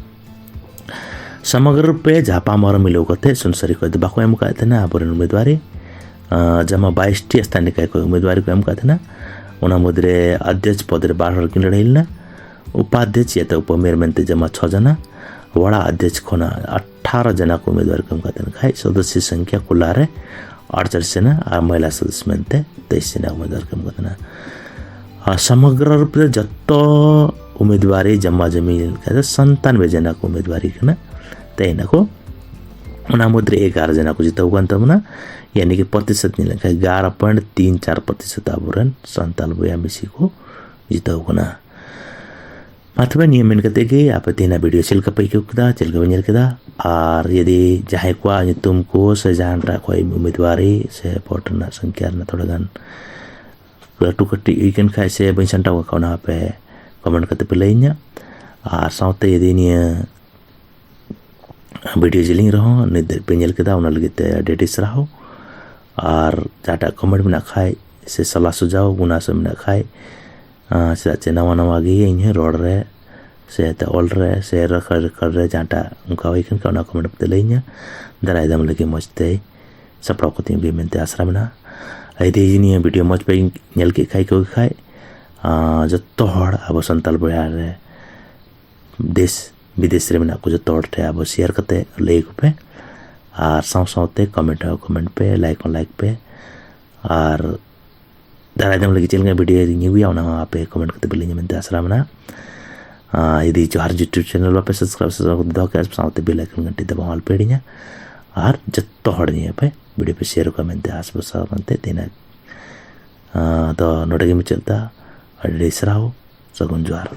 ᱥᱚᱢᱚᱜᱨᱚ ᱨᱩᱯ ᱨᱮ ᱡᱷᱟᱯᱟ ᱢᱚᱦᱚᱨ ᱢᱤᱞᱟᱹᱣ ᱠᱟᱛᱮ ᱥᱩᱱᱥᱟᱨᱤ ᱠᱷᱚᱱ ᱫᱚ ᱵᱟᱠᱚ ᱮᱢ ᱟᱠᱟᱫ ᱛᱟᱦᱮᱱᱟ ᱟᱵᱚᱨᱮᱱ ᱩᱢᱤᱫᱣᱟᱨᱤ᱾ ᱟᱸ, ᱡᱟᱢᱟ ᱵᱟᱭᱤᱥ ᱴᱤ ᱥᱛᱷᱟᱱᱤᱠᱟᱭ ᱠᱷᱚᱱ ᱩᱢᱤᱫᱣᱟᱨᱤ ᱠᱚ ᱮᱢ ᱟᱠᱟᱫ ᱛᱟᱦᱮᱱᱟ᱾ ᱚᱱᱟ ᱢᱩᱫᱽᱨᱮ ᱚᱫᱷᱭᱚᱠᱥ ᱯᱚᱫᱽ ᱨᱮ ᱵᱟᱨ ᱦᱚᱲ ᱠᱤᱱ ᱞᱟᱹᱲᱦᱟᱹᱭ ᱞᱮᱱᱟ᱾ ᱩᱯᱟᱫᱷᱭᱚᱠᱥ ᱭᱟᱛᱚ ᱩᱯᱚᱢᱮᱭᱚᱨ ᱢᱮᱱᱛᱮ ᱡᱟᱢᱟ ᱪᱷᱚ ᱡᱟᱱᱟ, ᱵᱚᱲᱟ ᱚᱫᱷᱭᱚᱠᱥ ᱠᱷᱚᱱᱟᱜ ᱟᱴᱷᱟᱨᱚ ᱡᱟᱱᱟ ᱠᱚ ᱩᱢᱤᱫᱣᱟᱨ ᱠᱚ ᱮᱢ ᱟᱠᱟᱫ ᱛᱟᱦᱮᱱ ᱠᱷᱟᱡ, ᱥᱚᱫᱚᱥᱭᱚ ᱥᱚᱝᱠᱷᱭᱟ ᱠᱩᱞᱟ ᱨᱮ ᱟᱴᱪᱚᱞᱞᱤᱥ ᱡᱟᱱᱟ ᱟᱨ ᱢᱚᱦᱤᱞᱟ ᱥᱚᱫᱚᱥᱭᱚ ᱢᱮᱱᱛᱮ ᱛᱮᱭᱤᱥ ᱡᱟᱱᱟ ᱩᱢᱤᱫᱣᱟᱨ ᱠᱚ ᱮᱢ ᱟᱠᱟᱫ ᱛᱟᱦᱮᱱᱟ᱾ ᱟᱨ ᱥᱚᱢᱚᱜᱨᱚ ᱨᱩᱯ ᱨᱮ ᱡᱚᱛᱚ ᱩᱢᱤᱫᱣᱟᱨᱤ ᱡᱟᱢᱟ ᱡᱟᱢᱤ ᱞᱮᱠᱟ ᱫᱚ ᱥᱟᱱᱛᱟᱱᱵᱮ ᱡᱟᱱᱟ ᱠᱚ ᱩᱢᱤᱫᱣᱟᱨᱤ ᱠᱟᱱᱟ, ᱛᱟᱦᱮᱱᱟᱠᱚ᱾ ᱚᱱᱟ ᱢᱩᱫᱽᱨᱮ ᱮᱜᱟᱨᱚ ᱡᱚᱱᱟ ᱠᱚ ᱡᱤᱛᱟᱹᱣ ᱠᱟᱱ ᱛᱟᱵᱚᱱᱟ᱾ ᱭᱟᱱᱤ ᱠᱤ ᱯᱨᱚᱛᱤᱥᱚᱛ ᱧᱮᱞ ᱞᱮᱱᱠᱷᱟᱱ ᱮᱜᱟᱨᱚ ᱯᱚᱭᱮᱱᱴ ᱛᱤᱱ ᱪᱟᱨ ᱯᱨᱚᱛᱤᱥᱚᱛ ᱟᱵᱚᱨᱮᱱ ᱥᱟᱱᱛᱟᱞ ᱵᱚᱭᱦᱟ ᱢᱤᱥᱤ ᱠᱚ ᱡᱤᱛᱟᱹᱣ ᱠᱟᱱᱟ᱾ ᱢᱟ ᱛᱚᱵᱮ, ᱱᱤᱭᱟᱹ ᱢᱮᱱ ᱠᱟᱛᱮ ᱜᱮ ᱟᱯᱮ ᱛᱮᱦᱮᱧᱟᱜ ᱵᱷᱤᱰᱤᱭᱳ ᱪᱮᱫ ᱞᱮᱠᱟ ᱯᱮ ᱟᱹᱭᱠᱟᱹᱣ ᱠᱮᱫᱟ, ᱪᱮᱫ ᱞᱮᱠᱟ ᱯᱮ ᱧᱮᱞ ᱠᱮᱫᱟ? ᱟᱨ ᱡᱩᱫᱤ ᱡᱟᱦᱟᱸᱭ ᱠᱚᱣᱟᱜ ᱧᱩᱛᱩᱢ ᱠᱚ ᱥᱮ ᱡᱟᱦᱟᱸᱴᱟᱜ ᱠᱷᱚᱱ ᱩᱢᱤᱫᱣᱟᱨᱤ ᱥᱮ ᱵᱷᱳᱴ ᱨᱮᱱᱟᱜ ᱥᱚᱝᱠᱷᱭᱟ ᱨᱮᱱᱟᱜ ᱛᱷᱚᱲᱟ ᱜᱟᱱ ᱞᱟᱹᱴᱩ ᱠᱟᱹᱴᱤᱡ ᱦᱩᱭ ᱠᱟᱱ ᱠᱷᱟᱡ ᱥᱮ ᱵᱟᱹᱧ ᱥᱟᱢᱴᱟᱣ ᱠᱟᱜ ᱠᱷᱟᱡ, ᱚᱱᱟ ᱯᱮ ᱠᱚᱢᱮᱱᱴ ᱠᱟᱛᱮ ᱯᱮ ᱞᱟᱹᱭᱟᱹᱧᱟ᱾ ᱟᱨ ᱥᱟᱶᱛᱮ ᱡᱩᱫᱤ ᱱᱤᱭᱟᱹ ᱵᱷᱤᱰᱤᱭᱳ ᱡᱮᱞᱮᱧ ᱨᱮᱦᱚᱸ ᱱᱤᱛ ᱫᱷᱟᱹᱵᱤᱡ ᱯᱮ ᱧᱮᱞ ᱠᱮᱫᱟ, ᱚᱱᱟ ᱞᱟᱹᱜᱤᱫ ᱛᱮ ᱟᱹᱰᱤ ᱟᱹᱰᱤ ᱥᱟᱨᱦᱟᱣ᱾ ᱟᱨ ᱡᱟᱦᱟᱸᱴᱟᱜ ᱠᱚᱢᱮᱱᱴ ᱢᱮᱱᱟᱜ ᱠᱷᱟᱡ ᱥᱮ ᱥᱟᱞᱟ ᱥᱩᱡᱷᱟᱣ ᱜᱩᱱᱟᱥᱚ ᱢᱮᱱᱟᱜ ᱠᱷᱟᱡ, ᱟᱸ, ᱪᱮᱫᱟᱜ ᱪᱮ ᱱᱟᱣᱟ ᱱᱟᱣᱟ ᱜᱮ ᱤᱧ ᱦᱚᱸ ᱨᱚᱲ ᱨᱮ ᱥᱮ ᱮᱱᱛᱮ ᱚᱞ ᱨᱮ ᱥᱮ ᱨᱮᱠᱚᱨᱰ, ᱨᱮᱠᱚᱨᱰ ᱨᱮ ᱡᱟᱦᱟᱸᱴᱟᱜ ᱚᱱᱠᱟ ᱦᱩᱭ ᱠᱟᱱ ᱠᱷᱟᱡ, ᱚᱱᱟ ᱠᱚᱢᱮᱱᱴ ᱠᱟᱛᱮ ᱞᱟᱹᱭᱟᱹᱧᱟ᱾ ᱫᱟᱨᱟᱭ ᱫᱟᱢ ᱞᱟᱹᱜᱤᱫ ᱢᱚᱡᱽ ᱛᱮ ᱥᱟᱯᱲᱟᱣ ᱠᱟᱛᱮ ᱟᱹᱜᱩᱭ ᱢᱮᱱᱛᱮ ᱟᱥᱨᱟ ᱢᱮᱱᱟᱜᱼᱟ᱾ ᱟᱨ ᱡᱩᱫᱤ ᱱᱤᱭᱟᱹ ᱵᱷᱤᱰᱤᱭᱳ ᱢᱚᱡᱽ ᱯᱮ ᱧᱮᱞ ᱠᱮᱫ ᱠᱷᱟᱡ, ᱟᱹᱭᱠᱟᱹᱣ ᱠᱮᱫ ᱠᱷᱟᱡ, ᱟᱸ, ᱡᱚᱛᱚ ᱦᱚᱲ ᱟᱵᱚ ᱥᱟᱱᱛᱟᱞ ᱵᱚᱭᱦᱟ ᱨᱮ ᱫᱮᱥ ᱵᱤᱫᱮᱥ ᱨᱮ ᱢᱮᱱᱟᱜ ᱠᱚ ᱡᱚᱛᱚ ᱦᱚᱲ ᱴᱷᱮᱱ ᱟᱵᱚ ᱥᱮᱭᱟᱨ ᱠᱟᱛᱮ ᱞᱟᱹᱭ ᱟᱠᱚ ᱯᱮ᱾ ᱟᱨ ᱥᱟᱶ ᱥᱟᱶᱛᱮ ᱠᱚᱢᱮᱱᱴ ᱦᱚᱸ ᱠᱚᱢᱮᱱᱴ ᱯᱮ, ᱞᱟᱭᱤᱠ ᱦᱚᱸ ᱞᱟᱭᱤᱠ ᱯᱮ᱾ ᱟᱨ ᱫᱟᱨᱟᱭ ᱫᱟᱢ ᱞᱟᱹᱜᱤᱫ ᱪᱮᱫ ᱞᱮᱠᱟ ᱵᱷᱤᱰᱤᱭᱳ ᱤᱧ ᱟᱹᱜᱩᱭᱟ, ᱚᱱᱟ ᱦᱚᱸ ᱟᱯᱮ ᱠᱚᱢᱮᱱᱴ ᱠᱟᱛᱮ ᱯᱮ ᱞᱟᱹᱭ ᱧᱟᱢ ᱢᱮᱱᱛᱮ ᱟᱥᱨᱟ ᱢᱮᱱᱟᱜᱼᱟ᱾ ᱟᱨ ᱡᱩᱫᱤ ᱡᱚᱦᱟᱨ YouTube ᱪᱮᱱᱮᱞ ᱵᱟᱯᱮ ᱥᱟᱵᱥᱠᱨᱟᱭᱤᱵ, ᱥᱟᱵᱥᱠᱨᱟᱭᱤᱵ ᱠᱟᱛᱮ ᱫᱚᱦᱚ ᱠᱟᱜᱼᱟ, ᱥᱟᱶᱛᱮ ᱵᱮᱞ ᱟᱭᱠᱚᱱ ᱜᱷᱟᱱᱴᱤ ᱫᱟᱵᱟᱣ ᱟᱞᱚᱯᱮ ᱦᱤᱲᱤᱧᱟ᱾ ᱟᱨ ᱡᱚᱛᱚ ᱦᱚᱲ ᱱᱤᱭᱟᱹ ᱯᱮ ᱵᱷᱤᱰᱤᱭᱳ ᱯᱮ ᱥᱮᱭᱟᱨ ᱠᱚᱣᱟ ᱢᱮᱱᱛᱮ ᱟᱥ ᱵᱷᱚᱨᱥᱟ ᱢᱮᱱᱛᱮ ᱛᱮᱦᱮᱧᱟᱜ, ᱟᱸ, ᱫᱚ ᱱᱚᱰᱮ ᱜᱮ ᱢᱩᱪᱟᱹᱫ ᱮᱫᱟ᱾ ᱟᱹᱰᱤ ᱟᱹᱰᱤ ᱥᱟᱨᱦᱟᱣ, ᱥᱟᱹᱜᱩᱱ ᱡᱚᱦᱟᱨ᱾